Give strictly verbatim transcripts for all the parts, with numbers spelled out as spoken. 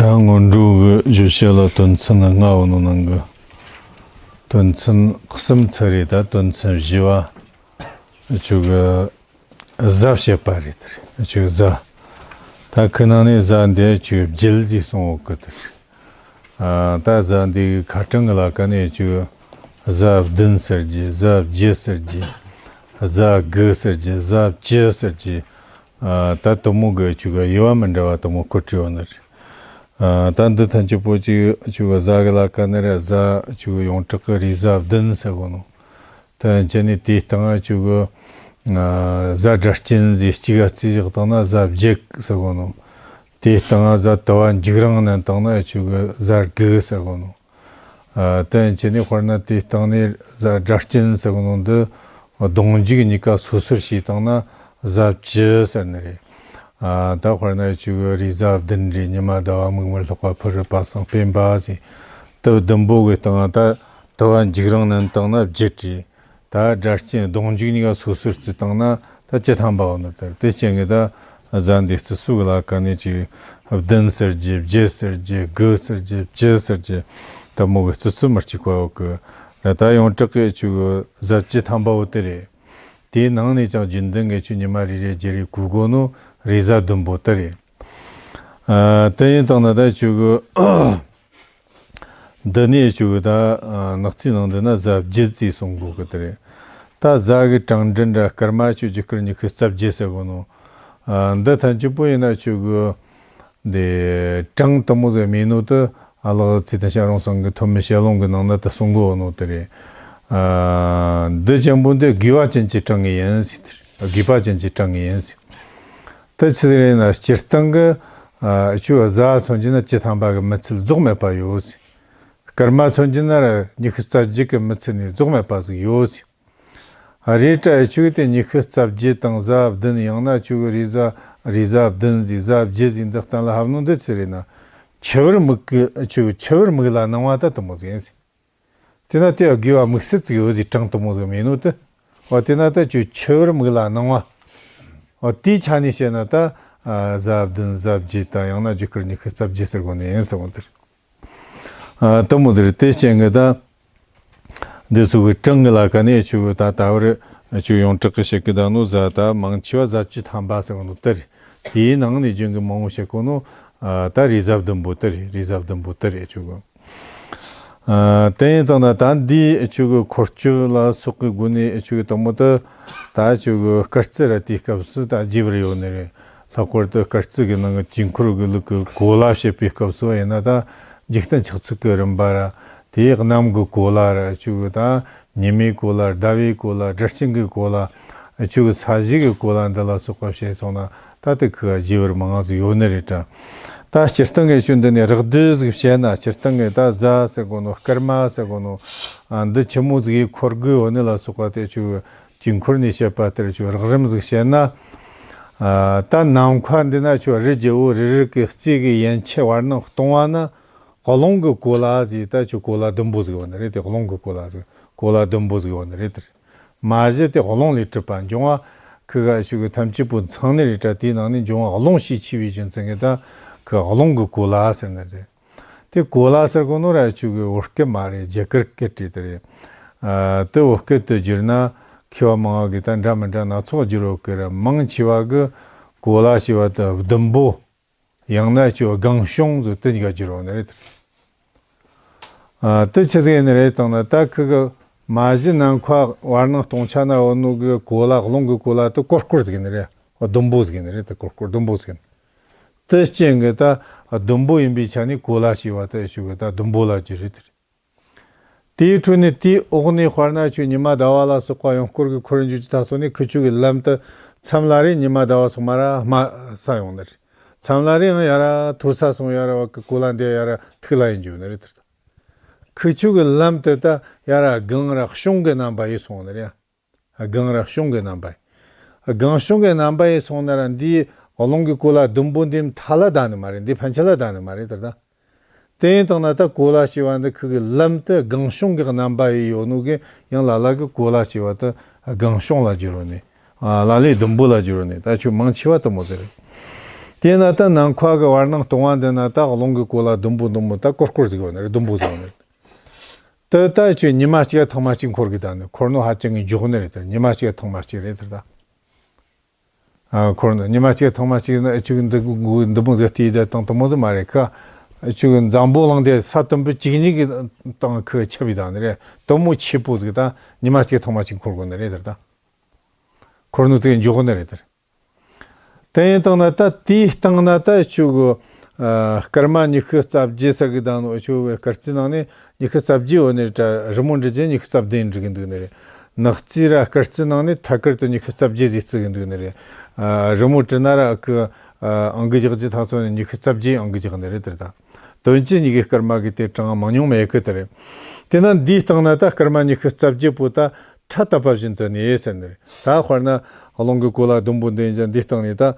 ཡང་སྔོན་འགྲོ་གི་བརྗོད་བྱ་ལ་དོན་ཚན་ལྔ་བོ་ནོ་ནང་གི་དོན་ཚན་གསུམ་ཚར་རེད། ད་དོན་ཚན་བཞི་བ་ཆོ་གི་གཟའ་བཤད་པ་རེད། དེ་རེད་ཆོ་གི་གཟའ། ད་ཁི་ནང་ནས་གཟའ་འདི་ཆོ་གི་བརྒྱད་ཟིག་གསུང་འོག་གི་དེ་རེད། ཨ། ད་གཟའ་འདི་གི་ཁ་གྲངས་གི་ལ་ཀ་ནས་ཆོ་གི་གཟའ་བདུན་ཟེར་རྒྱུ། གཟའ་བརྒྱད་ཟེར་རྒྱུ། གཟའ་དགུ་ཟེར་རྒྱུ། གཟའ་བཅུ་ཟེར་རྒྱུ། ཨ། ད་དེ་མོ་གི་ཆོ་གི་དབྱེ་བ་མི་འདྲ་བ་དེ་མོ་བཀོད་བྲིས་ཡོད་ནི་རེད། ཨ། ད་འདི་ཐམས་ཅད་པོ་ཅིག་ཆོ་གི་གཟའ་གི་ལ་ཀ་ནི་རེད། གཟའ་ཆོ་གི་ཡོངས་གྲགས་གི་རེས་གཟའ་བདུན་ཟེར་གོ་ནོ། ད་ཅི་ནི་དེའི་སྟེང་ང་ཆོ་གི་ཨ་གཟའ་སྒྲ་གཅན་ཟེར་གཅིག་ག་རྩིས་བཞག་བཏང་ན་གཟའ་བརྒྱད་ཟེར་གོ་ནོ། དེའི་སྟེང་ང་གཟའ་དུ་བ་འཇིགས་རུང་ནན་བཏང་ན་ཆོ་གི་གཟའ་དགུ་ཟེར་གོ་ནོ། ཨ། དེ་ཡིན་ཕྱིར་ནི་དཔེར་ན་དེའི་སྟེང་ནས་གཟའ་སྒྲ་གཅན་ཟེར་གོ་ནོ་འདི་གདོང་འཇུག་གཉིས་ཀ་སོ་སོར་བྱས་བཏང་ན་གཟའ་བཅུ་ཟེར་ནི་རེད། ཨ། ད་དཔེར་ན་ཆོ་གི་རེས་གཟའ་བདུན་རེད། ཉི་མ་ཟླ་བ་མིག་དམར་ལྷག་པ་ཕུ་རུ་པ་སངས་སྤེན་པ་ཟེར། དེ་བདུན་པོ་གི་སྟེང་ད་དུ་བ་འཇིགས་རུང་ནན་བཏང་ན་བརྒྱད་རེད། ད་སྒྲ་གཅན་གདོང་འཇུག་གཉིས་ཀ་སོ་སོར་བརྩིས་བཏང་ན་ད་བཅུ་ཐམ་པ་བོ་ནི་དེ་རེད། དེ་རྐྱེན་གྱིས་ད་གཟའ་འདི་རྩི་སྲོལ་གི་ལ་ཀ་ནས་ཅིག་བདུན་ཟེར་རྒྱུ། བརྒྱད་ཟེར་རྒྱུ། དགུ་ཟེར་རྒྱུ། བཅུ་ཟེར་རྒྱུ། དེ་མོ་གི་རྩི་སྲོལ་མི་གཅིག་པ་ཡོད་གི། ད་ཡོངས་གྲགས་ཀྱི་ཆོ་གི་གཟའ་བཅུ་ཐམ་པ་བོ་དེ་རེད། དེའི་ནང་ནས་ཀྱང་རྒྱུན་ལྡན་གྱི་ཆོ་ཉི་མ་རེ་རེ་བརྒྱད་རེ་བགོ་དགོས་ནོ་རེས་གཟའ་བདུན་པོ་དེ་རེད། ཨ། དེ་ཡིན་བཏང་ན་ད་ཆོ་གི་འདི་ནས་ཆོ་གི་ད་ཨ་ནག་རྩིས་ནང་འདི་ན་གཟའ་བརྒྱད་ཟེར་གསུང་གོ་གི་དེ་རེད། ད་གཟའ་གི་གྲངས་འདྲེན་ར་སྐར་མ་ཆོ་རྒྱུ་སྐར་ཉི་ཤུ་རྩ་བརྒྱད་ཟེར་གོ་ནོ། ཨ། འདི་ཐམས་ཅད་པོ་ཡིན་ན་ཆོ་གི་འདི་གྲངས་དེ་མོ་ཟིག་མེད་ནོ་དེ་ཨ་ལགས་ཚེ་བརྟན་ཞབས་དྲུང་ཚང་གི་ཐོན་མི་བཤད་ལུང་གི་ནང་ན་དེ་གསུང་གོ་ནོ་དེ་རེད། ཨ། འདི་ཅན་པོ་འདི་དགོས་པ་ཅན་གྱི་གྲངས་ངེས་ཡིན་ཟེར། དེ་རེད། དགོས་པ་ཅན་གྱི་གྲངས་ངེས་ཡིན་ཟེར། དེ་ཆི་ཟིག་རེད་ན་སྤྱིར་བཏང་གི་ཨ་ཆོ་གི་གཟའ་མཚོན་གྱི་ན་བཅུ་ཐམ་པ་གི་མི་ཚད་རྫོགས་མེད་པ་ཡོད་ཟེར། སྐར་མ་མཚོན་གྱི་ན་ར་ཉི་ཤུ་རྩ་བརྒྱད་གི་མི་ཚད་ནས་རྫོགས་མེད་པ་ཟིག་ཡོད་ཟེར། ཨ། རེད་དྲ་ཨེ་ཆོ་གི་དེ་ཉི་ཤུ་རྩ་བརྒྱད་དང་གཟའ་བདུན། ཡང་ན་ཆོ་གི་རེས་གཟའ་རེས་གཟའ་བདུན་ཟེར། གཟའ་བརྒྱད་ཟེར། འདི་གཏན་ལ་ཕབ་ནོ་འདི་ཆི་རེད་ན་འཆི་བར་དམིགས་གི། ཆོ་གི་འཆི་བར་དམིགས་ལ་སྣང་བ་ད་དེ་མོ་ཟིག་ཡིན་ཟེར། དེ་ན་དེ་དགོས་པ་དམིགས་བསལ་ཟིག་ཡོད་ཟེར། གྲངས་དེ་མོ་ཟིག་མེད་ནོ་དེ། འོ་དེ་ན་ད་ཆོ་འཆི་བར་དམིགས་ལ་སྣང་བ། འོ་དེའི་ཆ་ནས་བཤད་ན་ད་ཨ་གཟའ་བདུན་གཟའ་བརྒྱད་དང་ཡང་ན་རྒྱུ་སྐར་ཉི་ཤུ་རྩ་བརྒྱད་ཟེར་གོ་ནི་ཡིན་ཟེར་གོ་ནི་དེ་རེད། ཨ། དེ་མོ་ཟིག་རེད། དེ་རྐྱེན་གྱིས་ད་འདི་ཚོ་གི་གྲངས་ཀྱི་ལ་ཀ་ནས་ཆོ་གི་ད་ད་བར་ཆོ་ཡོངས་གྲགས་ཀྱི་བཤད་གི་ད་ནོ་གཟའ་ད་མང་ཆེ་བ་གཟའ་བཅུ་ཐམ་པ་ཟེར་གོ་ནོ་དེ་རེད། དེའི་ནང་ནས་རྒྱུན་གྱི་མང་བོ་བཤད་གོ་ནོ་ཨ་ད་རེས་གཟའ་བདུན་པོ་དེ་རེད། རེས་གཟའ་བདུན་པོ་དེ་རེད་ཆོ་གི། ཨ། དེ་ཡིན་དང་ན་ད་འདི་ཆོ་གི་འཁོར་སྐྱོད་ལ་སོགས་ཀྱི་སྒོ་ནས་ཆོ་གི་དེ་མོ་དེ་ད་ཆོ་གི་སྐར་རྩིས་ར་དེའི་སྐབས་སུ་ད་རྒྱས་པར་ཡོད་ནི་རེད། ལྷག་པར་དུ་སྐར་རྩིས་ཀྱི་ནང་གི་དུས་འཁོར་གྱི་ལུགས་ཀྱི་གོ་ལ་བཤད་པའི་སྐབས་སུ་ཡིན་ན་ད་འཇིག་རྟེན་ཆགས་ཚུལ་གྱི་རིམ་པ་ར། དེའི་གནམ་གྱི་གོ་ལ་ར་ཆོ་གི་ད་ཉི་མའི་གོ་ལ། ཟླ་བའི་གོ་ལ། སྒྲ་གཅན་གྱི་གོ་ལ། ཆོ་གི་ས་གཞི་གི་གོ་ལ་འདི་ལ་སོགས་པ་བཤད་སོང་ན་ད་དེ་ཁི་ག་རྒྱས་པར་མང་ཟིག་ཡོད་ནི་རེད་དྲ། ད་སྤྱིར་བཏང་གི་ཆོ་འདི་ནས་རགས་བསྡུས་ཟིག་བཤད་ན། སྤྱིར་བཏང་གི་ད་གཟའ་ཟེར་གོ་ནོ། སྐར་མ་ཟེར་གོ་ནོ། ཨ། འདི་ཆི་མོ་ཟིག་གི་འཁོར་དགོས་ཡོད་ནི་ལ་སོགས་པ་དེ་ཆོ་གི་དུས་འཁོར་ནས་བཤད་པ་ལྟར་ཆོ་རགས་རིམ་ཟིག་བཤད་ན། ཨ། ད་ནམ་མཁའ་འདི་ན་ཆོ་རི་རྒྱལ་པོ་རི་རི་གི་རྩེ་གི་ཡན་ཆད་བར་སྣང་སྟོང་བ་ན་རླུང་གི་གོ་ལ་ཟེར། ད་ཆོ་གོ་ལ་ཟླུམ་པོ་ཟིག་ཡོད་ནི་རེད། དེ་རླུང་གི་གོ་ལ་ཟིག་གོ་ལ་ཟླུམ་པོ་ཟིག་ཡོད་ནི་རེད་དེ། མ་གཞི་དེ་རླུང་ལས་གྲུབ་པ། འབྱུང་བ་ཁི་ག་ཆོ་གི་ཐམས་ཅད་པོ་ཚང་ནི་རེད་དྲ། དེའི་ནང་ནས་འབྱུང་བ་རླུང་ཞེས་བྱ་བའི་རྒྱུ་མཚན་གྱིས་ད་ཁི་རླུང་གི་གོ་ལ་ཟེར་ནི་རེད། དེ་གོ་ལ་ཟེར་གོ་ནོ་ར་ཆོ་གི་བོད་སྐད་མ་རེད། རྒྱ་གར་སྐད་རེད་དེ་རེད། ཨ། དེ་བོད་སྐད་དུ་བསྒྱུར་ན་མཁས་པ་མང་བ་གིས་ད་འདྲ་མི་འདྲ་སྣ་ཚོགས་བསྒྱུར་ཡོད་གི་ར། མང་ཆེ་བ་གིས་གོ་ལ་ཞེས་པ་དེ་ཟླུམ་པོ། ཡང་ན་ཆོ་སྒང་གཤོང་ཟེར་དེ་གཉིས་ཀ་བསྒྱུར་ཡོད་ནི་རེད། ཨ། དེ་ཆི་ཟིག་ཡིན་ནི་རེད་དང་ན། ད་ཁི་གི་མ་གཞི་ནམ་མཁའ་བར་སྣང་སྟོང་ཆ་ན་ཡོད་ནོ་གི་གོ་ལ། རླུང་གི་གོ་ལ་དེ་ཀོར་ཀོར་ཟིག་ཡིན་ནི་རེད། ཟླུམ་པོ་ཟིག་ཡིན་ནི་རེད། དེ་ཀོར་ཀོར་ཟླུམ་པོ་ཟིག་ཡིན། དེ་རྐྱེན་གྱིས་ད་ཟླུམ་པོ་ཡིན་པའི་ཆ་ནས་གོ་ལ་ཞེས་པ་དེ་ཆོ་གི་ད་ཟླུམ་པོ་ལ་བསྒྱུར་རེད་དེ་རེད། དེའི་འཕྲོ་ནས་དེའི་འོག་ནས་དཔེར་ན་ཆོ་ཉི་མ་ཟླ་བ་ལ་སོགས་པ་ཡང་སྐོར་གྱི་འཁོར་འཇུག་ཅི་ད་སོགས་ནས་ཁི་ཆོ་གི་ལམ་དེ་མཚམས་ལ་རེ་ཉི་མ་ཟླ་བ་སོགས་མ་ར་དམའ་ས་ཡོང་ནི་རེད། མཚམས་ལ་རེ་ཡང་ཡར་མཐོ་ས་སོང་ཡར་བ་གི་གོ་ལ་འདི་ཡར་ཐིག་ལ་ཡིན་འཇུག་ནི་རེད་དེ། ཁི་ཆོ་གི་ལམ་དེ་ད་ཡར་སྒང་ར་གཤོང་གི་རྣམ་པ་ཡིན་སོང་ནི་རེད། སྒང་ར་གཤོང་གི་རྣམ་པ་ཡིན། སྒང་གཤོང་གི་རྣམ་པ་ཡིན་སོང་ན་ར་འདིའི་རླུང་གི་གོ་ལ་ཟླུམ་པོ་འདི་མཐའ་ལ་བསྡད་ནི་མ་རེད། འདི་ཕན་ཆད་ལ་བསྡད་ནི་མ་རེད་དེ་ད། དེ་ཡིན་དང་ན་ད་གོ་ལ་ཞེས་པ་འདི་ཁི་གི་ལམ་དེ་སྒང་གཤོང་གི་རྣམ་པ་ཡིན་ཡོད་ནོ་གི་ཡང་ལ་ལ་གི་གོ་ལ་ཞེས་པ་དེ་སྒང་གཤོང་ལ་བསྒྱུར་རོ་ནི། ཨ། ལ་ལས་ཟླུམ་པོ་ལ་བསྒྱུར་རོ་ནི། ད་ཆོ་མང་ཆེ་བ་དེ་མོ་ཟེར་རེད། དེས་ན་ད་ནམ་མཁའ་གི་བར་སྣང་སྟོང་བ་འདི་ན་ད་རླུང་གི་གོ་ལ་ཟླུམ་པོ་ཟླུམ་པོ་ད་ཀོར་ཀོར་ཟིག་ཡོད་ནི་རེད། ཟླུམ་པོ་ཟིག་ཡོད་ནི་རེད། དེ་ད་ཁྱོད་ཉི་མ་གཅིག་ཐེངས་མ་གཅིག་འཁོར་གི་ད་ནི་འཁོར་ནོ་ཧ་ཅང་གི་མགྱོགས་ནི་རེད། དེ་ཉི་མ་གཅིག་ཐེངས་མ་གཅིག་རེད། དེ་ད། ཨ། འཁོར་ནི་ཉི་མ་གཅིག་ཐེངས་མ་གཅིག་ན་ཁྱོད་འདི་འདི་མོ་ཟིག་བལྟས་དེ་དང་དེ་མོ་ཟིག་མ་རེད་ཁ། ཁྱོད་འཛམ་བུ་གླིང་དེ་ས་དུམ་བུ་གཅིག་གཉིས་ཀྱི་སྟེང་ཁུ་ཁྱབ་ཡི་ད་ནི་རེད། དེ་མོ་ཆེ་པོ་ཟིག་ད་ཉི་མ་གཅིག་ཐེངས་མ་གཅིག་འཁོར་དགོས་ནི་རེད། དེ་ད། འཁོར་ནོ་ཙིག་མགྱོགས་ནི་རེད། དེ། དེ་ཡིན་དང་ན་ད་དེའི་སྟེང་ན་ད་ཁྱོད་གི། ཨ། སྐར་མ་ཉི་ཤུ་རྩ་བརྒྱད་ཟེར་གི་ད་ནོ་ཁྱོད་གི་སྐར་རྩིས་ནང་ནས་ཉི་ཤུ་རྩ་བརྒྱད་ཡོད་ནི་རེད། རི་མོ་འབྲི་རྒྱུ་ཉི་ཤུ་རྩ་བདུན་འབྲི་གི་འདུག་ནི་རེད། ནག་རྩིས་ར་སྐར་རྩིས་ནང་ནས་ཐད་ཀར་དུ་ཉི་ཤུ་རྩ་བརྒྱད་ཟིག་བརྩི་གི་འདུག་ནི་རེད། ཨ། རི་མོ་བྲིས་ན་ར་གི། ཨ། ཨང་ཀི་རྒྱག་རྒྱུ་ཐག་ཚོ་ནས་ཉི་ཤུ་རྩ་བརྒྱད་ཨང་ཀི་རྒྱག་ནི་རེད། དེ་ད་དོན་གྱི་གཉིས་ཀའི་སྐར་མ་གི་དེ་གྲངས་མང་ཉུང་མེད་གི་དེ་རེད། དེ་ན་འདིའི་སྟེང་ན་ད་སྐར་མ་ཉི་ཤུ་རྩ་བརྒྱད་པོ་ད་ཁྲ་བཏབ་པ་བཞིན་དུ་གནས་ཟེར་ནི་རེད། ད་དཔེར་ན་རླུང་གི་གོ་ལ་ཟླུམ་པོ་འདི་ཡིན་ཀྱང་འདིའི་སྟེང་ནས་ད།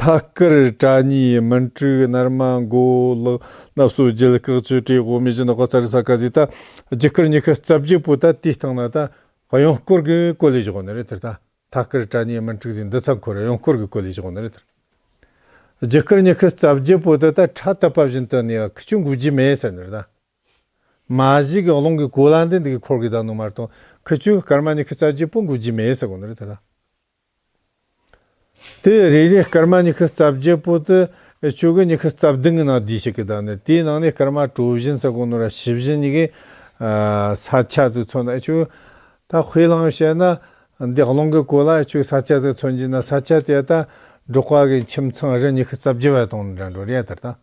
ཐད་ཀར་གྲ་ཉི་མུན་དྲུག་སྣར་མ་མགོ་ལག་སྣ་སོ་རྒྱུད་སྐག་ཆུ་དྲེ་དབུ་མེ་བཞི་ནག་པ་ཚ་རུ་ས་ཀ་ཟིག་ད་རྒྱུ་སྐར་ཉི་ཤུ་རྩ་བརྒྱད་པོ་ད་དེའི་སྟེང་ན་ད་གཡོན་སྐོར་གི་བཀོད་ལས་བཞག་ནི་རེད། དེ་ད་ཐད་ཀར་གྲ་ཉི་མུན་དྲུག་ཟིག་འདི་ཚ་འཁོར་གཡོན་སྐོར་གི་བཀོད་ལས་བཞག་ནི་རེད། དེ་རྒྱུ་སྐར་ཉི་ཤུ་རྩ་བརྒྱད་པོ་ད་ད་ཁྲ་བཏབ་པ་བཞིན་དུ་གནས་ཁི་ཆོ་འགུལ་རྒྱུ་མེད་ཟེར་ནི་རེད། ད་མ་གཞི་གི་རླུང་གི་གོ་ལ་འདི་འདི་གི་འཁོར་གི་ད་ནོ་མ་གཏོགས་ཁི་ཆོ་སྐར་མ་ཉི་ཤུ་རྩ་བརྒྱད་པོ་འགུལ་རྒྱུ་མེད་ཟེར་གོ་ནི་རེད། དེ་ད། དེ་རེ་རེ་སྐར་མ་ཉི་ཤུ་རྩ་བརྒྱད་པོ་དེ་ཁྱོད་གི་ཉི་ཤུ་རྩ་བདུན་གི་ནང་བསྡུས་ཤིག་གི་ད་ནི་དེའི་ནང་ནས་སྐར་མ་གྲོ་བཞིན་ཟེར་གོ་ནོ་ར་ཞི་བཞིན་གཉིས་གི། ཨ། ས་ཆ་ཟིག་མཚོན་ན་ཁྱོད་ད་དཔེ་བླངས་བཤད་ན་འདི་རླུང་གི་གོ་ལ་ཁྱོད་ས་ཆ་ཟིག་མཚོན་གྱི་ན་ས་ཆ་དེ་ད་འབྲོག་པ་གི་ཁྱིམ་ཚང་རེ་ཉི་ཤུ་རྩ་བརྒྱད་བ་དང་འདྲ་འགྲོ་རེད། ཡ་དེ་ད།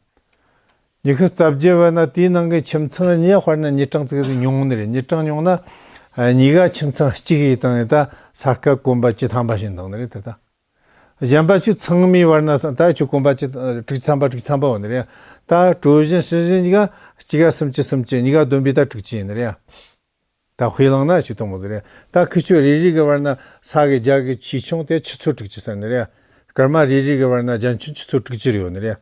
ཉི་ཤུ་རྩ་བརྒྱད་བ་ན་དེའི་ནང་གི་ཁྱིམ་ཚང་གཉིས་དཔེར་ན་ཉིས་གྲངས་ཙིག་ཟིག་ཉུང་ནི་རེད། ཉིས་གྲངས་ཉུང་ན་གཉིས་ཀ་ཁྱིམ་ཚང་གཅིག་ཡིན་དང་ཡིན་ད་ས་དཀར་གོམ་པ་བཅུ་ཐམ་པ་ཞིག་འདང་ནི་རེད། དེ་ད་གཞན་པ་ཁྱོད་ཚང་མའི་བར་ན་ས་ད་ཁྱོད་གོམ་པ་བཅུ་དྲུག་ཅུ་ཐམ་པ་དྲུག་ཅུ་ཐམ་པ་ཡོད་ནི་རེད། ད་གྲོ་བཞིན་ཞི་བཞིན་གཉིས་ཀ་གཅིག་ག་སུམ་ཅུ་སུམ་ཅུ་གཉིས་ཀ་བསྡོམས་པས་ད་དྲུག་ཅུ་ཡིན་ནི་རེད། ད་དཔེ་བླངས་ན་ཁྱོད་གཏོང་མོ་ཟིག་རེད། ད་ཁི་ཆོ་རེ་རེ་གི་བར་ན་ས་གི་རྒྱ་གི་ཆེ་ཆུང་དེ་ཆུ་ཚོད་དྲུག་ཅུ་ཟེར་ནི་རེད། སྐར་མ་རེ་རེ་གི་བར་ན་རྒྱ་ཁྱོན་ཆུ་ཚོད་དྲུག་ཅུ་རེ་ཡོད་ནི་རེད།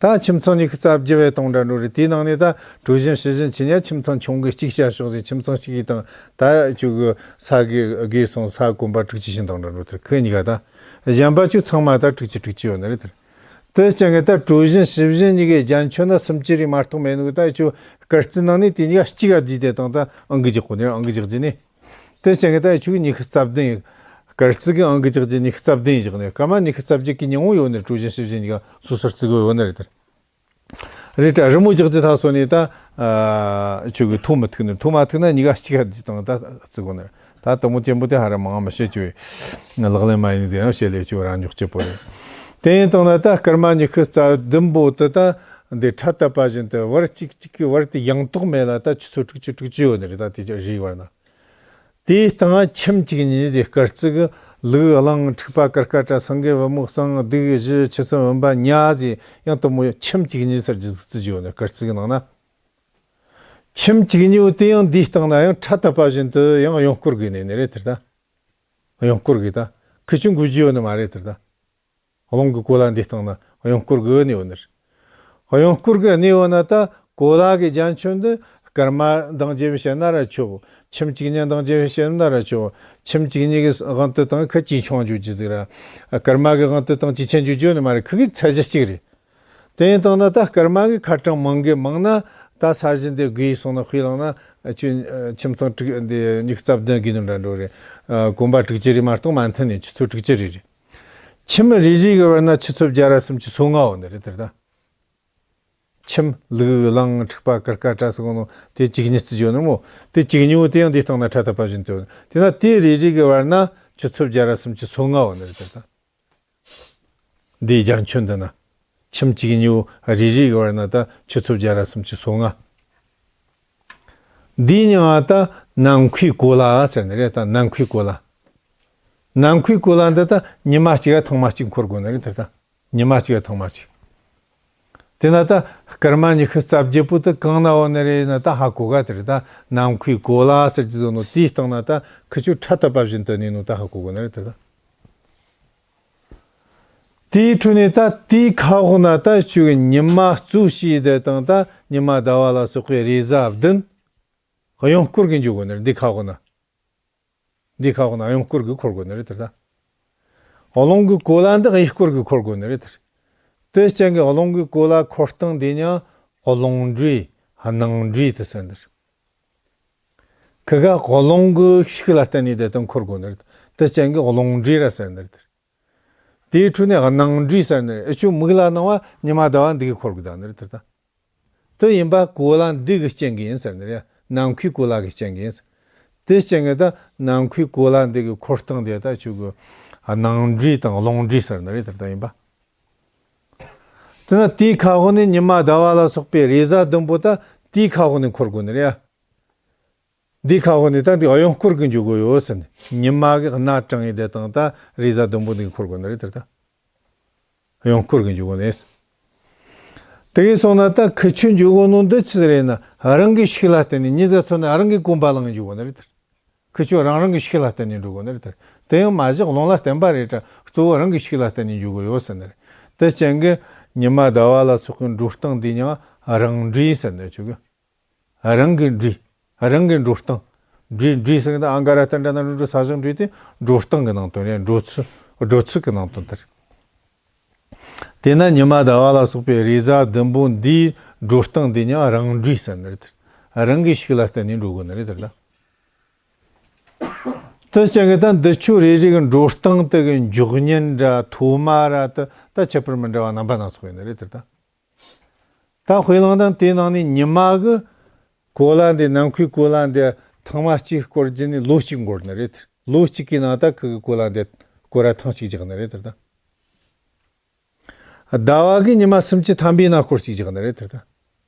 ད་ཁྱིམ་ཚང་ཉི་ཤུ་རྩ་བརྒྱད་བའི་སྟོང་འདྲ་འགྲོ་རེད། དེའི་ནང་ནས་ད་གྲོ་བཞིན་ཞི་བཞིན་ཆི་ཉ་ཁྱིམ་ཚང་ཆུང་གི་གཅིག་བྱ་ཕྱོགས་ཟིག་ཁྱིམ་ཚང་གཅིག་གི་དང་ད་ཁྱོད་གི་ས་གི་དགོས་སོང་ས་གོམ་པ་དྲུག་ཅུ་ཞིག་འདང་འདྲ་འགྲོ་དེར་ཁོས་གཉིས་ཀ་ད་གཞན་པ་ཁྱོད་ཚང་མ་ད་དྲུག་ཅུ་དྲུག་ཅུ་ཡོད་ནི་རེད་དེར། དེ་ཅང་གི་ད་གྲོ་བཞིན་ཞི་བཞིན་གཉིས་ཀའི་རྒྱ་ཁྱོན་ན་སུམ་ཅུ་རེ་མ་གཏོགས་མེད་ནོ་གི་ད་ཁྱོད་སྐར་རྩིས་ནང་ནས་དེ་གཉིས་ཀ་གཅིག་ག་བསྡུས་ཏེ་དང་ད་ཨང་ཀི་རྒྱག་གོ་ནི་ཨང་ཀི་རྒྱག་རྒྱུ་ནི། དེ་ཅང་གི་ད་ཁྱོད་ཉི་ཤུ་རྩ་བདུན་ཡིན། སྐར་རྩིས་གི་ཨང་ཀི་རྒྱག་རྒྱུ་ཉི་ཤུ་རྩ་བདུན་ཡིན་བཞག་ནས་སྐར་མ་ཉི་ཤུ་རྩ་བརྒྱད་ཀྱི་ཉིན་མོ་ཡོད་ནི་གྲོ་བཞིན་ཞི་བཞིན་གཉིས་ཀ་སོ་སོར་བརྩི་དགོས་ཡོད་ནི་རེད་དེར། རེད་དྲ་རི་མོ་རྒྱག་རྒྱུ་ཐག་སོ་ནས་ད་ཨ་ཁྱོད་གི་ཐོ་མི་ཐུག་ནི་ཐོ་མ་ཐུག་ན་གཉིས་ཀ་གཅིག་ག་བསྡུས་དང་ད་བརྩི་དགོས་ནི་རེད། ད་དེ་མོ་ཅན་པོ་དེ་ཧ་ར་མང་མི་བཤད་ཆོག་གི་ལག་ལེན་མ་ཡིན་ཟེར་ཡང་བཤད་ལས་ཆོག་རང་ཉོག་ཅེ་པོ་རེད། དེ་ཡིན་དང་ན་ད་སྐར་མ་ཉི་ཤུ་རྩ་བདུན་པོ་དེ་ད་འདི་ཁྲ་བཏབ་པ་བཞིན་དུ་བར་གཅིག་གཅིག་གི་བར་དུ་ཡང་དོག་མེད་ལ་ད་ཆུ་ཚོད་དྲུག་ཅུ་དྲུག་ཅུ་ཡོད་ནི་རེད། ད་དེ་རིའི་བར་ན། དེའི་སྟེང་ཁྱིམ་གཅིག་གཉིས་ཟེར་སྐར་རྩིས་གི་ལུག་གླང་འཁྲུག་པ་ཀིར་ཀ་ཊ་སེང་གེ་བུ་མོ་གཙང་སྡིག་བཞི་ཆུ་སྲིན་བུམ་པ་ཉ་ཟེར་ཡང་དེ་མོ་ཁྱིམ་གཅིག་གཉིས་ཟེར་རྒྱུ་ཟིག་བརྩི་རྒྱུ་ཡོད་ནི་སྐར་རྩིས་གི་ནང་ན། ཁྱིམ་གཅིག་གཉིས་པོ་དེ་ཡང་འདིའི་སྟེང་ན་ཡང་ཁྲ་བཏབ་པ་བཞིན་དུ་ཡང་གཡོན་སྐོར་གི་གནས་ནི་རེད་དེར་ད། གཡོན་སྐོར་གི་ད། ཁི་ཆོ་འགུལ་རྒྱུ་ཡོད་ནི་མ་རེད་དེར་ད། རླུང་གི་གོ་ལ་འདིའི་སྟེང་ན་གཡོན་སྐོར་གི་གནས་ཡོད་ནི་རེད། གཡོན་སྐོར་གི་གནས་ཡོད་ན་ད་གོ་ལ་གི་རྒྱ་ཁྱོན་འདི་སྐར་མ་འདང་རྒྱས་པས་བཤད་ན་ར་ཆོག་ཁྱིམ་གཅིག་གཉིས་འདང་རྒྱས་པས་བཤད་ན་ར་ཆོག་ཁྱིམ་གཅིག་གཉིས་གི་དབང་དུ་བཏང་ཁི་ཇེ་ཆུང་འགྱུར་རྒྱུ་ཟིག་ར། སྐར་མ་གི་དབང་དུ་བཏང་ཇེ་ཆེ་འགྱུར་རྒྱུ་ཡོད་ནི་མ་རེད། ཁི་གི་ཚད་གཞི་གཅིག་རེད། དེ་ཡིན་དང་ན་ད་སྐར་མ་གི་ཁ་གྲངས་མང་གི་མང་ན་ད་ས་གཞི་འདི་བགོས་སོང་ན་དཔེ་བླངས་ན་ཁྱོད་ཁྱིམ་ཚང་དྲུག་འདི་ཉི་ཤུ་རྩ་བདུན་བགོས་ནི་འདྲ་འགྲོ་རེད། གོམ་པ་དྲུག་ཅུ་རེ་མ་གཏོགས་མ་མཐུན་ནས་ཆུ་ཚོད་དྲུག་ཅུ་རེ་རེད། ཁྱིམ་རེ་རེ་གི་བར་ན་ཆུ་ཚོད་བརྒྱ་ར་སུམ་ཅུ་སོ་ལྔ་ཡོད་ནི་རེད་དེར་ད། ཁྱིམ་ལུག་གླང་འཁྲུག་པ་ཀིར་ཀ་ཊ་སོགས་ནོ་དེ་གཅིག་གཉིས་བརྩི་རྒྱུ་ཡོད་ནི་མོ། དེ་གཅིག་གཉིས་པོ་དེ་ཡང་འདིའི་སྟེང་ན་ཁྲ་བཏབ་པ་བཞིན་དུ་ཡོད། དེ་ན་དེ་རེ་རེ་གི་བར་ན་ཆུ་ཚོད་བརྒྱ་ར་སུམ་ཅུ་སོ་ལྔ་ཡོད་ནི་རེད་དེར་ད། འདིའི་རྒྱ་ཁྱོན་འདི་ན། ཁྱིམ་གཅིག་གཉིས་པོ་རེ་རེ་གི་བར་ན་ད་ཆུ་ཚོད་བརྒྱ་ར་སུམ་ཅུ་སོ་ལྔ། འདིའི་མིང་ང་ད་ནམ་མཁའི་གོ་ལ་ཟེར་ནི་རེད། ད་ནམ་མཁའི་གོ་ལ། ནམ་མཁའི་གོ་ལ་འདི་ད་ཉི་མ་གཅིག་ག་ཐེངས་མ་གཅིག་འཁོར་དགོས་ནི་རེད་དེར་ད། ཉི་མ་གཅིག་ག་ཐེངས་མ་གཅིག་དེ་ན་ད་སྐར་མ་ཉི་ཤུ་རྩ་བརྒྱད་པོ་དེ་གང་ན་ཡོད་ནི་རེད་ན་ད་ཧ་གོ་ག་དེ་རེད། ད་ནམ་མཁའི་གོ་ལ་ཟེར་གྱི་ཟོ་ནོ་དེའི་སྟེང་ན་ད་ཁི་ཆོ་ཁྲ་བཏབ་པ་བཞིན་དུ་གནས་ནོ་ད་ཧ་གོ་གོ་ནི་རེད་དེ་ད། དེའི་འཕྲོ་ནས་ད་དེའི་ཁ་འོག་ན་ད་ཁྱོད་ཀྱི་ཉི་མ་གཙོ་བྱས་དེ་དང་ད་ཉི་མ་ཟླ་བ་ལ་སོགས་པའི་རེས་གཟའ་བདུན། གཡོན་སྐོར་གྱི་འཇུག་དགོས་ནི་རེད། འདི་ཁ་འོག་ན། འདི་ཁ་འོག་ན་གཡོན་སྐོར་གྱི་འཁོར་དགོས་ནི་རེད་དེ་ད། རླུང་གི་གོ་ལ་འདི་གཡས་སྐོར་གྱིས་འཁོར་དགོས་ནི་རེད་དེ། དེ་རྐྱེན་གྱིས་རླུང་གི་གོ་ལ་འཁོར་སྟངས་འདི་ཉིད་རླུང་འགྲོས་སྣང་འགྲོས་དེ་ཟེར་ནི་རེད། ཁི་ག་རླུང་གི་ཤུགས་ལ་བརྟེན་ནས་དེ་དང་འཁོར་དགོས་ནི་རེད། དེ་རྐྱེན་གྱིས་རླུང་འགྲོས་ར་ཟེར་ནི་རེད། དེའི་ཁྲོད་ནས་སྣང་འགྲོས་ཟེར་ནི་རེད། ཨེ་ཆོ་མིག་ལ་སྣང་བ་ཉི་མ་ཟླ་བ་འདི་གིས་འཁོར་དགོས་ད་ནི་རེད་དེ་ད། དེ་ཡིན་པ་གོ་ལ་འདི་གི་རྐྱེན་གྱིས་ཡིན་ཟེར་ནི་རེད། ནམ་མཁའི་གོ་ལ་གི་རྐྱེན་གྱིས་ཡིན་ཟེར། དེ་རྐྱེན་གྱིས་ད་ནམ་མཁའི་གོ་ལ་འདི་གི་འཁོར་སྟངས་དེ་ད་ཆུ་གི་སྣང་འགྲོས་དང་རླུང་འགྲོས་ཟེར་ནི་རེད་དེ་ད་ཡིན་པ། དེ་ན་དེའི་ཁ་འོག་ནས་ཉི་མ་ཟླ་བ་ལ་སོགས་པའི་རེས་གཟའ་བདུན་པོ་ད་དེའི་ཁ་འོག་ནས་འཁོར་དགོས་ནི་རེད། འདིའི་ཁ་འོག་ནས་ད་འདི་གཡོན་སྐོར་གྱི་འཇུག་སྒོ་ཡོད་ཟེར་ནས། ཉི་མ་གི་གནས་དྲངས་ཡི་དེ་དང་ད་རེས་གཟའ་བདུན་པོ་འདི་འཁོར་དགོས་ནི་རེད་དེ་ད། གཡོན་སྐོར་གྱི་འཇུག་སྒོ་ནས། དེ་གིས་སོང་ན་ད་ཁི་ཆོའི་འཇུག་སྒོ་ནོ་འདི་ཆི་ཟིག་རེད་ན། རང་གི་ཤུགས་ལ་བརྟེན་ནས་མྱི་ཟིག་མཚོན་ན་རང་གི་གོམ་པ་ལངས་གི་འཇུག་སྒོ་ནི་རེད་དེ། ཁི་ཆོ་རང་རང་གི་ཤུགས་ལ་བརྟེན་ནས་འགྲོ་དགོས་ནི་རེད་དེ། དེ་ཡང་མ་གཞི་རླུང་ལ་བརྟེན་པ་རེད་དྲ། གཙོ་བོ་རང་གི་ཤུགས་ལ་བརྟེན་ནས་འཇུག་གི་ཡོད་ཟེར་ནི་རེད། དེ་རྐྱེན་གྱིས་ཉི་མ་ཟླ་བ་ལ་སོགས་པའི་འགྲོ་སྟངས་འདི་ཉིད་རང་འགྲོས་ཟེར་ནི་ཆོ་གི། རང་གི་འགྲོས། རང་གི་འགྲོ་སྟངས། འགྲོས། འགྲོས་ཟེར་གི་ད་ཨང་ག་ར་ཏ་འདྲ་ན་རུ་འགྲོ་ས་ཞིང་འགྲོས་དེ་འགྲོ་སྟངས་ཀྱི་ནང་དོན་རེད། འགྲོ་ཚུལ། འགྲོ་ཚུལ་གྱི་ནང་དོན་དེ་རེད། དེས་ན་ཉི་མ་ཟླ་བ་ལ་སོགས་པའི་རེས་གཟའ་བདུན་པོ་འདིའི་འགྲོ་སྟངས་འདི་ཉིད་རང་འགྲོས་ཟེར་ནི་རེད་དེ། རང་གི་ཤུགས་ལ་བརྟེན་ནས་འགྲོ་དགོས་ནི་རེད་དེ་ལ། དེ་རྐྱེན་གྱིས་ད་འདི་ཆོ་རེ་རེ་གི་འགྲོ་སྟངས་དེ་གི་མགྱོགས་མྱུར་འདྲ་མཐོ་དམའ་ར་དེ་ད་ཁྱད་པར་མི་འདྲ་བ་རྣམ་པ་སྣ་ཚོགས་ཡོད་ནི་རེད་དེ་ད། ད་དཔེ་བླངས་དང་དེའི་ནང་ནས་ཉི་མ་གི་གོ་ལ་འདི། ནམ་མཁའི་གོ་ལ་འདི་ཐེངས་མ་གཅིག་སྐོར་བརྒྱུད་ནས་ལོ་གཅིག་འགོར་ནི་རེད། ལོ་གཅིག་གི་ནང་ད་ཁི་གི་གོ་ལ་འདི་སྐོར་ར་ཐེངས་གཅིག་རྒྱག་ནི་རེད་དེ་ད། ཟླ་བ་གི་ཉི་མ་སུམ་ཅུ་ཐམ་པའི་ནང་སྐོར་གཅིག་རྒྱག་ནི་རེད་དེ་ད།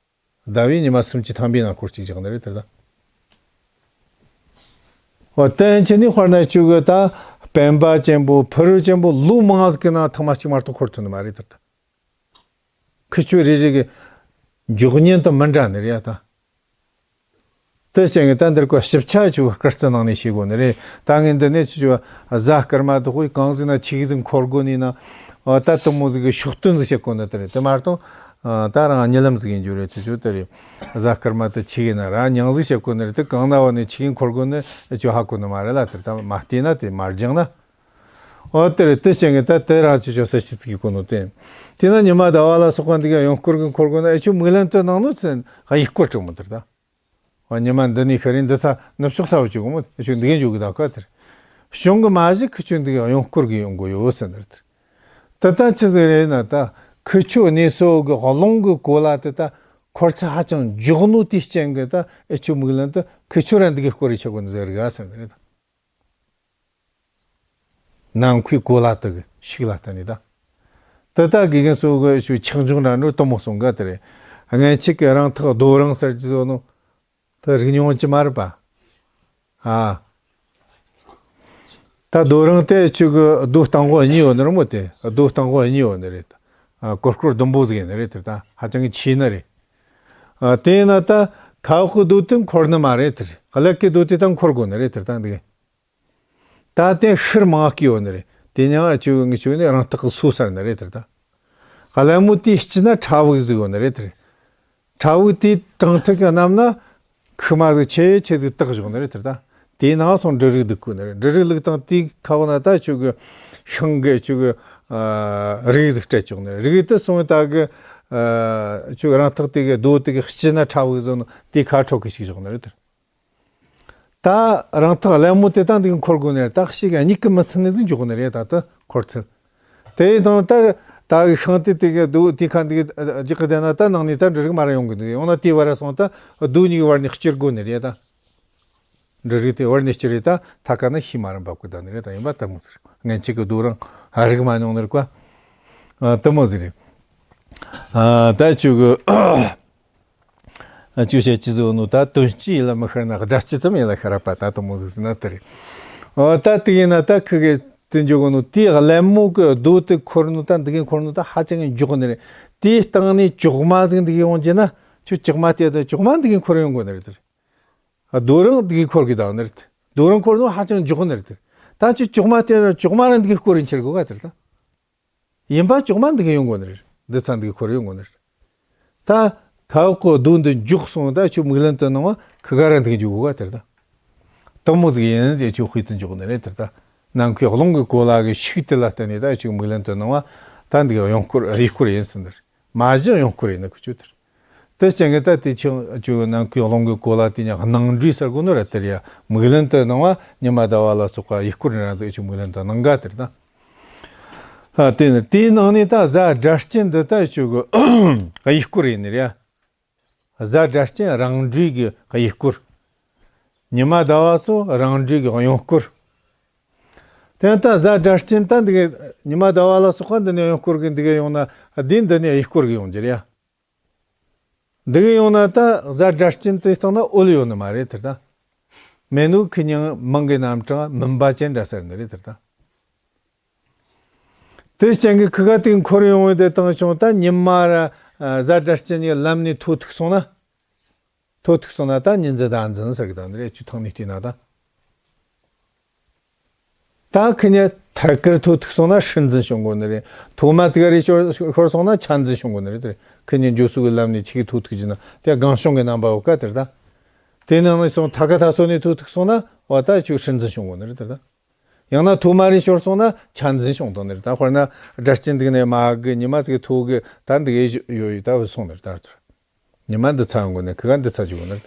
ཟླ་བའི་ཉི་མ་སུམ་ཅུ་ཐམ་པའི་ནང་སྐོར་གཅིག་རྒྱག་ནི་རེད་དེ་ད། འོ་དེ་ཕྱིན་ནས་དཔེར་ན་ཆུ་གི་ད་སྤེན་པ་ཅན་པོ་ཕུ་རུ་ཅན་པོ་ལོ་མང་ཟིག་གི་ནང་ཐེངས་མ་གཅིག་མ་གཏོགས་འཁོར་ཐུབ་ནི་མ་རེད་དེ་ད། ཁི་ཆོ་རེ་རེ་གི་མགྱོགས་མྱུར་དང་མི་འདྲ་ནི་རེད་ཡ་ད། དེ་བྱས་ངས་ད་འདིར་ཀོ་ཞིབ་ཆ་ཆུ་སྐར་རྩི་ནང་ནས་ཤེས་དགོས་ནི་རེད། ད་ངས་འདི་ནས་ཆུ་ཆུ་གཟའ་སྐར་མ་དུ་ཧུའི་གང་ཟིག་ན་ཆི་གི་ཟིག་འཁོར་དགོས་ནི་ན། ཨ་ད་དུ་མོ་ཟིག་གི་ཤུགས་སྟོན་ཟིག་བྱེད་དགོས་ནི་དེ་རེད། དེ་མ་གཏོགས་ཨ་ད་རང་གཉིད་ལམ་ཟིག་ཡིན་རྒྱུ་རེད། ཆུ་ཆུ་དེ་རེད། གཟའ་སྐར་མ་དུ་ཆི་གི་ན་ར་མྱང་ཟིག་བྱེད་དགོས་ནི་རེད། དེ་གང་ན་བ་ནས་ཆི་གི་འཁོར་དགོས་ནི་ཆུ་ཧ་གོ་ནི་མ་རེད་ལ། དེ་ད་མ་བལྟས་ན་དེ་མ་སྦྱངས་ན། འོ་དེ་རེད། དེ་བྱས་ངས་ད་དེ་རང་ཆུ་ཆུ་ས་ཆི་ཚིག་གི་གོ་ནོ་དེ། དེ་ན་ཉི་མ་ཟླ་བ་ལ་སོགས་པ་འདི་ག་གཡོན་སྐོར་གི་འཁོར་དགོས་ན། ཨེ་ཆུ་མིག་ལན་དུ་ནང་ནོ་ཚན་གཡས་སྐོར་དྲུག་མོ་དེར་ད། འོ་ཉི་མ་འདི་ནས་ཤི་རིང་འདི་ཚ་ནུབ་ཕྱོགས་ཚ་བ་བཅུག་གོ་མོ། ཨེ་ཆུ་འདི་ག་འཇུག་གི་ད་ཁ་དེར། གཞུང་གི་མ་གཞི་ཁི་ཆུ་འདི་ག་གཡོན་སྐོར་གི་ཡོང་གོ་ཡོད་ཟེར་ནི་རེད། དེ་ད་ཆི་ཟིག་རེད་ན་ད་ཁི་ཆུ་གནས་སོ་གི་རླུང་གི་གོ་ལ་དེ་ད་འཁོར་ཚ་ཧ་ཅང་མགྱོགས་ནོ་དེའི་རྐྱེན་གི་ད་ཨེ་ཆུ་མིག་ལན་དུ་ཁི་ཆུ་ར་འདི་ག་སྐོར་རེ་ཆག་གོ་ནི་ཟེར་ག་ཟེར་ནི་རེད། ནམ་མཁའི་གོ་ལ་དག་གི་ཤུགས་ལ་བརྟེན་ནས་ད། དེ་ལྟ་དགེ་རྒན་ཚོ་གི་ཆུ་ཆག་འཇོག་འདྲ་འགྲོ་དུ་མོ་གསུང་གི་དེ་རེད། སྔན་ཆད་ཀྱི་རང་ཐག་རྡོ་རིང་ཟེར་གྱི་བཟོ་ནོ། དེ་རིག་མྱོང་ཅི་མ་རེད་པ། ཨ། ད་རྡོ་རིང་དེ་ཆུ་གི་རྡོ་སྟེང་གོ་གཉིས་ཡོད་ནི་རེད་མོ། དེ་རྡོ་སྟེང་གོ་གཉིས་ཡོད་ནི་རེད། ཨ་ཀོར་ཀོར་ཟླུམ་པོ་ཟིག་ཡིན་ནི་རེད། དེ་ད་ཧ་ཅང་གི་ཆེ་ནི་རེད། ཨ་དེ་ཡིན་ན་ད་ཁ་འོག་གི་རྡོ་དེ་འཁོར་ནི་མ་རེད། དེ་རེད། ཀླད་ཀའི་རྡོ་དེ་ད་འཁོར་དགོས་ནི་རེད། དེ་ད་འདི། ད་དེ་ཤུར་མང་སྐྱེ་ཡོད་ནི་རེད། དེ་ཉང་ཨ་ཆུ་ངི་ཆུ་ནི་རང་ཐག་གི་སོ་སར་ནི་རེད། དེར་ད་ཀླད་མོ་དེའི་དཀྱིལ་ན་ཕྲ་བུ་ཟིག་ཡོད་ནི་རེད། དེར་ཕྲ་བུ་དེའི་དྲང་ཐིག་གི་གནམ་ན་ཁུག་མ་ཟིག་ཆེ་ཆེ་ཟིག་བཏགས་བཞག་ནི་རེད། དེར་ད་དེའི་ནང་སོང་འབྲུ་རིགས་བླུག་གོ་ནི་རེད། འབྲུ་རིགས་བླུག་སྟངས་དེའི་ཁ་བ་ན་ད་ཆུ་གི་ཤིང་གི་ཆུ་གི་ཨ་རིགས་ཟིག་སྤྲད་བཅུག་ནི་རེད། རིགས་དེ་སོང་ད་གི་ཨ་ཆུ་གི་རང་ཐག་དེ་གི་རྡོ་དེ་གི་དཀྱིལ་ན་ཕྲ་བུ་ཟིག་ནི་དེའི་ཁ་འཕྲོ་གི་ཞིག་བཞག་ནི་རེད། དེར། ད་རང་ཐག་ཀླད་མོ་དེ་ད་འདི་གི་འཁོར་དགོས་ནི་རེད། ད་ཞིག་གཉིད་ཀི་མི་སྲིད་ནི་ཟིག་འཇོག་ནི་རེད། ད་དེ་འཁོར་ཚུལ། དེ་ཡིན་དང་ད་ད་གི་ཤིང་དེ་དེ་གི་རྡོ་དེ་ཁ་འདི་གི་རྒྱག་གི་བསྡད་ན་ད་ནང་ནས་ད་འབྲུ་རིགས་མར་ར་ཡོང་གི་འདུག་ཡོང་ན་དེའི་བར་ར་སོང་ད་རྡོ་གཉིས་ཀྱི་བར་ནས་བསྐྱུར་དགོས་ནི་རེད། ད་འབྲུ་རིགས་དེ་བར་ནས་བསྐྱུར་རེད། ད་ཐ་ཀ་ན་ཤི་མ་ར་འབབ་གི་ད་ནི་རེད། ད་ཡིན་པ་དེ་མོ་ཟིག་སྔན་ཆད་ཀྱི་རྡོ་རིང་རིག་མ་མྱོང་ནི་རེད་ཀ། ཨ་དེ་མོ་ཟིག་རེད། ཨ་ད་ཆུ་གི་ཨ་ཅུ་བཤད་ཅི་ཟིག་ནོ། ད་དོན་སྤྱི་ཡིན་ལ་མི་ཤར་ན་སྒྲ་སྤྱི་ཙམ་ཡིན་ལ་ཤར་བ་ད་དུ་མོ་ཟིག་ཟིན་ན་དེ་རེད། ཨོ་ད་དེ་ཡིན་ན་ད་ཁི་གི་དེ་འཇོག་གོ་ནོ། དེའི་ཀླད་མོ་གི་རྡོ་དེ་འཁོར་ནོ་ད་འདི་གི་འཁོར་ནོ་ད་ཧ་ཅང་གི་མགྱོགས་ནི་རེད། དེའི་སྟེང་ནས་ལྕོག་མ་ཟིག་འདི་གི་ཡོང་རྒྱུ་ན་ཁྱོད་ལྕོག་མ་དེ་ད་ལྕོག་མ་འདི་གི་འཁོར་ཡོང་དགོས་ནི་རེད། དེ་རེད། རྡོ་རིང་འདི་གི་འཁོར་གི་ད་ནི་རེད། རྡོ་རིང་འཁོར་ནོ་ཧ་ཅང་མགྱོགས་ནི་རེད། དེ་ད་ཁྱོད་ལྕོག་མ་དེ་ད་ལྕོག་མ་ར་འདི་གི་སྐོར་རིན་ཆེར་དགོས་ག་དེ་རེད་ད། ཡིན་པ་ལྕོག་མ་འདི་ག་ཡོང་དགོས་ནི་རེད། འདི་ཚ་འདི་ག་འཁོར་ཡོང་དགོས་ནི་རེད། ད་ཁ་འོག་གི་རྡོ་འདི་མགྱོགས་སོང་། ད་ཁྱོད་མིག་ལམ་དུ་སྣང་བ་ཁི་ག་ར་འདི་ག་འཇུག་དགོས་ག་དེར་ད། དེ་མོ་ཟིག་ཡིན་ཟེར་ཁྱོད་དཔེ་དུ་འཇོག་ནི་རེད་དེར་ད། ནམ་མཁའི་རླུང་གི་གོ་ལ་གི་ཤུགས་དེ་ལ་བརྟེན་ནས་ད་ཅིག་མིག་ལམ་དུ་སྣང་བ་ད་འདི་གཡོན་སྐོར་གཡས་སྐོར་ཡིན་ཟེར་འདིར། མ་གཞི་གཡོན་སྐོར་ཡིན་ནི་ཁུ་ཆུ་དེར། དེ་རྐྱེན་གྱིས་ད་དེ་ཆུ་ཆུ་ནམ་མཁའི་རླུང་གི་གོ་ལ་དེ་ཉག་སྣང་འགྲོས་ཟེར་གོ་ནོ་ར་དེར་ཡ་མིག་ལམ་དུ་སྣང་བ་ཉི་མ་ཟླ་བ་ལ་སོགས་པ་གཡས་སྐོར་རང་ཚོ་ཆུ་མིག་ལམ་དུ་སྣང་ག་དེར་ད། ཨ་དེ་ནི་དེའི་ནང་ནས་ད་གཟའ་སྒྲ་གཅན་འདི་ད་ཆུ་གི་གཡས་སྐོར་ཡིན་ནི་རེད་ཡ། གཟའ་སྒྲ་གཅན་རང་འགྲོས་ཀྱི་གཡས་སྐོར། ཉི་མ་ཟླ་བ་སོགས་རང་འགྲོས་ཀྱི་གཡོན་སྐོར། དེ་ད་གཟའ་སྒྲ་གཅན་ད་འདི་ག་ཉི་མ་ཟླ་བ་ལ་སོགས་པ་འདི་ནས་གཡོན་སྐོར་གྱི་འདི་ག་ཡོང་ན་འདི་འདི་ནས་གཡས་སྐོར་གྱི་ཡོང་རྒྱུ་རེད་ཡ། འདི་ག་ཡོང་ན་ད་གཟའ་སྒྲ་གཅན་དེ་སྟེང་ན་འོལ་ཡོད་ནི་མ་རེད་དེར་ད། མེད་ནོ་ཁི་ཉིང་མིང་གི་རྣམ་གྲངས་མུན་པ་ཅན་འདྲ་ཟེར་ནི་རེད་དེར་ད། དེ་རྐྱེན་གྱིས་ཁི་ག་དེ་འཁོར་ཡོང་བའི་དེ་དང་བྱུང་ད་ཉི་མ་ར་གཟའ་སྒྲ་གཅན་གྱི་ལམ་ནས་ཐོ་ཐུག་སོང་ན། ཐོ་ཐུག་སོང་ན་ད་ཉི་འཛིན་ཟླ་འཛིན་ཟེར་གི་ད་འདི་རེད་ཆུ་ཐང་ནས་བལྟས་ན་ད། ད་ཁི་ཉིན་ཐད་ཀར་ཐོ་ཐུག་སོང་ན་ཧྲིན་འཛིན་བྱུང་དགོས་ནི་རེད། ཐོ་མ་ཙི་ག་རེ་ཤོར་ཤོར་སོང་ན་ཆ་འཛིན་བྱུང་དགོས་ནི་རེད་དེ། ཁི་ཉིན་འགྱོ་སུ་གི་ལམ་ནས་ཆི་གི་ཐོ་ཐུག་རྒྱུ་ན་དེ་སྒང་བྱུང་གི་རྣམ་པ་འོ་ཀ་དེར་ད། དེ་ནང་ནས་སོང་ཐ་ཀ་ཐ་སོ་ནས་ཐོ་ཐུག་སོང་ན་འོ་ད་ཆུ་ཧྲིན་འཛིན་བྱུང་དགོས་ནི་རེད་དེར་ད། ཡང་ན་ཐོ་མ་རེ་ཤོར་སོང་ན་ཆ་འཛིན་བྱུང་དང་ནི་རེད་ད། དཔེར་ན་སྒྲ་གཅན་འདུག་ནས་མ་གི་ཉི་མ་ཙི་གི་ཐོ་གི་ད་འདུག་ཡོད་ཡོད་ད་བུད་སོང་ནི་རེད་ད། ཉི་མ་འདི་ཚ་ཡོང་དགོས་ནས་ཁི་ག་འདི་ཚ་བཅུག་དགོས་ནས།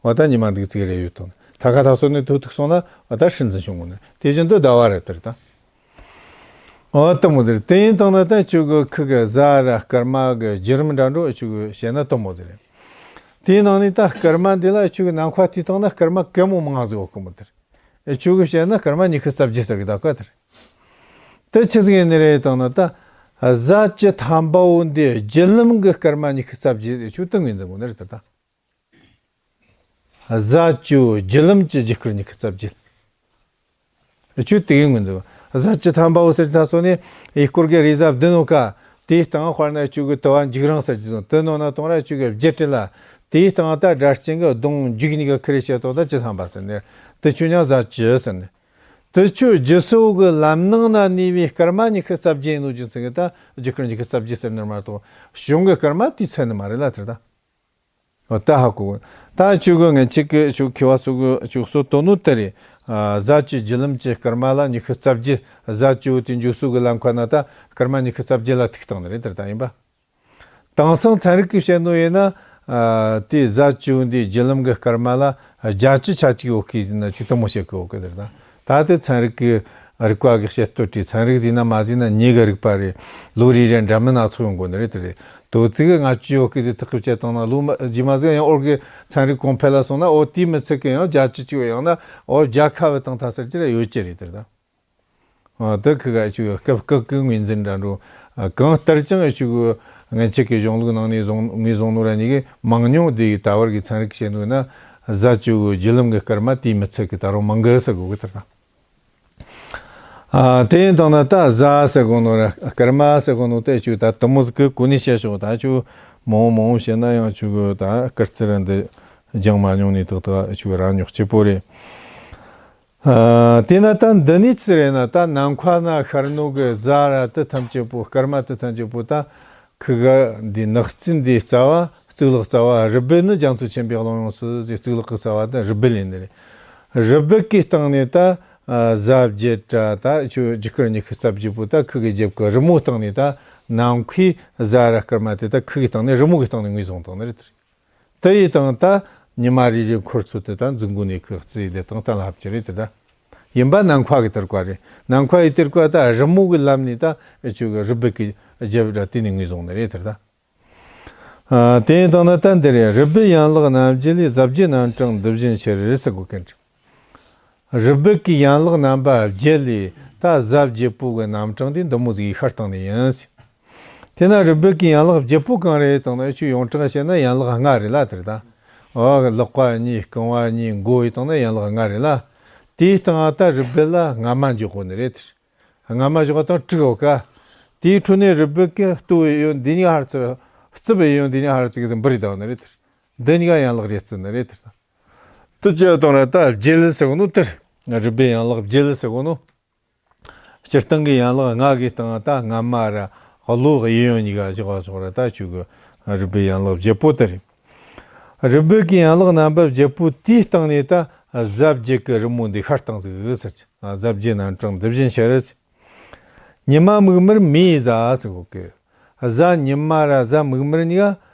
འོ་ད་ཉི་མ་འདི་ཚིག་རེ་ཡོད་དང་། ཐ་ཁ་ཐ་སོ་ནས་ཐུག་ཐུག་སོང་ན་འོ་ད་ཧྲིན་འཛིན་བྱུང་དགོས་ནས་དེ་བཞིན་དུ་ཟླ་བ་རེད་དེར་ད། འོ་དུ་མོ་ཟེར་དེ་ཡིན་དང་ན་ད་ཆུ་གི་ཁི་གི་གཟའ་ར་སྐར་མ་གི་བརྒྱུད་རིམ་འདྲ་འགྲོ་ཆུ་གི་བཤད་ན་དུ་མོ་ཟེར། དེའི་ནང་ནས་ད་སྐར་མ་འདི་ལ་ཆུ་གི་ནམ་མཁའ་དེ་དང་ན་སྐར་མ་གད་མོ་མང་ཟིག་འོ་ཁོ་མོ་དེར། ཨེ་ཆོས་གི་བཤད་ན་སྐར་མ་ཉི་ཤུ་རྩ་བརྒྱད་ཟེར་གི་ད་ཀ་དེར། དེ་ཆི་ཟིག་ཡིན་ནི་རེད་དང་ན་ད། གཟའ་བཅུ་ཐམ་པ་བོ་འདི་བརྒྱུད་ལམ་གི་སྐར་མ་ཉི་ཤུ་རྩ་བརྒྱད་ཟེར་ཆོས་དེ་ངོས་འཛིན་གོ་ནི་རེད་ད། གཟའ་བཅུ་བརྒྱུད་ལམ་གྱི་རྒྱུ་སྐར་ཉི་ཤུ་རྩ་བརྒྱད། ཨེ་ཆོས་དེ་ངོས་འཛིན་གོ། གཟའ་བཅུ་ཐམ་པ་བོ་ཟེར་ཚ་སོ་ནི་ཡི་སྐོར་གི་རེས་གཟའ་བདུན་ནོ་ཀ། དེའི་སྟེང་དཔེར་ན་ཆོས་གི་དུ་བ་འཇིགས་རང་ཟེར་གྱི་སོང་དེ་ནོ་ན་དང་ར་ཆོས་གི་བརྒྱད་དྲི་ལ། དེའི་སྟེང་ད་སྒྲ་གཅན་གི་གདོང་འཇིགས་གཉིས་ཀ་ཁི་རེ་བཤད་དོ་ད་བཅུ་ཐམ་པ་ཟེར་ནས། དེ་ཆོས་ཉག་གཟའ་བཅུ་ཟེར་ནས། དེ་ཆོས་བརྒྱུད་སོ་གི་ལམ་ནང་ན་གནས་པའི་སྐར་མ་ཉི་ཤུ་རྩ་བརྒྱད་ཡིན་ནོ་རྒྱུ་མཚན་གི་ད་རྒྱུ་སྐར་ཉི་ཤུ་རྩ་བརྒྱད་ཟེར་ནི་མ་གཏོགས་གཞུང་གི་སྐར་མ་དེའི་ཚད་ནི་མ་རེད་ལ་དེར་ད། འོ་ད་ཧ་གོ། ད་ཆོས་གི་ངན་ཆིག་གི་ཆོས་མཁས་པ་སོ་གི་ཆོས་སོ་དོ་ནོ་དེ་རེད། གཟའ་བཅུ་བརྒྱུད་ལམ་གྱི་སྐར་མ་ལ་ཉི་ཤུ་རྩ་བརྒྱད། གཟའ་བཅུ་དེ་འཇུག་སོ་གི་ལམ་ཁ་ན་ད་སྐར་མ་ཉི་ཤུ་རྩ་བརྒྱད་ལ་ཐུག་བཏང་ནི་རེད་དེར་ད་ཡིན་པ། དེང་སང་ཚན་རིག་གིས་བཤད་ནོ་ཡིན་ན། ཨ་དེ་གཟའ་བཅུ་འདིའི་བརྒྱུད་ལམ་གྱི་སྐར་མ་ལ་བརྒྱད་ཅུ་ཆ་གཅིག་ཡོད་ཀི་ཟེར་ན་ཅིག་དུ་མོ་བཤད་ཀི་ཡོད་ཀི་དེར་ད། ད་དེ་ཚན་རིག་གི་རིག་པ་གི་བཤད་སྟོད་དེ་ཚན་རིག་ཟིན་ན་མ་ཟིན་ན་ཉེ་གི་རིག་པ་རེད། ལོ་རེ་རེ་འདྲ་མིན་སྣ་ཚོགས་ཡོང་དགོས་ནི་རེད་དེ་རེད། དོ་ཚིག་གི་ལྔ་བཅུ་ཡོད་ཀི་ཟེར་ཐག་གི་བཅད་བཏང་ན་ལོ་མ་རྗེས་མ་ཟིན་ཡང་ཨོར་གི་ཚན་རིག་གོང་འཕེལ་ལ་སོང་ན་ཨོ་དེའི་མི་ཚད་གི་ཡང་བརྒྱད་ཅུ་གཅིག་ཡང་ན་ཨོ་བརྒྱ་ཁ་བ་བཏང་ཐ་ཟེར་གྱི་ར་ཡོད་ཀྱི་རེད་དེར་ད། ཨ་དེ་ཁི་ག་ཆུ་སྐབས་སྐབས་ཀྱི་ངོས་འཛིན་འདྲ་འགྲོ། ཨ་གང་ལྟར་ཀྱང་ཆུ་གི་ངན་ཆིག་གི་གཞུང་ལུགས་ནང་ནས་བཟུང་ངོས་བཟུང་ནོ་ར་ཉིད་ཀྱི་མང་ཉུང་དེ་ཡི་ད་བར་གྱི་ཚན་རིག་བཤད་ནོ་ན་གཟའ་བཅུ་གི་བརྒྱུད་ལམ་གྱི་སྐར་མ་དེའི་མི་ཚད་ཀྱི་ད་རུང་མང་གི་ཟེར་དགོས་གི་དེར་ད། ཨ་དེ་ཡིན་དང་ན་ད་གཟའ་ཟེར་གོ་ནོ་ར་སྐར་མ་ཟེར་གོ་ནོ་དེ་ཆུ་ད་དུ་མོ་ཟིག་གི་གོ་ནས་བཤད་ཆོག་ད་ཆུ་མང་བོ་མང་བོ་བཤད་ན་ཡང་ཆུ་གི་ད་སྐར་རྩིས་ར་འདི་སྦྱང་མ་མྱོང་ནས་ཏག་ཏག་ཆུ་ར་ཉོག་སྐྱིད་པོ་རེད། ཨ་དེས་ན་ད་འདི་ནས་ཅི་རེད་ན་ད་ནམ་མཁའ་ན་ཤར་ནོ་གི་གཟའ་ར་དེ་ཐམས་ཅད་པོ་སྐར་མ་དེ་ཐམས་ཅད་པོ་ད་ཁི་ག་འདི་ནག་རྩིས་འདི་རྩ་བ་གཙུག་ལག་རྩ་བ་རུ་སྦལ་ནི་རྒྱ་མཚོ་ཆེན་པོའི་ཀློང་ཡོངས་སུ་ཟེར་གཙུག་ལག་གི་རྩ་བ་དེ་རུ་སྦལ་ཡིན་ནི་རེད། རུ་སྦལ་གི་སྟེང་ནས་ད་ཨ་གཟའ་བརྒྱད་དྲ་ད་ཆུ་རྒྱུ་སྐར་ཉི་ཤུ་རྩ་བརྒྱད་པོ་ད་ཁི་གི་རྒྱབ་ཀྱི་རི་མོ་སྟེང་ནས་ད་ནམ་མཁའི་གཟའ་ར་སྐར་མ་དེ་ད་ཁི་གི་སྟེང་ནས་རི་མོ་གི་སྟེང་ནས་ངོས་བཟུང་བཏང་ནི་རེད། དེ་ཡི་དང་ད་ཉི་མ་རེ་རེ་འཁོར་ཚུལ་དེ་ད་འཛུགས་འགོ་ནས་ཁོས་རྩིས་དེ་དང་གཏན་ལ་ཕབ་ཀྱི་རེད་དེ་ད། ཡིན་པ་ནམ་མཁའ་གི་དེར་བཀའ་རེད། ནམ་མཁའ་ཡི་དེར་བཀའ་ད་རི་མོ་གི་ལམ་ནས་ད་ཨེ་ཆོས་གི་རུ་སྦལ་གི་རྒྱབ་ར་དེ་ནས་ངོས་བཟུང་ནི་རེད་དེ་ད། ཨ་དེ་ཡི་དང་ན་ད་འདི་རེད། རུ་སྦལ་ཡན་ལག་རྣམ་བརྒྱད་ལས་གཟའ་བརྒྱད་རྣམ་གྲངས་འདི་བཞིན་ཕྱིར་ཟེར་གོ་མཁན་རེད། རུ་སྦལ་གྱི་ཡན་ལག་རྣམ་པ་བརྒྱད་ལས་ད་གཟའ་བརྒྱད་པོ་གི་རྣམ་གྲངས་དེ་འདི་མོ་ཟིག་ཡིག་ཤར་བཏང་ནི་ཡིན་ཟེར། དེ་ན་རུ་སྦལ་གྱི་ཡན་ལག་བརྒྱད་པོ་གང་རེད་བཏང་ན་ཆུ་ཡོངས་གྲགས་བཤད་ན་ཡན་ལག་ལྔ་རེད་ལ་དེར་ད། འོ་ལག་པ་གཉིས་རྐང་བ་གཉིས་མགོ་ཡི་བཏང་ན་ཡན་ལག་ལྔ་རེད་ལ། དེའི་སྟེང་ད་རུ་སྦལ་ལ་རྔ་མ་འཇོག་གོ་ནི་རེད་དེར། རྔ་མ་འཇོག་དང་དྲུག་ཡོད་ཀ། དེའི་ཁྲོད་ནས་རུ་སྦལ་གྱི་ལྟོ་ཡོད་འདི་གཉིས་ཧར་ཚུར་རྩིབ་ཡོད་འདི་གཉིས་ཧར་ཚུར་གྱི་འབུར་ཡི་བཏང་ནི་རེད་དེར། འདི་གཉིས་ཀ་ཡན་ལག་རེ་རྩིས་ནི་རེད་དེར་ད། དེ་ཅི་ཡང་དང་ར་ད་བརྒྱད་ཟེར་གོ་ནོ་དེར། རུ་སྦལ་ཡན་ལག་བརྒྱད་ཟེར་གོ་ནོ། སྤྱིར་བཏང་གི་ཡན་ལག་ལྔ་གི་སྟེང་ད་རྔ་མ་ར་གློ་གཡས་གཡོན་གཉིས་ཀ་བཞག་བཞག་ར་ད་ཆུ་གི་རུ་སྦལ་ཡན་ལག་བརྒྱད་པོ་དེ་རེད། རུ་སྦལ་གྱི་ཡན་ལག་རྣམ་པ་བརྒྱད་པོ་དེའི་སྟེང་ནས་ད་ གཟའ་བརྒྱད་ཀྱི་རི་མོ་འདི་ཤར་བཏང་ཟིག་ཟེར་གྱི། གཟའ་བརྒྱད་རྣམ་གྲངས་འདི་བཞིན་ཤར། ཉི་མ་མིག་དམར་མེ་ཡི་གཟའ་ཟེར་གོ་གི། གཟའ་ཉི་མ་ར་གཟའ་མིག་དམར་གཉིས་ཀ་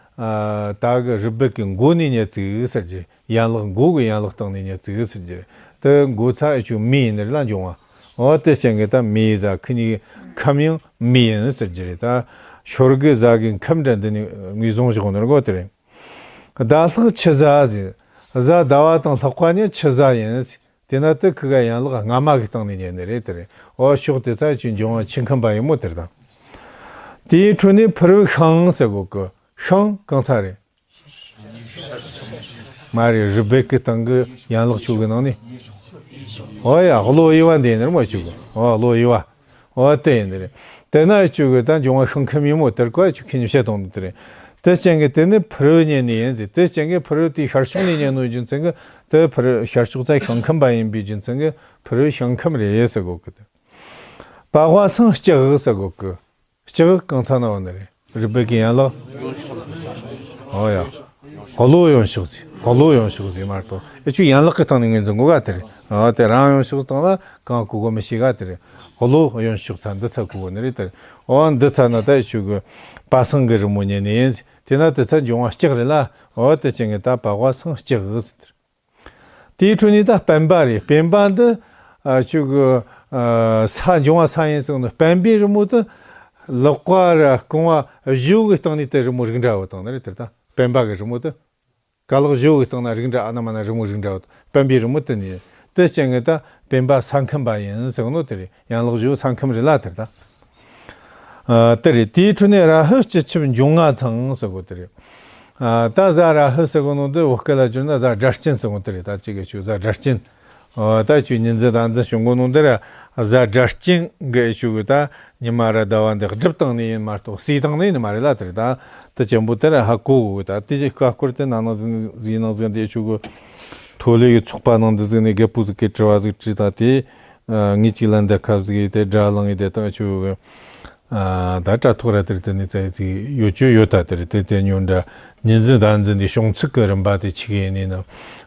ད་གི་རུས་སྦལ་གི་མགོ་ནས་ཉལ་ཙིག་ཟེར་གྱི། ཡན་ལག་མགོ་གི་ཡན་ལག་སྟེང་ནས་ཉལ་ཙིག་ཟེར་གྱི། དེ་མགོ་ཚ་ཨེ་ཆུ་མེ་ཡིན་ནི་རེད་ལ་འབྱུང་བ། འོ་དེ་ཅན་གི་ད་མེ་ཡི་གཟའ་ཁི་གཉིས་ཁམས་ཡང་མེ་ཡིན་ཟེར་གྱི་རེད། ད་ཤོར་གི་གཟའ་གི་ཁམས་འདྲ་འདི་ནས་ངོས་བཟུང་བཞག་ནོ་གོ་དེ་རེད། ཟླ་ལྷག་ཁྱི་གཟའ་ཟེར། གཟའ་ཟླ་བ་དང་ལྷག་པ་ནི་ཁྱི་གཟའ་ཡིན་ཟེར། དེ་ན་དེ་ཁི་ག་ཡན་ལག་སྔ་མ་གི་སྟེང་ནས་ཉལ་ནི་རེད་དེ་རེད། འོ་ཕྱོགས་དེ་ཚ་ཆུ་འབྱུང་བ་ཆུ་ཁམས་པ་ཡིན་མོ་དེར་དང་། དེའི་འཕྲོ་ནས་ཕུར་བུ་ཤིང་ཟེར་གོ་གི། ཤིང་གང་ཚ་རེད། མ་རེད། རུས་སྦལ་གི་སྟེང་གི་ཡན་ལག་ཆུ་གི་ནང་ནས། འོ་ཡ་གློ་དབྱེ་བ་འདི་ནི་མ་ཆུ་གི། འོ་གློ་དབྱེ་བ། འོ་དེ་ཡིན་ནི་རེད། དེ་ན་ཆུ་གི་ད་འབྱུང་བ་ཤིང་ཁམས་ཡིན་མོ་དེར་གོ་ཆུ་ཁྱི་ཉི་བཤད་གཏོང་དུ་དེ་རེད། དེ་ཅན་གི་དེ་ནི་ཕུར་བུ་ཉལ་ནི་ཡིན་ཟེར། དེ་ཅན་གི་ཕུར་བུ་དེའི་ཤར་ཕྱོགས་ནས་ཉལ་ནོ་རྒྱུ་མཚན་གི་དེ་ཕུར་བུ་ཤར་ཕྱོགས་ཚ་ཤིང་ཁམས་པ་ཡིན་པའི་རྒྱུ་མཚན་གི་ཕུར་བུ་ཤིང་ཁམས་རེད་ཟེར་གོ་གི། དེ་པགས་པ་སངས་ལྕགས་ཟེར་གོ་གི། ལྕགས་གང་ཚ་ན་བ་ནི་རེད། རུས་སྦལ་གི་ཡན་ལག་འོ་ཡ། གློ་ཡོན་ཕྱོགས་ཟེར། གློ་ཡོན་ཕྱོགས་ཟེར་མ་གཏོགས་ཨེ་ཆུ་ཡན་ལག་གི་སྟེང་ནས་ངོས་འཛིན་གོ་ག་དེ་རེད། འོ་དེ་རང་ཡོན་ཕྱོགས་སྟེང་ལ་གང་གོ་གོ་མི་ཤེས་ག་དེ་རེད། གློ་ཡོན་ཕྱོགས་ཚ་འདི་ཚ་གོ་གོ་ནི་རེད་དེ་རེད། འོ་འདི་ཚ་ན་ད་ཨེ་ཆུ་གི་པ་སངས་གི་རི་མོ་ཉལ་ནི་ཡིན་ཟེར། དེ་ན་དེ་ཚ་འབྱུང་བ་ལྕགས་རེད་ལ། འོ་དེ་ཅན་གི་ད་པགས་པ་སངས་ལྕགས་ཟེར་དེ་རེད། དེའི་འཕྲོ་ནས་ད་སྤེན་པ་རེད། སྤེན་པ་འདི་ཨ་ཆུ་གི་ཨ་ས་འབྱུང་བ་ས་ཡིན་སོང་ནི། སྤེན་པའི་རི་མོ་དེ་ལག་པ་ར་རྐང་བ་བཞི་གི་སྟེང་ནས་དེ་རི་མོ་རིགས་འདྲ་བོ་དང་ནི་རེད་དེ། ད་སྤེན་པ་གི་རི་མོ་དེ་ཀ་ལག་བཞི་གི་སྟེང་ན་རིགས་འདྲ་ཨ་ན་མ་ན་རི་མོ་རིགས་འདྲ་བོ་དང་། སྤེན་པའི་རི་མོ་དེ་ནི་དེ་ཅན་གི་ད་སྤེན་པ་ས་ཁམས་པ་ཡིན་ཟེར་ནོ་དེ་རེད། ཡན་ལག་བཞི་ས་ཁམས་རེད་ལ་དེར་ད། ཨ་དེ་རེད། དེའི་འཕྲོ་ནས་ར་ཧུ་སྤྱི་ཁྱབ་འབྱུང་ལྔ་ཚང་ཟེར་གོ་དེ་རེད། ཨ་ད་གཟའ་ར་ཧུ་ཟེར་གོ་ནོ་འདི་བོད་སྐད་ལ་བསྒྱུར་ན་གཟའ་སྒྲ་གཅན་ཟེར་གོ་དེ་རེད། ད་གཅིག་གི་ཆུ་གཟའ་སྒྲ་གཅན། ཨ་ད་ཆུ་ཉི་འཛིན་ཟླ་འཛིན་བྱུང་གོ་ནོ་འདི་ར་གཟའ་སྒྲ་གཅན་གི་ཆུ་གི་ད་ཉི་མ་ར་ཟླ་བ་འདི་སྒྲིབ་བཏང་ནི་ཡིན་མ་གཏོགས་གསོས་བཏང་ནི་ཡིན་མ་རེད་ལ་དེ་རེད། ད་དེ་ཅན་པོ་དེ་ར་ཧ་གོ་གོ་གི། ད་དེ་ཅི་ཀ་སྐོར་དེ་ན་ནང་ཟིན་ཟིན་ནང་ཟིན་དེ་ཆུ་གི་ཐོ་ལེ་གི་ཚོགས་པ་ནང་འདི་ཟིན་ནས་རྒད་པོ་ཟིག་གི་དྲི་བ་ཟིག་དྲིས་ད་དེ། ཨ་ངས་གཅིག་ལ་འདི་ཁབ་ཟིག་ཡིན་ཏེ་དགྲ་ལངས་ཡིན་ཏེ་ད་ཆུ་གི། ཨ་ད་དྲ་ཐོག་ར་དེར་དེ་ནི་ཙ་ཡི་ཙི་ཡོད་ཅོ་ཡོད་ད་དེར་དེ་དེ་ཉོན་འདྲ་ཉིན་འཛིན་ཟླ་འཛིན་འདི་བྱུང་ཚུལ་གི་རིམ་པ་དེ་ཆི་གི་ཡིན་ནི་ན།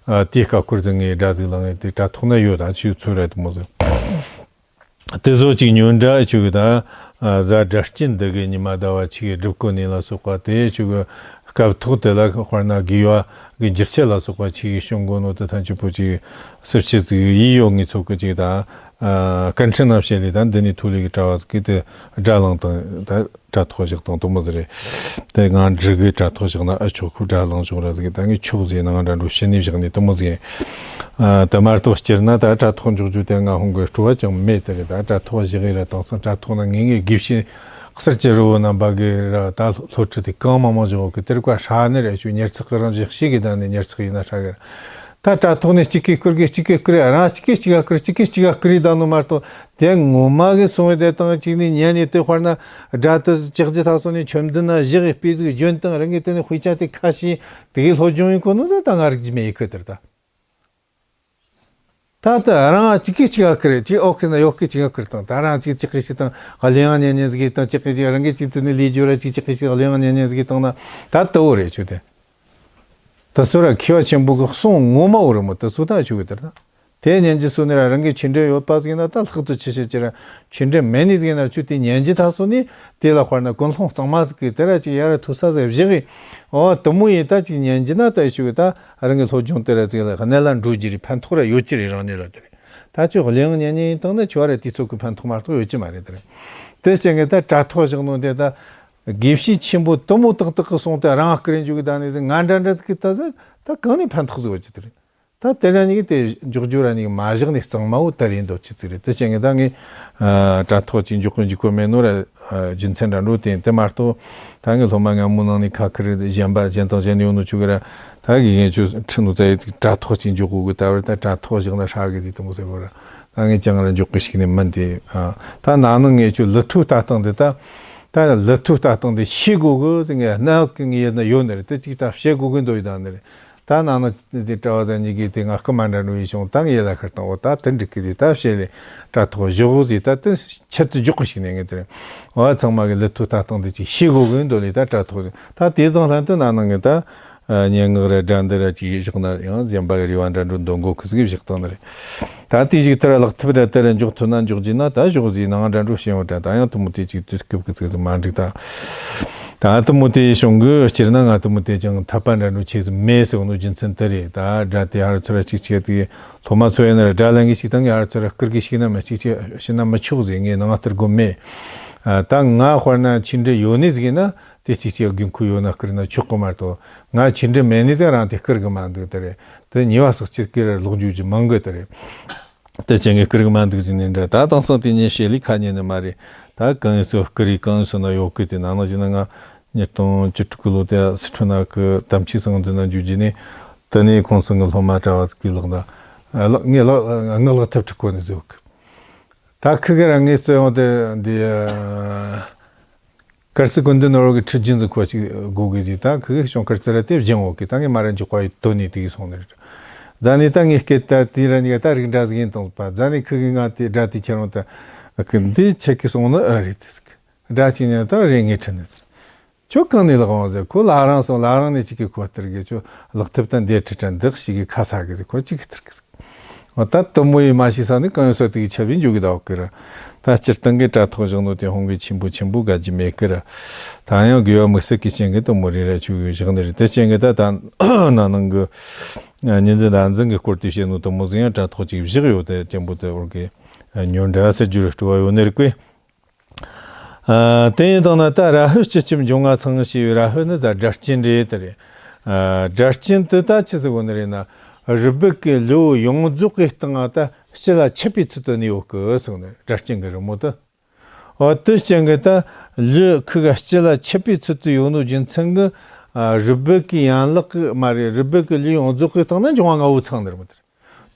ཨ་དེའི་སྐབས་ཁུར་ཟིག་ངས་དགྲ་ཟིག་ལངས་ཡིན་ཏེ་དྲ་ཐོག་ན་ཡོད་ད་ཆུ་ཚུར་ར་དེ་མོ་ཟིག་དེ་ཚོ་ཅིག་ཉོན་འདྲ་ཆུ་གི་ད། ཨ་གཟའ་སྒྲ་གཅན་འདི་གི་ཉི་མ་ཟླ་བ་ཆི་གི་སྒྲིབ་གོ་ནི་ལ་སོགས་པ་དེ་ཆུ་གི་སྐབས་ཐོག་དེ་ལ་དཔེར་ན་དགེ་བ་གི་འགྱུར་ཚད་ལ་སོགས་པ་ཆི་གི་བྱུང་གོ་ནོ་དེ་ཐམས་ཅད་པོ་ཅིག་སུ་ཕྱི་ཟིག་ཡིད་ཡོད་ངེས་ཚོགས་གི་ཅིག་ད། ཨ་སྐད་འཕྲིན་ནང་བཤད་ལས་ད་འདི་ནི་ཐོ་ལེ་གི་གྲྭ་བ་ཟིག་གིས་དེ་དགྲ་ལངས་དང་ད་དྲ་ཐོག་བཞག་དང་དེ་མོ་ཟིག་རེད། དེ་ང་འབྲི་གི་དྲ་ཐོག་བཞག་ན་ཨ་ཆོག་ཁུ་དགྲ་ལངས་བྱུང་ར་ཟིག་ད་ངས་ཆོག་ཟེར་ན་ང་འདྲ་འགྲོ་ཕྱི་ནས་བཞག་ནས་དེ་མོ་ཟིག་ཨ་དེ་མ་གཏོགས་སྤྱིར་ན་ད་དྲ་ཐོག་འཇོག་རྒྱུ་དེ་ང་ཧོང་གི་སྤྲོ་བ་ཅང་མེད་དེ་རེད། ད་དྲ་ཐོག་བཞག་ཡི་ར་དེང་སང་དྲ་ཐོག་ན་ངེས་ངེས་དགེ་བཤེས་གསར་གྱི་རི་བོ་རྣམ་པ་གི་ར་ད་སློབ་ཁྲིད་དེ་གང་མང་མང་བཞག་གི་དེར་ཀ་ཧྲ་ནི་རེད་ཆུ་ཉེར་ཚགས་གི་རང་བཞག་ཤེས་གི་ད་ནི་ཉེར་ཚགས་ཡིན་ན་ཧྲ་གི་ར། ད་དྲ་ཐོག་ནས་གཅིག་གིས་བསྐུར་གི་གཅིག་གིས་བསྐུར་རང་གཅིག་གིས་གཅིག་ག་བསྐུར་གཅིག་གིས་གཅིག་ག་བསྐུར་ཡི་ད་ནོ་མ་གཏོགས་དེ་ངོ་མ་གི་སོང་བའི་དེ་དང་གཅིག་ནས་ཉན་ནས་དེ་དཔེར་ན་དགྲ་དེ་ལྕགས་ཀྱི་ཐག་སོང་ནས་ཆོས་མདུན་ན་བཞག་གི་དཔེ་ཟིག་བརྗོད་དང་རང་གི་དེ་ནས་དཔེ་ཆ་དེ་ཁ་ཤས་དེ་གི་སློབ་སྦྱོང་ཡིན་གོ་ནོ་ཟིག་ད་ང་རིག་གི་མེད་ཡི་ཁུ་དེར་ད། ད་ལྟ་རང་གཅིག་གིས་གཅིག་ག་ཁུར་རེད། གཅིག་ཨོ་ཁེ་ན་ཡོ་ཁེ་གཅིག་ག་ཁུར་དང་། ད་རང་གཅིག་གཅིག་གིས་གཅིག་དང་གླུ་དབྱངས་སྙན་སྙན་ཟིག་གིས་དང་། གཅིག་གིས་གཅིག་རང་གིས་གཅིག་ཙི་ནི་ལས་རྒྱུ་ར་གཅིག་གཅིག་གིས་གཅིག་གླུ་དབྱངས་སྙན་སྙན་ཟིག་གིས་དང་ན་ད་ལྟ་བོ་རེད་ཆུ་དེ། ད་སུ་ར་མཁས་པ་ཆེན་པོ་གི་གསུང་ངོ་མ་བོ་རེད་མོ། ད་སུ་ད་ཆུ་གི་དེར་ད་དེ་སྙན་གྱི་སུ་ནི་ར་རང་གི་ཆོས་འབྲེལ་ཡོད་པ་ཟིག་ཡིན་ན་ད་ལྷག་ཏུ་ཆེ་ཤོས་ཅི་ར། ཆོས་འབྲེལ་མེད་ནི་ཟིག་ཡིན་ན་ཆུ་དེ་ཉན་གྱི་ད་སུ་ནི་དེ་ལ་དཔེར་ན་ཀུན་སློང་གཙང་མ་ཟིག་གིས་དེ་ར་ཅིག་ཡ་ར་ཐུག་ས་ཟིག་བཞག་གི། ཨོ་དུ་མོ་ཡིན་ད་ཅིག་ཉན་གྱི་ན་ད་ཆུ་གི་ད། རང་གི་སློབ་སྦྱོང་དེ་ར་ཅིག་ལ་གནད་ལ་འགྲོ་རྒྱུ་རེད། ཕན་ཐོགས་ར་ཡོད་ཀྱི་རེད་རང་ཉིད་ལ་དེ་རེད། ད་ཁྱོད་གླུ་དབྱངས་སྙན་སྙན་ཡིན་བཏང་ན་ཁྱོད་ར་དུས་ཚོད་ཀྱི་ཕན་ཐོགས་མ་གཏོགས་ཡོད་ཀྱི་མ་རེད་དེ་རེད། དེ་རྐྱེན་གྱིས་ད་དྲ་ཐོག་བཞག་ནོ་དེ་ད་དགེ་བཤེས་ཆེན་པོ་དུ་མོ་ཏག་ཏག་གི་གསུང་དེ་རང་བསྐུར་རེ་འཇུག་གི་ད་ནི་ཟིག་ང་འདྲ་འདྲ་ཟིག་གི་ད་ཟིག་ད་གང་ནས་ཕན་ཐོགས་ཟིག་ཡོད་ཀྱི་དེ་རེད། ད་དེ་ར་ཉིད་ཀྱི་དེ་འཇོག་རྒྱུ་ར་ཉིད་ཀྱི་མ་བཞག་ནས་གཙང་མ་བོ་དར་ཡིན་འདོད་ཀྱི་ཚིག་རེད། དེ་རྐྱེན་གྱིས་ད་ངས་ཨ་དྲ་ཐོག་ཅིག་འཇོག་གི་འཇོག་གི་མེད་ནོ་ར། ཨ་རྒྱུ་མཚན་འདྲ་འགྲོ་དེ་དེ་མ་གཏོགས་ད་ངས་སློབ་མ་སྔ་མོ་ནང་ནས་ཁ་ཁུར་གཞན་པ་གཞན་དང་གཞན་ཡོད་ནོ་ཆུ་གི་ར། ད་གི་ངས་ཆུ་ཁྲི་ནོ་ཙ་ཡི་ཚིག་དྲ་ཐོག་ཅིག་འཇོག་གོ་གི་ད་བར་ད་དྲ་ཐོག་བཞག་ན་ཧྲ་གི་ཟིག་དུ་མོ་ཟེར་གོ་ར། ད་ངས་ཅང་ར་འཇོག་གི་ཞིག་ནས་མིན་ཏེ། ཨ་ད་ན་ནིང་ངས་ཆུ་ལི་ཐུ་ལྟ་སྟངས་དེ་ད་ད་ལི་ཐུ་ལྟ་སྟངས་དེ་ཤེས་དགོ་གི་ཟེར། ངས་སྣང་གི་ངས་ཡོད་ན་ཡོད་ནི་རེད། དེ་ཅིག་ད་བཤད་དགོ་གི་འདོད་ཡོད་ད་ནི་རེད། ད་ནང་ན་དེ་གྲྭ་བ་ཟན་གཉིས་ཀྱིས་དེ་ང་སྐུ་མ་འདྲ་འགྲོ་ཡིན་བྱུང་ད་ངས་ཡེ་ལ་ཁར་བཏང་འོ་ད་དེ་འགྲིག་གི་ཟིག་ད་བཤད་ལས་དྲ་ཐོག་བཞག་ཟིག་ད་དེ་ཆེད་དུ་འཇོག་གི་ཞིག་ནས་ངས་དེ་རིང་འོ་ཚང་མ་གི་ལི་ཐུ་ལྟ་སྟངས་དེ་ཅིག་ཤེས་དགོ་གི་འདོད་ལས་ད་དྲ་ཐོག་ད་དེ་དང་ལྷན་དུ་ན་ནིང་གི་ད་ སྙན་ངག་ར་སྒྲ་འདི་ར་ཅིག་བཞག་ན་ཡང་གཞན་པ་གི་རེ་བ་འདྲ་འགྲོ་འདོན་དགོས་ཁུ་ཟིག་བཞག་བཏང་ནི་རེད། ད་དེ་ཞིག་ལྟར་ལག་ཐུབ་ར་དེ་ར་འཇོག་ཐུབ་ན་འཇོག་རྒྱུ་ན་ད་ཞོག་ཟིག་ནང་འདྲ་འགྲོ་བྱེད་འོ་དྲ་ད་ཡང་དུ་མོ་དེ་ཅིག་དུས་སྐབས་ཀྱི་ཚིག་ཟིག་མ་འགྲིག་ད། ད་དུ་མོ་དེ་བྱུང་གི་སྤྱིར་ན་ང་དུ་མོ་དེ་ཅང་འཐད་པ་འདྲ་འགྲོ་ཆེ་ཟིག་མེད་ཟེར་བ་ནོ་རྒྱུ་མཚན་དེ་རེད། ད་སྒྲ་དེ་ཧར་ཚུར་ར་ཅིག་ཅིག་དེ་སློབ་མ་ཚོ་ཡིན་ན་ར་སྒྲ་ལེན་གི་ཞིག་དང་གི་ཧར་ཚུར་ར་བསྐུར་གི་ཞིག་ན་མ་ཅིག་ཅིག་ཤི་ན་མི་ཆོག་ཟེར་ངས་ནང་སྟར་དགོས་མེད། ད་ང་དཔེར་ན་ཆི་འདྲ་ཡོད་ནི་ཟིག་ཡིན་ན། དེ་གཅིག་གཅིག་དགོས་མཁོ་ཡོད་ན་བསྐུར་ན་ཆོག་གི་མ་གཏོགས། ང་ཆི་འདྲ་མེད་ནི་ཟེར་རང་དེ་བསྐུར་གི་མ་འདུག་དེ་རེད། དེ་ཉེས་པ་སོགས་ཅི་བསྐུར་ལོག་འཇུག་རྒྱུ་མང་གི་དེ་རེད། དེ་ཅན་གི་བསྐུར་གི་མ་འདུག་ཟེར་ནས་འདྲ་ད་དེང་སང་དེ་ཉིད་བཤད་ལས་ཁ་ཉན་ནི་མ་རེད། ད་གང་ཡིན་སོ་བསྐུར་རེད་གང་ཡིན་སོ་ན་ཡོད་གི་དེ་ནང་ན་བཞིན་ན་ང་ཉིས་སྟོང་བཅུ་དྲུག་གི་ལོ་དེ་སི་ཁྲོན་ན་གི་དམ་ཆོས་གསང་འདུས་ན་འཇུག་རྒྱུ་ནས་དེ་ནས་ཁོང་ཚང་གི་སློབ་མ་གྲྭ་བ་ཟིག་གིས་ལག་ད་ལག་ངས་ལག་ངས་ལག་ཐབས་ཁྲིད་གོ་ནས་བཟོ་གི། ད་ཁི་གེ་ར་ངས་རྩོད་ཡོང་དེ་འདི། དཀར་རྩི་ཀུན་ལྡན་ནོར་བུ་གི་ཁྲིད་རྒྱུན་ཟིག་ཁོ་ཅིག་དགོས་གི་ཟིག་ད་ཁི་གེ་ཤོང་དཀར་རྩི་ར་དེ་སྦྱང་འོག་གི་ད་ངས་མ་ར་འཇོག་པ་ཡི་དོན་ནི་དེ་གི་སོང་ནི་རེད། རྫ་ནི་ད་ངས་སྐད་ད་དེ་ར་ཉི་ག་ད་རིགས་འདྲ་ཟིག་ཡིན་དང་པ་རྫ་ནི་ཁི་གེ་ང་དེ་སྒྲ་དེ་ཁྱེར་འོང་ད་ཁི་འདི་ཆེ་གི་སོང་ནི་ཨ་རེད་དེ་ཟིག་སྒྲ་ཅིག་ཉན་ད་རེད་ངས་ཁྲིད་ནི་ཟིག་ཁྱོད་གང་ནས་ལག་འོང་ཟེར། ཁོ་ལག་རང་སོང་ལག་རང་ནས་ཅིག་གིས་ཁོ་སྟེར་གི། ཁྱོད་ལག་ཐུབ་ད་འདི་ཁྲི་ཁྲ་འདི་ཞིག་གིས་ཁ་ས་གི་ཟེར། ཁོ་ཅིག་གིས་སྟེར་གི་ཟེར། འོ་ད་དུ་མོ་ཡིས་མ་ཤེས་ས་ནི་གང་ཡོད་ས་དེ་གི་ཆ་བིན་འཇུག་གི་ད་འོག་གི་ར། ད་སྤྱིར་བཏང་གི་དྲ་ཐོག་བཞག་ནོ་དེ་ཧོང་གི་ཆེན་པོ་ཆེན་པོ་དགའ་རྒྱུ་མེད་གི་ར། ད་ཡང་དགེ་བ་དམིགས་བསལ་གི་རྐྱེན་གི་དུ་མོ་རེ་ར་ཆུ་གི་བཞག་ནི་རེད། དེ་རྐྱེན་གི་ད་ད་ན་ནང་གི་ཉིན་འཛིན་ཟླ་འཛིན་གི་སྐོར་དུ་བཤད་ནོ་དུ་མོ་ཟིག་ཡང་དྲ་ཐོག་ཅིག་བཞག་ཡོད། དེ་ཅན་པོ་དེ་འོར་གི་ཉོ་འདྲ་ཟེར་རྒྱུ་རེད། སྤྲོ་བ་ཡོད་ནི་རེད་ཀོས། ཨ། དེ་ཡིན་དང་ན་ད་ར་ཧུ་སྤྱི་ཁྱིམ་འབྱུང་ལྔ་ཚང་ཞེས་པའི་ར་ཧུ་ནི་ཟ་སྒྲ་རྐྱེན་རེད་དེ་རེད། ཨ། སྒྲ་རྐྱེན་དེ་ད་ཆི་ཟིག་གོ་ནི་རེད་ན། རུས་སྦལ་གྱི་ལུས་ཡོངས་རྫོགས་ཀྱི་སྟེང་ང་ད་སྤྱི་ལ་མཆེད་པའི་ཚུལ་དུ་གནས་ཡོད་གི་གསུངས་ནས་སྒྲ་རྐྱེན་གྱི་རི་མོ་དེ། འོ་དེ་རྐྱེན་གྱིས་ད་ལུས་ཁུ་ག་སྤྱི་ལ་མཆེད་པའི་ཚུལ་དུ་ཡོད་ནོ་རྒྱུ་མཚན་གྱིས། ཨ། རུས་སྦལ་གྱི་ཡན་ལག་གི་མ་རེད། རུས་སྦལ་གྱི་ལུས་ཡོངས་རྫོགས་ཀྱི་སྟེང་ན་འབྱུང་བ་ལྔ་བོ་ཚང་ནི་རེད་མོ་དེ་རེད།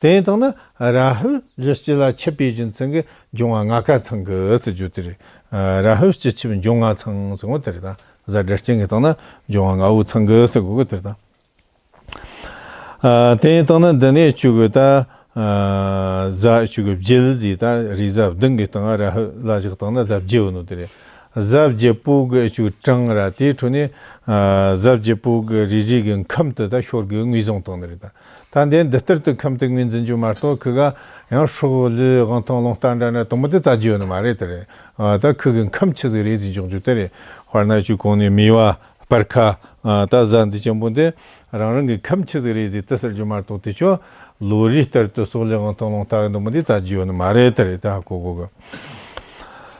དེ་ཡིན་དང་ན་ར་ཧུ་ལུས་སྤྱི་ལ་མཆེད་པའི་རྒྱུ་མཚན་གྱིས་འབྱུང་བ་ལྔ་ཀ་ཚང་གི་ཟེར་རྒྱུ་དེ་རེད། ཨ། ར་ཧུ་སྤྱི་ཁྱིམ་འབྱུང་ལྔ་ཚང་ཟེར་བ་དེ་རེད་ད། ཟ་སྒྲ་རྐྱེན་གྱི་སྟེང་ན་འབྱུང་བ་ལྔ་བོ་ཚང་གི་ཟེར་གོ་གི་དེ་རེད་ད། ཨ། དེ་ཡིན་དང་ན་འདི་ནས་བཅུག་གི་ད། ཨ། ཟ་བཅུག་གི་བརྒྱད་ཟིག་ད་རེས་གཟའ་བདུན་གྱི་སྟེང་ར་ཧུ་ལ་བཞག་སྟེང་ན་ཟ་བརྒྱད་ཡོད་ནོ་དེ་རེད། གཟའ་བརྒྱད་པོ་གི་བཅུག་གྲངས་ར་དེའི་ཁྲོད་ནས། ཨ། གཟའ་བརྒྱད་པོ་གི་རེ་རེ་གི་ཁམས་དེ་ད་ཤོར་གི་ངོས་བཟུང་བཏང་ནི་རེད་ད། ད་འདི་འདི་ལྟར་དུ་ཁམས་དེ་ངོས་འཛིན་རྒྱུ་མ་གཏོགས་ཁི་ག་ཡང་སྲོག་ལུས་དབང་ཐང་རླུང་རྟ་འདྲ་འདྲ་དུ་མོ་དེ་བཙལ་རྒྱུ་ཡོད་ནི་མ་རེད་དེ་རེད། ཨ། ད་ཁི་གི་ཁམས་ཆི་ཟིག་རེད་ཟིག་འཇོག་རྒྱུ་དེ་རེད། དཔེར་ན་ཆུ་གོང་ནས་མེ་བ་སྤར་ཁ། ཨ། ད་གཟའ་འདི་ཅན་པོ་འདི་རང་རང་གི་ཁམས་ཆི་ཟིག་རེད་ཟིག་དེ་ཟེར་རྒྱུ་མ་གཏོགས་དེ་ཆོ་ལོ་རེའི་ལྟར་དུ་སྲོག་ལུས་དབང་ཐང་རླུང་རྟ་གི་དུ་མོ་དེ་བཙལ་རྒྱུ་ཡོད་ནི་མ་རེད་དེ་རེད། ད་ཧ་གོ་གོ་གི།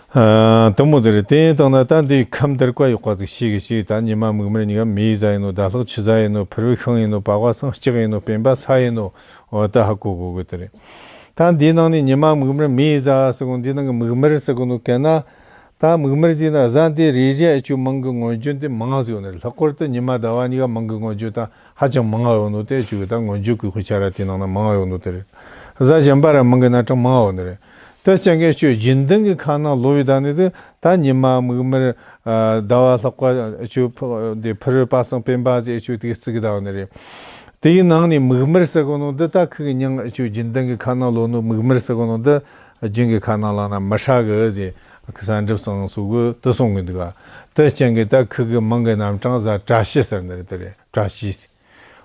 ཨ། དུ་མོ་ཟེར་རེད། དེ་ཡིན་དང་ན་ད་འདི་ཁམས་དར་བཀའ་ཡག་པ་ཟིག་ཤེས་གི་ཤེས། ད་ཉི་མ་མིག་དམར་གཉིས་ཀ་མེ་ཡི་གཟའ་ཡིན་ནོ། ཟླ་ལྷག་ཆུ་གཟའ་ཡིན་ནོ། ཕུར་བུ་ཤིང་ཡིན་ནོ། པ་ཀ་སང་ལྕགས་ཡིན་ནོ། སྤེན་པ་ས་ཡིན་ནོ། འོ་ད་ཧ་གོ་གོ་གི་དེ་རེད། ད་འདིའི་ནང་ནས་ཉི་མ་མིག་དམར་མེ་ཡི་གཟའ་ཟེར་གོ་འདིའི་ནང་གི་མིག་དམར་ཟེར་གོ་ནོ་གན་ན། ད་མིག་དམར་ཟེར་ན་གཟའ་འདི་རེ་རེ་ཨེ་ཆུ་མིང་གི་མངོན་བརྗོད་འདི་མང་ཟིག་ཡོད་ནི་རེད། ལྷག་པར་དུ་ཉི་མ་ཟླ་བ་གཉིས་ཀ་མིང་གི་མངོན་བརྗོད་ད། ཧ་ཅང་མང་ང་ཡོད་ནོ་དེ་བཅུག་ད་མངོན་བརྗོད་ཀྱི་དཔེ་ཆ་ར་དེ་ནང་ན་མང་ང་ཡོད་ནོ་དེ་རེད། གཟའ་གཞན་པ་ར་མིང་གི་རྣམ་གྲངས་མང་ང་ཡོད་ནི་རེད། དེ་རྐྱེན་གྱིས་ཆུ་རྒྱུན་ལྡན་གྱི་ཁ་ནང་ལོ་བའི་ཟླ་ནི་ཟིག་ད་ཉི་མ་མིག་དམར། ཨ། ཟླ་བ་ལྷག་པ་ཆུ་ཕུ་དེ་ཕུ་རུ་པ་སང་སྤེན་པ་ཟེར་ཆུ་དེ་བརྩི་གི་ད་ཡོད་ནི་རེད། དེའི་ནང་ནས་མིག་དམར་ཟེར་གོ་ནོ་འདི་ད་ཁི་གི་མིང་ཆུ་རྒྱུན་ལྡན་གྱི་ཁ་ནང་ལོ་ནོ་མིག་དམར་ཟེར་གོ་ནོ་འདི་རྒྱུན་གྱི་ཁ་ནང་ལ་ན་མི་ཧྲ་གི་ཟེར་གི་གསར་འགྲེབ་སང་སུ་གི་དེ་གསུང་གི་འདུག་ག་དེ་རྐྱེན་གྱིས་ད་ཁི་གི་མིང་གི་རྣམ་གྲངས་གཟའ་བཀྲ་ཤིས་ཟེར་ནི་རེད། དེ་རེད་བཀྲ་ཤིས།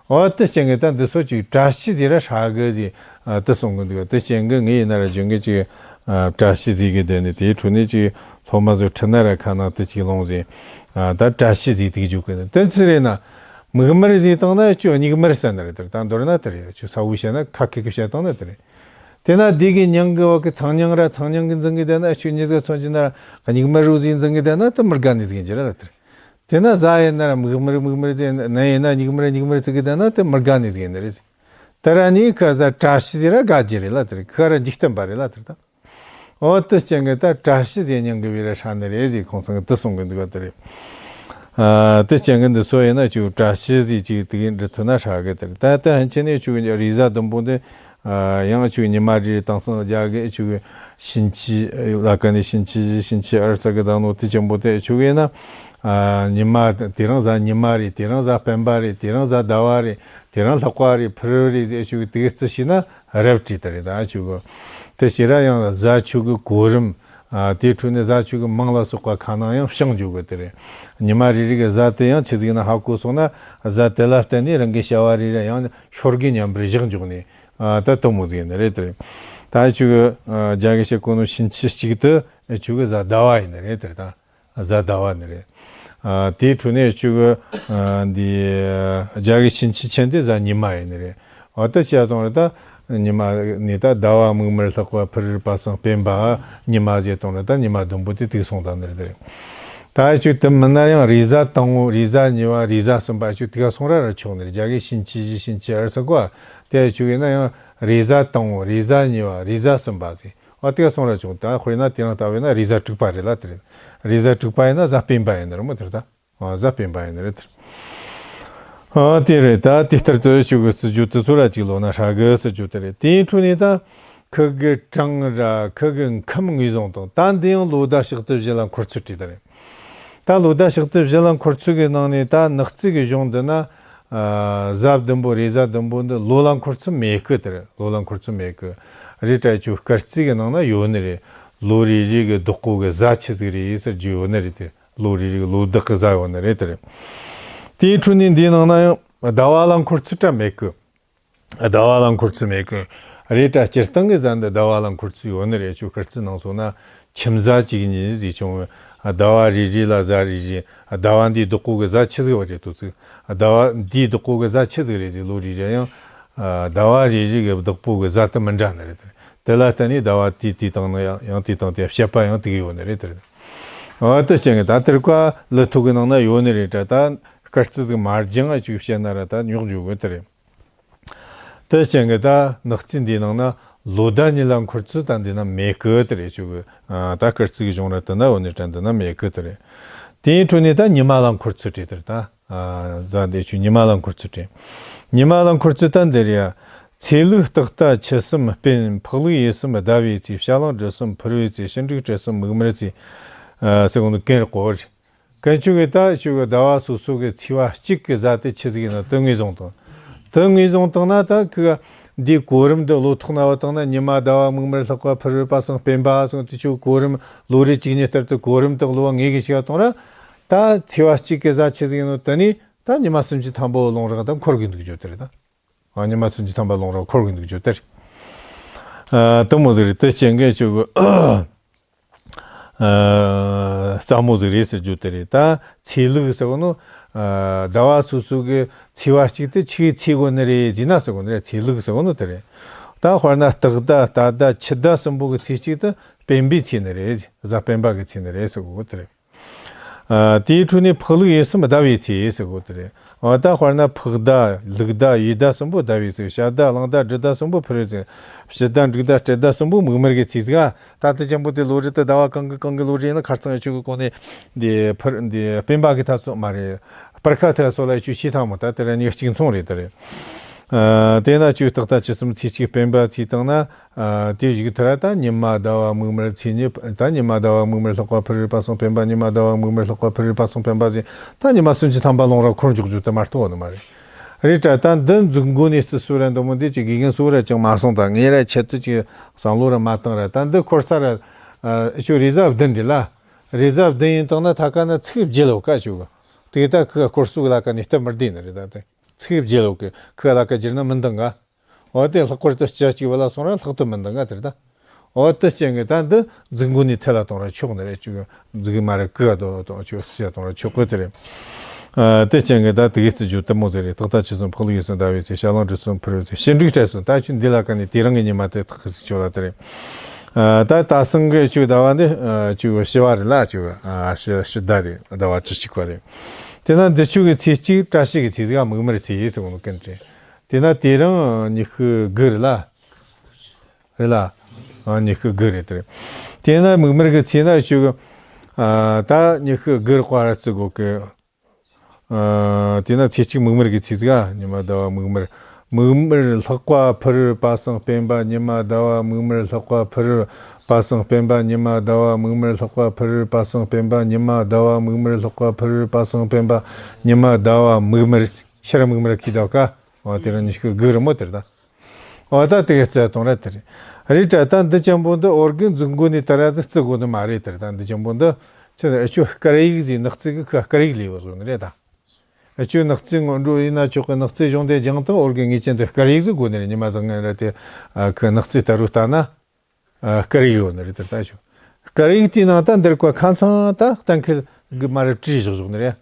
འོ་དེ་རྐྱེན་གྱིས་ད་འདི་ཚོ་ཅིག་བཀྲ་ཤིས་ཟེར་ར་ཧྲ་གི་ཟེར། ཨ། དེ་གསུང་གི་འདུག་དེ་རྐྱེན་གྱིས་ངས་ཡིན་ན་ར་རྒྱུན་གྱི་ཅིག་ཨ། བཀྲ་ཤིས་ཟེར་གི་བསྡད་ནས་དེའི་ཁྲོད་ནས་ཅིག་སློབ་མ་ཚོ་ཁྲིད་ན་ར་ཁ་ནང་དེ་ཅིག་ལོང་ཟེར། ཨ། ད་བཀྲ་ཤིས་ཟེར་དེ་གི་འཇུག་གི་འདུག་དེ་ཚོ་རེད་ན། མིག་དམར་ཟེར་བཏང་ན་ཁྱོད་མིག་དམར་ཟེར་ནི་རེད། དེ་ད་མདོར་ན་དེ་རེད། ཁྱོད་ས་བོ་བཤད་ན་ཁ་ཁེ་ཁེ་བཤད་བཏང་ན་དེ་རེད། དེ་ན་དེ་གི་མིང་གི་བ་གི་ཚང་མིང་ར་ཚང་མིང་གི་འཛིན་གི་བསྡད་ན་ཁྱོད་མྱི་ཟིག་མཚོན་གྱི་ན་ར་མིག་དམར་རོ་ཟེར་འཛིན་གི་བསྡད་ན་དེ་མི་དགའ་ནི་ཟིག་ཡིན་གྱི་རེད་ལ་དེ་རེད། དེ་ན་གཟའ་ཡིན་ན་ར་མིག་དམར་མིག་དམར་ཟེར། ནད་ཡིན་ན་མིག་དམར་མིག་དམར་ཟེར་གི་བསྡད་ན་དེ་མི་དགའ་ནི་ཟིག་ཡིན་ནི་རེད། དེ་ར་ནི་ཁ་གཟའ་བཀྲ་ཤིས་ཟེར་ར་དགའ་རྒྱུ་རེད་ལ་དེ་རེད། ཁ་ར་འཇིག་རྟེན་པ་རེད་ལ་དེ་རེད་ད། འོ་དེ་རྐྱེན་གྱིས་ད་བཀྲ་ཤིས་ཟེར་མིང་གི་བོ་ར་ཧྲ་ནི་རེད་ཟེར་ཁོང་ཚང་གིས་དེ་གསུང་གི་འདུག་ག་དེ་རེད། ཨ། དེ་རྐྱེན་གྱིས་འདི་ཚོ་ཡིན་ན་ཅིག་བཀྲ་ཤིས་ཟེར་ཅིག་དེ་གི་འབྲི་ཐུབ་ན་ཧྲ་གི་དེ་རེད། ད་ལྟ་ཕན་ཆད་ནས་ཅིག་རེས་གཟའ་བདུན་པོ་འདི། ཨ། ཡང་ཅིག་ཉི་མ་རེ་དེང་སང་རྒྱ་གི་ཅིག་གཤིན་ཆུ་ལ་ཀ་ནས་གཤིན་ཆུ་བཞི་གཤིན་ཆུ་ཨར་ས་གི་དང་ནོ་དེ་ཅན་པོ་དེ་ཅིག་ཡིན་ན། ཨ། ཉི་མ་དེ་རིང་གཟའ་ཉི་མ་རེད། དེ་རིང་གཟའ་སྤེན་པ་རེད། དེ་རིང་གཟའ་ཟླ་བ་རེད། དེ་རིང་ལྷག་པ་རེད། ཕུར་བུ་རེད་ཟེར་ཅིག་དེ་གི་རྩི་ཤེས་ན་རབ་བྲིས་དེ་རེད། ད་ཅིག་གི་དེ་ཕྱིར་ར་ཡང་གཟའ་ཆོས་གི་གོ་རིམ། ཨ། དེའི་ཁྲོད་ནས་གཟའ་ཆོས་ཀྱི་མིང་ལ་སོགས་པ་ཁ་ནང་ཡང་བྱང་འཇུག་གི་དེ་རེད། ཉི་མ་རེ་རེ་གི་གཟའ་དེ་ཡང་ཆི་ཟིག་ན་ཧ་གོ་སོང་ན། གཟའ་དེ་ལ་བརྟེན་ནས་རང་གི་བྱ་བ་རེ་རེ་ཡང་ཤོར་གི་མཉམ་པར་བཞག་འཇོག་ནས། ཨ། ད་དེ་མོ་ཟིག་ཡིན་ནི་རེད་དེ་རེད། ད་ཆོས་ཀྱི། ཨ། རྒྱ་གི་བཤད་གོ་ནོ་ཕྱིན་ཆད་གཅིག་ཏུ་ཆོས་ཀྱི་གཟའ་ཟླ་བ་ཡིན་ནི་རེད་དེ་རེད། ད་གཟའ་ཟླ་བ་ནི་རེད། ཨ། དེའི་ཁྲོད་ནས་ཆོས་ཀྱི། ཨ། འདི་རྒྱ་གི་ཕྱིན་ཆད་ཆེན་དེ་གཟའ་ཉི་མ་ཡིན་ནི་རེད། འོ་ད་ཅི་ཡ་དང་རེད། ད་ཉི་མ་ནི་ད་ཟླ་བ་མིག་དམར་ལྷག་པ་ཕུར་པ་སངས་སྤེན་པ། ཉི་མ་ཟེར་དང་རེད། ད་ཉི་མ་བདུན་པོ་དེ་དུག་སོང་དང་ནི་རེད། ད་ཆོས་དེ་མིན་ན་ཡང་རེས་གཟའ་དང་པོ། རེས་གཟའ་གཉིས་པ། རེས་གཟའ་གསུམ་པ་ཆོས་དུག་སོང་ར་ར་ཆོག་ནི་རེད། རྒྱ་གི་ཕྱིན་ཆད་བཞི། ཕྱིན་ཆད་ཨར་ས་གོ། དེ་ཆོས་ཡིན་ན་ཡང་རེས་གཟའ་དང་པོ། རེས་གཟའ་གཉིས་པ། རེས་གཟའ་གསུམ་པ་ཟེར། འོ་དུག་སོང་ར་ཆོག། ད་དཔེར་ན་དེ་རིང་ལྟ་བས་ན་རེས་གཟའ་དྲུག་པ་རེད་ལ་དེ་རེད། རེས་གཟའ་དྲུག་པ་ཡིན་ན་གཟའ་སྤེན་པ་ཡིན་ནི་རེད་མོ་དེ་རེད་ད། ཨ། གཟའ་སྤེན་པ་ཡིན་ནི་རེད་དེ། ཨ། དེ་རེད། ད་དེ་ལྟར་དུ་ཆོས་ཀྱི་སྲིད་ཇུས་དེ་ཚོ་ར་གཅིག་ལོ་ན་ཧྲ་གི་སྲིད་ཇུས་དེ་རེད། དེའི་ཁྲོད་ནས་ད་ཁུ་གི་གྲངས་ར་ཁུ་གི་ཁམས་ངོས་བཟུང་དང་། ད་འདི་ཡང་ལོ་ཟླ་ཕྱག་དེབ་བཞི་ལ་འཁོར་ཚུལ་བྲིས་དེ་རེད། ད་ལོ་ཟླ་ཕྱག་དེབ་བཞི་ལ་འཁོར་ཚུལ་གི་ནང་ནས་ད་ནག་རྩིས་གི་གཞུང་འདི་ན། ཨ། གཟའ་བདུན་པོ། རེས་གཟའ་བདུན་པོ་འདི་ལོ་ལ་འཁོར་ཚུལ་མེད་གི་དེ་རེད། ལོ་ལ་འཁོར་ཚུལ་མེད་གི། རེད་དྲ། ཆོས་སྐར་རྩིས་གི་ནང་ན་ཡོད་ནི་རེད། ལོ་རེ་རེ་གི་བདག་པོ་གི་གཟའ་ཆི་ཟིག་རེད་ཟེར་རྒྱུ་ཡོད་ནི་རེད་དེ། ལོ་རེ་རེ་གི་ལོ་བདག་གི་གཟའ་ཡོད་ནི་རེད་དེ་རེད། དེའི་ཁྲོད་ནས་འདིའི་ནང་ན་ཡང་ཟླ་བ་ལ་འཁོར་ཚུལ་ར་མེད་གི། ཟླ་བ་ལ་འཁོར་ཚུལ་མེད་གི། རེད་དྲ། སྤྱིར་བཏང་གི་གཟའ་འདི་ཟླ་བ་ལ་འཁོར་ཚུལ་ཡོད་ནི་རེད། ཆོས་སྐར་རྩིས་ནང་སོང་ན་ཁྱིམ་གཟའ་གཅིག་གཉིས་ཟེར་བྱུང་བས། ཟླ་བ་རེ་རེ་ལ་གཟའ་རེ་རེ། ཟླ་བ་འདིའི་བདག་པོ་གི་གཟའ་ཆི་ཟིག་བ་རེད་དོ་ཚིག་ཟླ་བ་འདིའི་བདག་པོ་གི་གཟའ་ཆི་ཟིག་རེད་ཟེར། ལོ་རེ་རེ་ཡང་། ཨ། ཟླ་བ་རེ་རེ་གི་བདག་པོ་གི་གཟའ་དེ་མི་འདྲ་ནི་རེད་དེ། དེ་ལ་བརྟེན་ནས་ཟླ་བ་དེ་དེའི་སྟེང་ན་ཡང་། ཡང་དེའི་སྟེང་དེ་བཤད་པ་ཡང་དེ་གི་ཡོད་ནི་རེད་དེ་རེད། འོ་དེ་ཅན་གི་ད་དེར་ཀ་ལི་ཐུག་གི་ནང་ན་ཡོད་ནི་རེད་དྲ། ད་སྐར་རྩིས་ཟིག་མ་སྦྱངས་ཨ་ཅིག་བཤད་ན་ར་ད་རྙོག་འཇུག་གི་དེ་རེད། དེ་ཅན་གི་ད་ནག་རྩིས་འདིའི་ནང་ན་ལོ་ཟླ་གཉིས་ལ་འཁོར་ཚུལ་ད་འདི་ན་མེད་གི་དེ་རེད། ཆོས་ཀྱི། ཨ། ད་སྐར་རྩིས་གི་གཞུང་ར་དེ་ན་འོ་ནི་དྲ་འདི་ན་མེད་གི་དེ་རེད། དེའི་ཁྲོད་ནས་ད་ཉི་མ་ལ་འཁོར་ཚུལ་བྲིས་དེ་རེད་ད། ཨ། གཟའ་འདི་ཆོས་ཉི་མ་ལ་འཁོར་ཚུལ་བྲིས། ཉི་མ་ལ་འཁོར་ཚུལ་ད་འདི་རེད་ཡ། ཚེས་ལུག་རྟག་ཟླ་ཆུ་གསུམ་སྤེན། ཕག་ལུག་ཡོས་གསུམ་ཟླ་བའི་ཚེས། བྱ་གླང་སྦྲུལ་གསུམ་ཕུར་བུའི་ཚེས། ཕྱི་འབྲུག་སྤྲེལ་གསུམ་མིག་དམར་ཚེས། ཨ། ཟེར་གོ་ནོ་གན་རེད་གོ་རེད། གན་ཆོས་ཀྱི་ད་ཆོས་ཀྱི་ཟླ་བ་སོ་སོ་གི་ཚེས་པ་གཅིག་གི་གཟའ་དེ་ཆི་ཟིག་ཡིན་ན་དེ་ངོས་བཟུང་དང་། དེ་ངོས་བཟུང་བཏང་ན་ད་ཁོ་འདིའི་གོ་རིམ་འདི་ལོ་ཐོག་ན་བ་བཏང་ན་ཉི་མ་ཟླ་བ་མིག་དམར་ལྷག་པ་ཕུར་བུ་པ་སངས་སྤེན་པ་སོང་དེ་ཆོས་གོ་རིམ་ལོ་རེ་གཅིག་གཉིས་ལྟར་དུ་གོ་རིམ་དག་ལོ་བ་ངེས་གི་ཞིག་བཏང་ར། ད་ཚེས་པ་གཅིག་གི་གཟའ་ཆི་ཟིག་ཡིན་ནོ་དེ་ནི་ད་ཉི་མ་སུམ་ཅུ་ཐམ་པ་ལོངས་རག་ད་འཁོར་གི་འདུག་རྒྱུ་དེ་རེད་ད། ཨ། ཉི་མ་སུམ་ཅུ་ཐམ་པ་ལོངས་རག་འཁོར་གི་འདུག་རྒྱུ་དེ་རེད། ཨ། དེ་མོ་ཟིག་རེད། དེ་ཅན་གི་ཆོས་ཀྱི། ཨ། སླ་མོ་ཟིག་རེད་ཟེར་རྒྱུ་དེ་རེད། ད་ཚེས་ལུག་ཟེར་བ་ནི། ཨ། ཟླ་བ་སོ་སོ་གི་ཚེས་པ་གཅིག་དེ་ཆི་གི་ཚེས་གོ་ནི་རེད་ཟེར་ན་ཟེར་གོ་ནི་རེད། ཚེས་ལུག་ཟེར་བ་ནི་དེ་རེད། ད་དཔེར་ན་སྟག་ཟླ་རྟ་ཟླ་ཁྱི་ཟླ་གསུམ་པོ་གི་ཚེས་གཅིག་དེ་སྤེན་པའི་ཚེས་ནི་རེད། གཟའ་སྤེན་པ་གི་ཚེས་ནི་རེད་ཟེར་གོ་དེ་རེད། ཨ། དེའི་ཁྲོད་ནས་ཕག་ལུག་ཡོས་གསུམ་ཟླ་བའི་ཚེས་ཟེར་གོ་དེ་རེད། འོ་ད་དཔེར་ན་ཕག་ཟླ་ལུག་ཟླ་ཡོས་ཟླ་གསུམ་པོ་ཟླ་བའི་ཚེས། བྱ་ཟླ་གླང་ཟླ་སྦྲུལ་ཟླ་གསུམ་པོ་ཕུར་བུའི་ཚེས། ཕྱི་ཟླ་འབྲུག་ཟླ་སྤྲེལ་ཟླ་གསུམ་པོ་མིག་དམར་གི་ཚེས་ཟིག་ད་དེ་ཅན་པོ་དེ་ལོ་རེ་དེ་ཟླ་བ་གང་གི་གང་གི་ལོ་རེ་ཡིན་ན་ཁ་རྩང་ཆོས་ཀྱི་གོ་ནས་འདི་ཕུར་འདི་སྤེན་པ་གི་ཐ་ཚོ་མ་རེད། སྤར་ཁ་ཐ་ཚོ་ལ་ཆོས་ཤེས་ཐང་མོ་ད་དེ་ར་ཉིག་གཅིག་མཚུངས་རེད་དེ་རེད། ཨ། དེས་ན་ཆོས་སྟག་ཟླ་ཆུ་གསུམ་ཚེས་གཅིག་སྤེན་པ་ཚེས་བཏང་ན། ཨ། དེ་བཞུགས་ཐུབ་ར་ད་ཉི་མ་ཟླ་བ་མིག་དམར་ཚེས་གཉིས། ད་ཉི་མ་ཟླ་བ་མིག་དམར་ལྷག་པ་ཕུར་བུའི་པ་སངས་སྤེན་པ། ཉི་མ་ཟླ་བ་མིག་དམར་ལྷག་པ་ཕུར་བུའི་པ་སངས་སྤེན་པ་ཟེར། ད་ཉི་མ་སུམ་ཅུ་ཐམ་པ་ལོངས་ར་འཁོར་འཇོག་རྒྱུ་དེ་མ་གཏོགས་ནི་མ་རེད། རེད་དྲ། ད་འདི་འཛུགས་འགོ་ནས་རྩི་སྲོལ་ར་འདི་མོ་འདི་ཅིག་དགེ་རྒན་སུ་ར་ཅང་མ་གསུངས། ད་ངས་ར་ཆེད་དུ་ཅིག་བསམ་བློ་ར་མ་བཏང་ར། ད་འདི་འཁོར་ས་ར། ཨ། ཆོས་རེས་གཟའ་བདུན་རེད་ལ། རེས་གཟའ་བདུན་ཡིན་བཏང་ན་ཐ་ཀ་ན་ཚིག་བརྒྱད་ལོ་ཀ་ཆོག་གི། དེ་ད་ཁོ་འཁོར་སུ་ལ་ཀ་ནས་སྟབས་མི་བདེ་ནི་རེད། ད་དེ་ཚིག་བརྒྱད་ལོ་ཀ་ཁོ་ལ་ཀ་བསྒྱུར་ན་མི་འདང་ག་འོ་དེ་ལྷག་པར་དུ་སྤྱི་གཅིག་བུ་ལ་སོང་ར་ལྷག་ཏུ་མི་འདང་ང་དེར་ད། འོ་དེ་ཅན་གི་ད་འདི་འཛུགས་འགོ་ནས་ཐད་ལ་གཏོང་ར་ཆོག་ནི་རེད། ཅིག་འཛུགས་མ་ར་ཀི་ག་དོ་དོ་ཆོག་སྤྱི་གཏོང་ར་ཆོག་གི་དེ་རེད། ཨ། དེ་ཅན་གི་ད་དེ་གི་རྩི་རྒྱུ་དེ་མོ་ཟེར་རེད། སྟག་ཟླ་ཆུ་གསུམ་ཕག་ལུག་ཡོས་གསུམ་ཟླ་བའི་ཚེས། བྱ་གླང་སྦྲུལ་གསུམ་ཕུར་བུའི་ཚེས། ཕྱི་འབྲུག་སྤྲེལ་གསུམ། ད་ཆུ་འདི་ལ་ཀ་ནས་དེ་རིང་གི་ཉི་མ་དེ་ཐག་གི་ཟིག་ཆོག་ལ་དེ་རེད། ཨ། ད་ད་སང་གི་ཆུ་ཟླ་བ་འདི་ཆུ་བྱི་བ་རེད་ལ། ཆུ་ཨ་བྱི་བྱི་ཟླ་རེད། ཟླ་བ་བཅུ་གཅིག་པ་རེད། དེ་ན་འདི་ཆུ་གི་ཚེས་གཅིག་བཀྲ་ཤིས་ཀྱི་ཚེས་ག་མིག་དམར་ཚེས་ཟེར་གོ་ནོ་ཀན་རེད། དེ་ན་དེ་རིང་ཉི་ཤུ་དགུ་རེད་ལ། རེད་ལ། ཨ། ཉི་ཤུ་དགུ་རེད་དེ་རེད། དེ་ན་མིག་དམར་གི་ཚེས་ན་ཆུ་གི། ཨ། ད་ཉི་ཤུ་དགུ་རེད་ཀ་ར་བརྩི་དགོ་གི། ཨ། དེ་ན་ཚེས་གཅིག་མིག་དམར་གི་ཚེས་ག་ཉི་མ་ཟླ་བ་མིག་དམར། མིག་དམར་ལྷག་པ་ཕུར་བུའི་པ་སངས་སྤེན་པ། ཉི་མ་ཟླ་བ་མིག་དམར་ལྷག་པ་ཕུར་བུའི་པ་སངས་སྤེན་པ། ཉི་མ་ཟླ་བ་མིག་དམར་ལྷག་པ་ཕུར་བུའི་པ་སངས་སྤེན་པ། ཉི་མ་ཟླ་བ་མིག་དམར་ལྷག་པ་ཕུར་བུའི་པ་སངས་སྤེན་པ། ཉི་མ་ཟླ་བ་མིག་དམར། ཤར་མིག་དམར་གི་ཟླ་བ་ཀ། འོ་དེ་རིང་ཉི་ཤུ་དགུ་རེད་མོ་དེར་ད། འོ་ད་དེ་གི་རྩི་གཏོང་ར་དེ་རེད། རེད་དྲ་ད་འདི་ཅན་པོ་འདི་ཨོ་རྒན་རྫུན་དགོས་ནི་དེ་ར་ཟིག་རྩི་དགོས་ནི་མ་རེད་དེ་རེད། ད་འདི་ཅན་པོ་འདི་ཆི་ཟེར་ཨ་ཆུ་སྐར་ཡིག་ཟིག་ནག་རྩི་གི་ཁ་སྐར་ཡིག་ལས་བཟོ་ནི་རེད་ད། ཨ་ཆུ་ནག་རྩི་སྔོན་འགྲོ་ཡིན་ན་ཆོག་གི། ནག་རྩི་གཞུང་དེ་སྦྱངས་དང་ཨོ་རྒན་ངེས་ཅན་དུ་སྐར་ཡིག་ཟིག་དགོས་ནི་རེད། ཉི་མ་བཟང་ངན་ར་དེ་ཁི་ནག་རྩི་ལྟ་རུ་ལྟ་ན། ཨ་སྐར་ཡིག་ཡོད་ནི་རེད་དེ་ད་ཆུ། སྐར་ཡིག་དེའི་ནང་ད་འདིར་བཀའ་ཁ་ཚང་ད་གཏན་འཁེལ་གི་མ་རེད་བྲིས་བཞག་བཞག་ནི་རེད།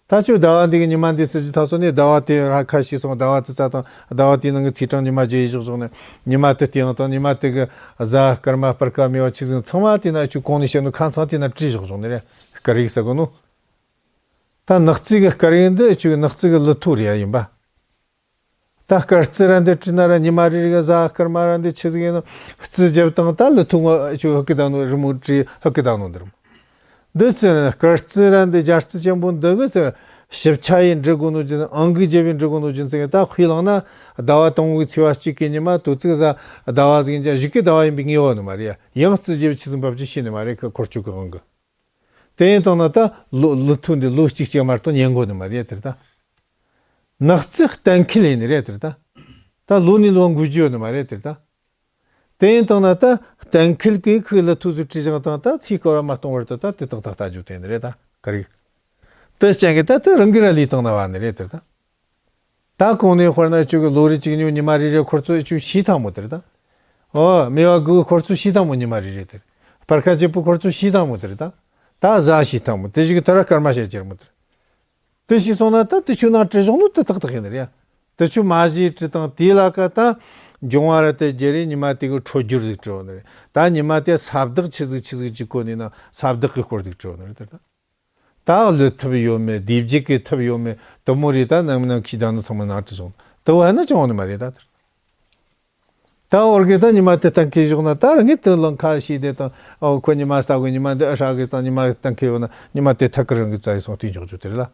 ད་ཆུ་ཟླ་བ་འདི་གི་ཉི་མ་འདི་ཟེར་གྱི་ཐག་སོང་ནས་ཟླ་བ་དེ་ར་ཁ་ཤས་སོང་། ཟླ་བ་དེ་རྩ་དང་ཟླ་བ་དེའི་ནང་གི་ཚེས་གྲངས་ཉི་མ་བརྗེ་བཞག་བཞག་ནས། ཉི་མ་དེ་སྟེང་དང་ཉི་མ་དེ་གི་གཟའ་སྐར་མ་སྤར་ཁ་མེ་བ་ཆི་ཟིག་ཚང་མ་དེ་ན་ཆུ་གོང་ནས་བཤད་ནོ་ཁ་ཚང་དེ་ན་བྲིས་བཞག་བཞག་ནི་རེད། སྐར་ཡིག་ཟེར་གོ་ནོ། ད་ནག་རྩི་གི་སྐར་ཡིག་འདི་ཆུ་ནག་རྩི་གི་ལི་ཐོ་རེད་ཡ་ཡིན་པ། ད་སྐར་རྩི་ར་འདི་བྲིས་ན་ར་ཉི་མ་རེ་རེ་གི་གཟའ་སྐར་མ་ར་འདི་ཆི་ཟིག་ཡིན་ནོ་རྩི་རྒྱབ་དང་ད་ལི་ཐོ་ངོ་ཆུ་ཧུ་ཀི་ད་ནོ་རི་མོ་བྲིས་ཧུ་ཀི་ད་ནོ་འདི་རུ། འདི་ཚེ་སྐར་རྩི་ར་འདི་སྦྱར་རྩི་ཆེན་པོ་འདི་གི་ཚེ་ཞིབ་ཆ་ཡིན་འབྲི་དགོས་ནོ་རྒྱུ་ཨང་གི་རྒྱབ་ཡིན་འབྲི་དགོས་ནོ་རྒྱུ་ཚེ་ད་དཔེ་བླངས་ན་ཟླ་བ་དང་པོའི་ཚེས་པ་གཅིག་གི་ཉི་མ་དུ་ཚིགས་གཟའ་ཟླ་བ་ཟིག་ཡིན་ཀྱང་གཞུག་གི་ཟླ་བ་ཡིན་པའི་ངེས་པ་ནི་མ་རེད་ཡ། ཡང་རྩི་རྒྱབ་ཆི་ཟིག་འབབ་ཀྱི་ཤེས་ནི་མ་རེད་ཁི་འཁོར་ཆོག་གི་དབང་གི། དེ་ཡིན་དང་ན་ད་ལོ་ལོ་ཐོ་འདི་ལོ་གཅིག་གཅིག་མ་གཏོགས་ཉན་དགོས་ནི་མ་རེད་དེར་ད། ནག་རྩི་གཏན་འཁེལ་ཡིན་ནི་རེད་དེར་ད། ད་ལོ་ནས་ལོ་འགོར་རྒྱུ་ཡོད་ནི་མ་རེད་དེར་ད། དེ་ཡིན་དང་ན་ད་གཏན་འཁེལ་གི་ཁུག་ལ་ཐུག་ཟུ་བྲིས་བཞག་དང་ད་ཚིག་སྐོར་བ་མ་གཏོང་བར་དུ་ད་དེ་ཏག་ཏག་ལྟ་རྒྱུ་དེ་ནི་རེད་ད་ག་རེ། དེ་ཅན་གི་ད་དེ་རང་གི་ར་ལས་བཏང་ན་བ་ནི་རེད་དེར་ད། ད་གོང་ནས་དཔེར་ན་ཁྱོད་ཀྱི་ལོ་རེ་གཅིག་ཉོ་ཉི་མ་རེ་རེ་འཁོར་ཚོ་ཁྱོད་ཤེས་ཐང་མོ་དེར་ད། ཨོ་མེ་བ་དགུ་འཁོར་ཚོ་ཤེས་ཐང་མོ་ཉི་མ་རེ་རེ་དེར། སྤར་ཁ་གཅིག་པུ་འཁོར་ཚོ་ཤེས་ཐང་མོ་དེར་ད། ད་གཟའ་ཤེས་ཐང་མོ་དེ་ཞིག་གི་ད་ར་སྐར་མ་བཤད་ཀྱི་ར་མོ་དེར། དེ་ཤེས་སོང་ན་ད་དེ་ཆུ་ནང་བྲི་བཞག་ནོ་དེ་ཏག་ཏག་ཡིན་ནི་རེད་ཡ། དེ་ཆུ་མ་གཞི་བྲི་དང་དེའི་ལ་ཀ་ད་འབྱུང་བ་ར་དེ་རྒྱ་རེ་ཉི་མ་དེ་གི་འཕྲོད་སྦྱོར་ཟིག་བྲི་བ་ནི་རེད། ད་ཉི་མ་དེ་ས་བདག་ཆི་ཟིག་ཆི་ཟིག་ཅིག་གོ་ནི་ན་ས་བདག་གི་སྐོར་ཟིག་བྲི་བ་ནི་རེད་དེ་ད། ད་ལོས་ཐུབ་ཡོད་མེད་བདེ་བྱེད་ཀྱི་ཐུབ་ཡོད་མེད་དུ་མོ་རེ་ད་ནམ་ནམ་ཁྱི་དང་ནི་ཚང་མ་ནང་བྲིས་སོང་དུ་བ་ནི་ཅང་བ་ནི་མ་རེད་ད་དེར། ད་འོར་གི་ད་ཉི་མ་དེ་གཏན་འཁེལ་བཞག་ན་ད་རང་གི་དུ་ལང་ཁ་ཤི་དེ་དང་ཨོ་ཁོ་ཉི་མ་ལྟ་དགོས་ཉི་མ་འདི་ཨ་ཧྲ་གི་དང་ཉི་མ་གཏན་འཁེལ་ཡོད་ན་ཉི་མ་དེ་ཐག་གི་རང་གི་རྩ་ཡི་སོང་དུས་འཇོག་རྒྱུ་དེ་རེད་ལ།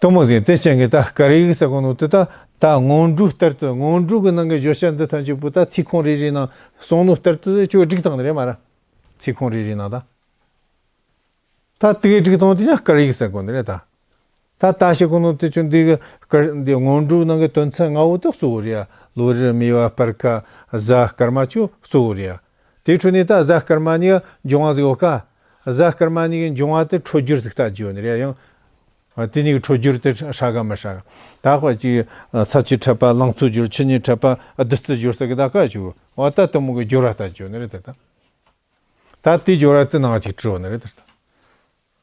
དུ་མོ་ཟིན་དེ་ཅན་གི་ད་སྐར་ཡིག་ཟེར་གོ་ནོ་དེ་ད་ད་སྔོན་འགྲོའི་ལྟར་དུ་སྔོན་འགྲོ་གི་ནང་གི་བརྗོད་བྱ་འདི་ཐམས་ཅད་པོ་ད་ཚིག་ཁོངས་རེ་རེ་ནང་སོང་ནོ་ལྟར་དུ་ཁྱོད་བསྒྲིགས་བཏང་ནི་རེད་མ་ར། ཚིག་ཁོངས་རེ་རེ་ནང་ད། ད་དེ་གའི་སྒྲིག་སྟངས་དེ་ཡང་སྐར་ཡིག་ཟེར་གོ་ནི་རེད་ད། ད་ལྟ་ཞིག་གོ་ནོ་དེ་ཆུ་འདི་གི་སྐར་འདི་སྔོན་འགྲོའི་ནང་གི་དོན་ཚན་ལྔ་བོ་དེ་གཙོ་བོ་རེད་ཡ། ལོ་རེར་མེ་བ་སྤར་ཁ་གཟའ་སྐར་མ་ཆུ་གཙོ་བོ་རེད་ཡ། དེའི་ཁྲོད་ནས་ད་གཟའ་སྐར་མ་གཉིས་འབྱུང་བ་ཟིག་ཡོད་ཀ། གཟའ་སྐར་མ་གཉིས་ཀྱི་འབྱུང་བ་དེ་འཕྲོད་སྦྱོར་ཟིག་ལྟ་རྒྱུ་ཡོད་ནི་རེད་ཡང་། དེ་གཉིས་ཀྱི་འཕྲོད་སྦྱོར་དེ་ཧྲ་ག་མི་ཧྲ་ག། ད་ཁོ་ཅིག་ས་ཆུ་འཕྲད་པ་ལང་ཚོ་སྦྱོར་ཆུ་གཉིས་འཕྲད་པ་བདུད་རྩི་སྦྱོར་ཟེར་གི་ད་ཀ་ཆུ་འོ་ད་དུ་མོ་གི་སྦྱོར་བ་ལྟ་རྒྱུ་ཡོད་ནི་རེད་དེ་ད། ད་དེའི་སྦྱོར་བ་དེ་ནང་གཅིག་བྲིས་ནི་རེད་དེ།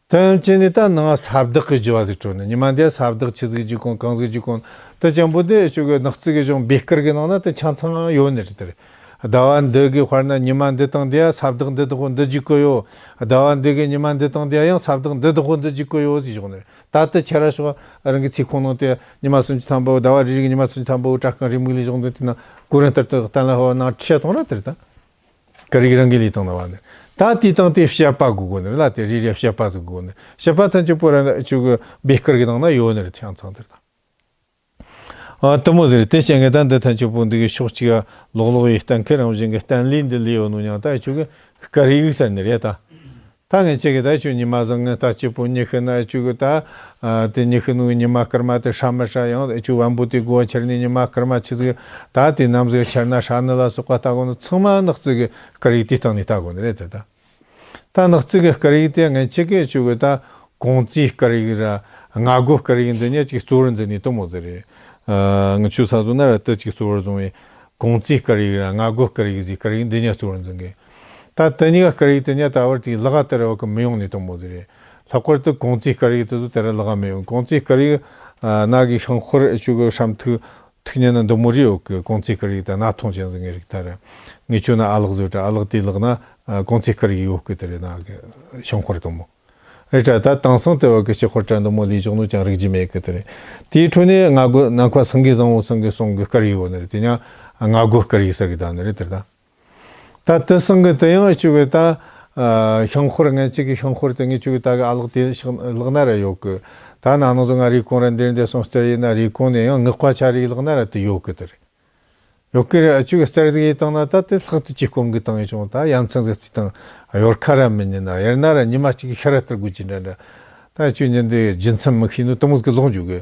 དོན་བྱས་ནས་ད་ནང་ས་བདག་གི་སྦྱོར་བ་ཟིག་བྲིས་ནི་ཉི་མ་འདི་ས་བདག་ཆི་ཟིག་རྒྱུ་གོང་གང་ཟིག་རྒྱུ་གོང་དེ་ཅན་པོ་དེ་ཆུ་གི་ནག་རྩི་གི་གཞུང་བེ་དཀར་གི་ནང་ན་དེ་ཆ་ཚང་ཡོད་ནི་རེད་དེ། ཟླ་བ་འདི་གི་དཔེར་ན་ཉི་མ་འདི་དང་འདི་ཡ་ས་བདག་འདི་དག་པོ་འདི་རྒྱུ་གོ་ཡོད། ཟླ་བ་འདི་གི་ཉི་མ་འདི་དང་འདི་ཡ་ཡང་ས་བདག་འདི་དག་པོ་འདི་རྒྱུ་གོ་ཡོད་ཟིག་བཞག་ནི་རེད། ད་དེ་ཁྱེད་ར་ཤོག་རང་གི་ཚིག་ཁོངས་ནང་དེ་ཉི་མ་སུམ་ཅུ་ཐམ་པ་ཟླ་བ་རེ་རེ་གི་ཉི་མ་སུམ་ཅུ་ཐམ་པ་སྐྲ་རྐང་རེ་མིག་ལས་བཞག་འདི་དེ་ན་གོ་རིམ་ལྟར་དུ་གཏན་ལ་ཕབ་ནང་ཁྲིད་གཏོང་ར་དེ་རེད་ད། སྐར་ཡིག་རང་གི་ལས་དང་ན་བ་ནི། ད་དེ་དང་དེ་བཤད་པ་དགོས་དགོས་ནི་རེད་ལ་དེ་རེ་རེ་བཤད་པ་ཟིག་དགོས་ནི་བཤད་པ་ཐམས་ཅད་པོ་ར་ཆུ་གི་བེ་དཀར་གི་ནང་ན་ཡོད་ནི་རེད་ཐེངས་ཚང་དེར་དང་། ཨ་དུ་མོ་ཟེར་དེ་བཤད་ངེས་ད་འདི་ཐམས་ཅད་པོ་འདི་གི་ཕྱོགས་གཅིག་ལོག་ལོག་ཡི་གཏན་འཁེལ་རང་བཞིན་གི་གཏན་ལས་འདི་ལས་ཡོད་ནོ་ཡང་ད་ཆུ་གི་སྐར་ཡིག་ཟེར་ནི་རེད་ད། ད་ངས་ཁྱེད་ཀྱི་ད་ཁྱོད་ཉི་མ་བཟང་ངན་ལྟ་སྐྱིད་པོ་ཉི་ཤུ་ན་ཁྱོད་ཀྱི་ད་དེ་ཉི་ཤུ་ནུ་ཉི་མ་སྐར་མ་དེ་ཧྲ་མི་ཧྲ་ཡང་ཁྱོད་བམ་པོ་དེ་དགོ་ཁྱེར་ནས་ཉི་མ་སྐར་མ་ཆི་ཟིག་ད་དེ་ནམ་ཟིག་ཁྱེར་ན་ཧྲ་ནི་ལ་སོགས་པ་ལྟ་དགོ་ནི་ཚང་མ་ནག་རྩི་གི་སྐར་ཡིག་དེ་སྟེང་ནས་ལྟ་དགོ་ནི་རེད་དེ་ད། ད་ནག་རྩི་གི་སྐར་ཡིག་དེ་ངས་ཁྱེད་ཀྱི་ཁྱོད་ཀྱི་ད་གོང་རྩིས་སྐར་ཡིག་ར་སྔ་རྒོལ་སྐར་ཡིག་འདི་ཉིད་ཅིག་གཙོ་བོར་འཛིན་ནས་དུ་མོ་ཟེར་རེད། ངི་ཆོས་ས་བཟོ་ན་ར་དེ་ཅིག་གཙོ་བོར་བཟུང་བའི་གོང་རྩིས་སྐར་ཡིག་ར་སྔ་རྒོལ་སྐར་ཡིག་ཟེར་སྐར་ཡིག་འདི་ཉིད་གཙོ་བོར་འཛིན་གི། ད་དེ་གཉིས་ཀ་སྐར་ཡིག་དེ་ཉིད་ད་བར་དེ་ལག་དེ་ར་བ་གི་མི་ཡོང་ནི་དང་མོ་ཟེར་རེད། ལྷག་པར་དུ་གོང་རྩིས་སྐར་ཡིག་དེ་ཚོ་དེ་ར་ལག་མི་ཡོང་གོང་རྩིས་སྐར་ཡིག་ན་གི་ཤིང་ཧོར་ཨེ་ཆུ་གི་ཧྲམ་ཐུག་ཐུག་ཉན་ན་འདི་མོ་རེ་ཡོད་གི། གོང་རྩིས་སྐར་ཡིག་དེ་ན་ཐོང་ཅན་ཟེར་ངེས་རིག་ད་ར་ངི་ཆོ་ན་ཨ་ལག་བཟོས་དྲ་ཨ་ལག་དེ་ལག་ན་གོང་རྩིས་སྐར་ཡིག་ཡོད་གི་དེ་རེད་ན་གི་ཤིང་ཧོར་དང་མོ། རེད་དྲ་ད་དེང་སང་དེ་བ་གི་ཤིང་ཧོར་དྲ་འདི་མོ་ལས་བྱུང་ནོ་ཅང་རིག་རྒྱུ་མེད་གི་དེ་རེད། དེའི་ཁྲོད་ནས་ང་གོ་ནམ་མཁའ་སེང་གེ་བཟང་བོ་སེང་གེ་སོང་གི་སྐར་ཡིག་ཡོད་ནི་རེད། དེ་ཡང་སྔ་རྒོལ་སྐར་ཡིག་ཟེར་གི་ད་ནི་རེད་དེ་ད། ད་དེ་སང་གི་དེ་ཡང་ཨེ་ཆུ་གི་ད་ཤིང་ཧོར་ངན་ཅིག་གི་ཤིང་ཧོར་དེ་ངེས་ཆུ་གི་ད་གི་ཨ་ལག་དེ་ཤག་ལག་ན་ར་ཡོད་གི། ད་ན་ནང་ཚོ་ང་རི་ཀོང་ར་འདིར་འདི་སོང་རྩེར་ཡིན་ན་རི་ཀོང་ནས་ཡང་ངག་པ་ཆ་རིག་ལག་ན་ར་དེ་ཡོད་གི་དེ་རེད། ཡོད་གི་ར་ཨེ་ཆུ་གི་རྩར་ཟིག་ཡིན་བཏང་ན་ད་དེ་ལྷག་ཏུ་ཅི་སྐོམ་གི་བཏང་ཡིན་ཆུང་ད་ཡ་མཚན་ཟིག་རྩི་དང་ཡོར་ཁ་ར་མི་ཉན་ན་ཡར་ན་ར་ཉི་མ་གཅིག་གི་ཤ་ར་སྟེར་དགོས་ཀྱི་འདྲ་འདྲ། ད་ཨེ་ཆུ་ཉིན་དེ་རྒྱུ་མཚན་མི་ཤེས་ནོ་དེ་མོ་ཟིག་གི་ལོག་འཇུག་གི།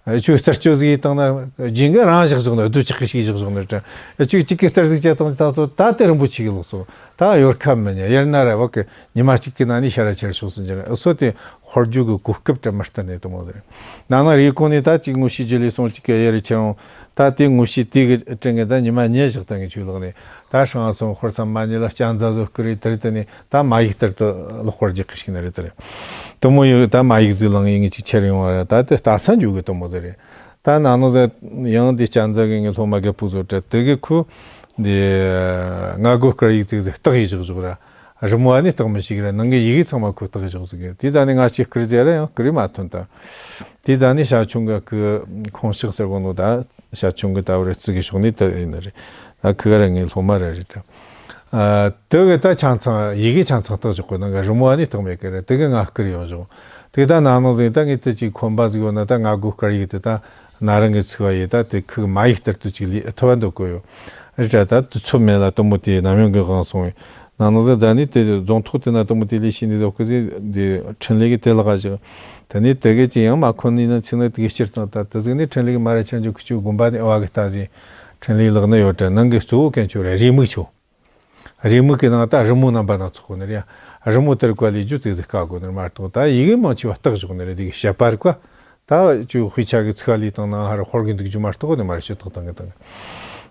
ཨ་ཆུ་རྩད་གཅོད་ཟིག་བཏང་ན་རྒྱུན་གི་རང་བཞག་བཞག་ནི་སྡུག་ཅག་གི་ཞིག་བཞག་བཞག་ནི་དྲ། ཨ་ཆུ་གཅིག་གི་རྩད་ཟིག་བཅད་བཏང་ཅི་ད་སོ་ད་དེ་རིན་པོ་ཆེ་གི་ལོག་སོ་ད་ཡོད་ཁ་མི་ཉན་ཡར་ན་ར་བ་གི་ཉི་མ་གཅིག་གི་ནང་ནས་ཤ་ར་ཆེར་ཤོག་སུ་འཇག་ཨ་སོ་དེ་ཧོར་རྒྱུག་གི་གོ་སྐབས་དྲ་མི་སྟན་ནས་དུ་མོ་རེད། ན་ན་རེ་གོང་ནས་ད་གཅིག་ངོ་ཤེས་རྒྱུ་ལས་སོང་གཅིག་གི་ཡ་རེ་ཆེ་རུང་ད་དེ་ངོ་ཤེས་དེ་གི་དྲན་གི་ད་ཉི་མ་ཉི་བཞག་བཏང་གི་ཆུ་ལག་ནས་ད་ཧྲང་སོང་ཧོར་ས་མ་ཉི་ལ་སྐྱ་འཛའ་བཟོ་སྐུ་རེད་དེ་རེད་དེ་ནས་ད་མ་ཡིག་ལྟར་དུ་ལོག་པར་རྒྱག་གི་ཞིག་ནི་རེད་དེ་རེད། དུ་མོ་ཡོད་ད་མ་ཡིག་ཟིག་ལང་ཡིན་གཅིག་ཆེར་ཡོང་བ་ར་ད་དེ་ལྟ་ས་འཇུག་གི་དུ་མོ་ཟིག་རེད། ད་ན་ནོ་ཟེ་ཡང་འདི་སྐྱ་འཛའ་གི་ངའི་སློབ་མ་རྒད་པོ་བཟོ་གྲ་དེ་གི་ཁུ་འདི་ང་གོ་སྐར་ཡིག་ཙིག་ཟིག་རྟགས་ཡིག་བཞག་བཞག་ར་རི་མོ་ཨ་ནི་རྟགས་མི་ཞིག་ར་ནང་གི་ཡི་གེ་ཚང་མ་ཁུ་རྟགས་ཡིག་བཞག་ཟིག་གི་དེ་ཙ་ནི་ང་ཅིག་སྐུར་ཟེར་ར་ཡང་སྐུར་མ་ཐོན་ད། དེ་ཙ་ནི་ཤ་ཆུང་གི་ཁུ་ཁོང་ཤག་ཟེར་གོ་ནོ་ད་ཤ་ཆུང་གི་ད་བར་རྩི་གི་ཤོག་ནི་དེ་ཡིན་ནི་རེད། ད་ཁུ་ག་ར་ངའི་སློབ་མ་ར་རེད་ད། ཨ་དེ་གི་ད་ཆ་ཚང་ཡི་གེ་ཆ་ཚང་རྟགས་བཞག་གོ་ནང་གི་རི་མོ་ཨ་ནི་རྟགས་མེད་གི་ར་དེ་གི་ང་སྐུར་ཡོང་བཞག་དེ་ད་ནང་ནང་ཟིག་ད་ངས་དེ་ཅིག་ཁོམ་པ་ཟིག་ཡོད་ན་ད་ང་གོ་སྐར་ཡིག་དེ་ད་ན་རང་གི་ཚིག་བ་ཡི་ད་དེ་ཁུག་མ་ཡིག་ལྟར་དུ་ཅིག་ལི་ཐུབ་བ་འདུག་གོ་ཡོད། རི་ད་ད་དུ་ཚོད་མེད་ལ་དུ་མོ་དེ་ནམ་ཡང་གི་དབང་སོང་བས་ནང་ནང་ཟིག་ཛ་ནི་དེ་རྫོང་ཐོག་དེ་ན་དུ་མོ་དེ་ལི་ཤི་ནི་ཟོག་གི་ཟིག་དེ་འཕྲིན་ལས་གི་དེ་ལག་བཞག་དེ་ནི་དེ་གི་ཅི་ཡང་མ་ཁོ་ནི་ན་ཚིག་ནི་དེ་གི་སྤྱིར་བཏང་ད་དེ་ཟིག་ནི་འཕྲིན་ལས་གི་མ་ར་ཆ་འཇོག་གི་ཆུ་དགོན་པ་ནི་ཨ་བ་གི་ལྟ་ཟིག་འཕྲིན་ལས་ལག་ནི་ཡོད་དྲ་ནང་གི་གཙོ་བོ་གན་ཆོ་རེ་རེ་མིག་ཆོ། རེའུ་མིག་གི་ནང་ད་རི་མོ་རྣམ་པ་སྣ་ཚོགས་ནི་རེད། རི་མོ་དེར་བཀལ་ལས་རྒྱུ་ཙིག་ཙིག་བཀལ་དགོས་ནི་མ་གཏོགས་ད་ཡི་གེ་མང་ཆེ་བ་རྟགས་བཞག་ནི་རེད། དེ་གི་བཤད་པ་རིག་པ་ད་ཅིག་དཔེ་ཆ་གི་ཚིག་ལས་བཏང་ན་ཧ་ར་ཧོར་གི་འདུག་རྒྱུ་མ་གཏོགས་ནི་མ་རེད། ཤོད་ཐག་བཏང་གི་བཏང་གི་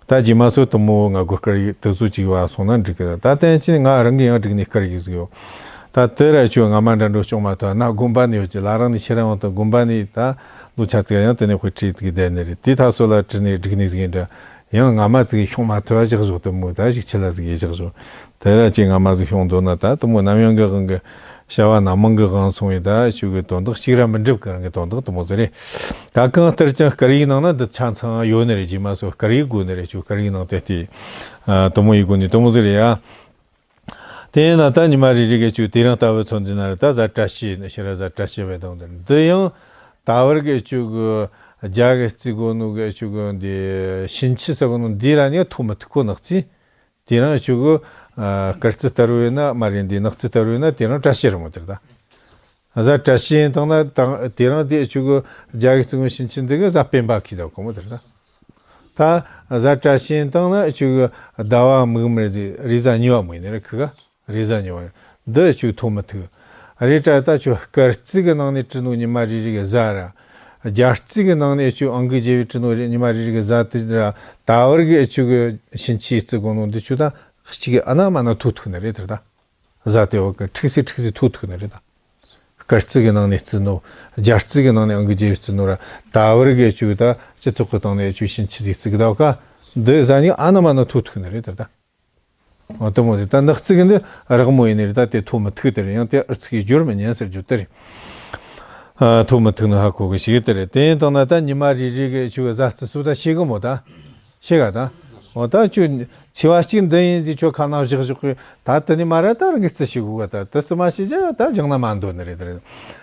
ད་རྗེས་མ་སོ་དུ་མོ་ང་སྒོ་སྐར་ཡིག་དུ་བཟོ་ཅིག་བ་སོང་ན་འགྲིག་གི་ད་ཏན་ཅི་ནི་ང་རང་གི་ཡང་འགྲིག་ནི་སྐར་ཡིག་ཟིག་ཡོད། ད་དེ་ར་ཅོ་ང་མ་འདྲ་འགྲོ་སྐྱོང་མ་ཐུབ་ན་དགོན་པ་ནས་ཡོད་ཀྱི་ལ་རང་ནས་ཁྱེད་རང་དང་དགོན་པ་ནས་ད་ལོ་ཆ་ཙིག་ཡང་དེ་ནས་དཔེ་ཁྲིད་དུ་བསྡད་ནི་རེད། དེ་ད་སོ་ལ་བྲིས་ནས་འགྲིག་ནི་ཟིག་ཡིན་འདྲ། ཡང་ང་མ་ཙིག་ཤོང་མ་ཐུབ་བ་བཞག་བཞག་དུ་མོ་ད་ཞིག་ཆི་ལ་ཟིག་ཡེ་བཞག་བཞག་དེ་ར་ཅིག་ང་མ་ཟིག་ཤོང་འདོད་ན་ད་དུ་མོ་ནམ་ཡང་གི་དབང་གི་བྱ་བ་ནམ་མང་གི་དབང་སོང་བས་ད་ཤུ་གི་དོན་དག་གཅིག་ར་མི་འགྲུབ་གི་རང་གི་དོན་དག་དུ་མོ་ཟིག་རེད། ད་གང་ལྟར་ཀྱང་སྐར་ཡིག་ནང་ན་འདི་ཆ་ཚང་ཡོད་ནི་རེད། རྗེས་མ་སོ་སྐར་ཡིག་དགོས་ནི་རེད། ཆུ་སྐར་ཡིག་ནང་དེ་དེ་དུ་མོ་ཡིག་དགོས་ནི་དུ་མོ་ཟིག་རེད་ཡ། དེ་ཡིན་ན་ད་ཉི་མ་རེ་རེ་གི་ཆུ་དེ་རིང་ལྟ་བུ་ཚོ་འཛིན་ན་རེད། ད་གཟའ་བཀྲ་ཤིས་ནི་ཤི་ར་གཟའ་བཀྲ་ཤིས་བའི་དང་དེ་འདི་ཡང་ད་བར་གི་ཆུ་གི་རྒྱ་གི་རྩི་གོ་ནོ་གི་ཆུ་གི་འདི་ཕྱིན་ཆད་ཟེར་གོ་ནོ་འདི་ར་ནི་ཐོ་མི་ཐུག་གོ་ནག་རྩི། དེ་རིང་ཆུ་གི་ཨ་སྐར་རྩི་ལྟར་བས་ན་མ་རེད། འདི་ནག་རྩི་ལྟར་བས་ན་དེ་རིང་བཀྲ་ཤིས་རི་མོ་དེར་ད། གཟའ་བཀྲ་ཤིས་ཡིན་དང་ན་དང་དེ་རིང་དེ་ཆུ་གི་རྒྱ་གི་རྩི་གོ་ཕྱིན་ཆད་འདི་གི་གཟའ་སྤེན་པ་ཁི་ད་གོ་མོ་དེར་ད། ད་གཟའ་བཀྲ་ཤིས་ཡིན་དང་ན་ཆུ་གི་ཟླ་བ་མིག་དམར་ཟིག་རེས་གཟའ་ཉི་བ་མོ་ཡིན་ནི་རེད། ཁི་ག་རེས་གཟའ་ཉི་བ་ཡིན། འདི་ཆུ་ཐོ་མི་ཐུག་རེད་དྲ། ད་ཆུ་སྐར་རྩི་གི་ནང་ནས་བྲིས་ནོ་ཉི་མ་རེ་རེ་གི་གཟའ་ར། རྒྱ་རྩི་གི་ནང་ནས་ཆུ་ཨང་གི་རྗེ་བའི་བྲིས་ནོ་རེ་ཉི་མ་རེ་རེ་གི་གཟའ་དེ་ར། ད་བར་གི་ཆུ་གི་ཕྱིན་ཆད་རྩི་གོ་ནོ་འདི་ཆུ་ད་གཅིག་གི་ཨ་ན་མ་ན་ཐོ་ཐུག་ནི་རེད་དེར་ད། གཟའ་དེ་བ་གི་ཁྲིག་སེ་ཁྲིག་སེ་ཐོ་ཐུག་ནི་རེད་ད། སྐར་རྩི་གི་ནང་ནས་བརྩི་ནོ། རྒྱ་རྩི་གི་ནང་ནས་ཨང་གི་རྗེ་བའི་བརྩི་ནོ་ར། ད་བར་གི་ཆུ་ད་སྤྱི་ཚོགས་གི་སྟེང་ནས་ཆུ་ཕྱིན་ཆད་ཟིག་བརྩི་གི་ད་བ་ཀ་འདི་གཟའ་ཉི་ཨ་ན་མ་ན་ཐོ་ཐུག་ནི་རེད་དེར་ད། ཨོ་དུ་མོ་དེ་ད་ནག་རྩི་གི་འདི་རག་མོ་ཡིན་ནི་རེད། ད་དེ་ཐོ་མི་ཐུག་དེ་རེད། ཡང་དེ་ཨར་ཚིག་གི་སྦྱོར་མི་ཉན་ཟེར་རྒྱུ་དེ་རེད། ཨ་ཐོ་མི་ཐུག་ན་ཧ་གོ་གི་ཞིག་དེ་རེད། དེ་ཡིན་དང་ན་ད་ཉི་མ་རེ་རེ་གི་ཆུ་གི་གཟའ་རྩི་སུ་ད་ཤེས་གི་མོ་ད། ཤེས་ག་ད། ཨོ་ད་ཆུ་ཚེས་པ་གཅིག་འདི་ཡིན་ཟིག་ཆོ་ཁ་ནང་བཞག་བཞག་གི་ད་དེ་ནི་མ་ར་ད་རང་གི་རྩི་ཤེས་གོ་ག་ད་དེ་རྩི་མ་ཤེས་ཀྱང་ད་སྦྱང་ན་མ་འདོད་ནི་རེད་དེ་རེད།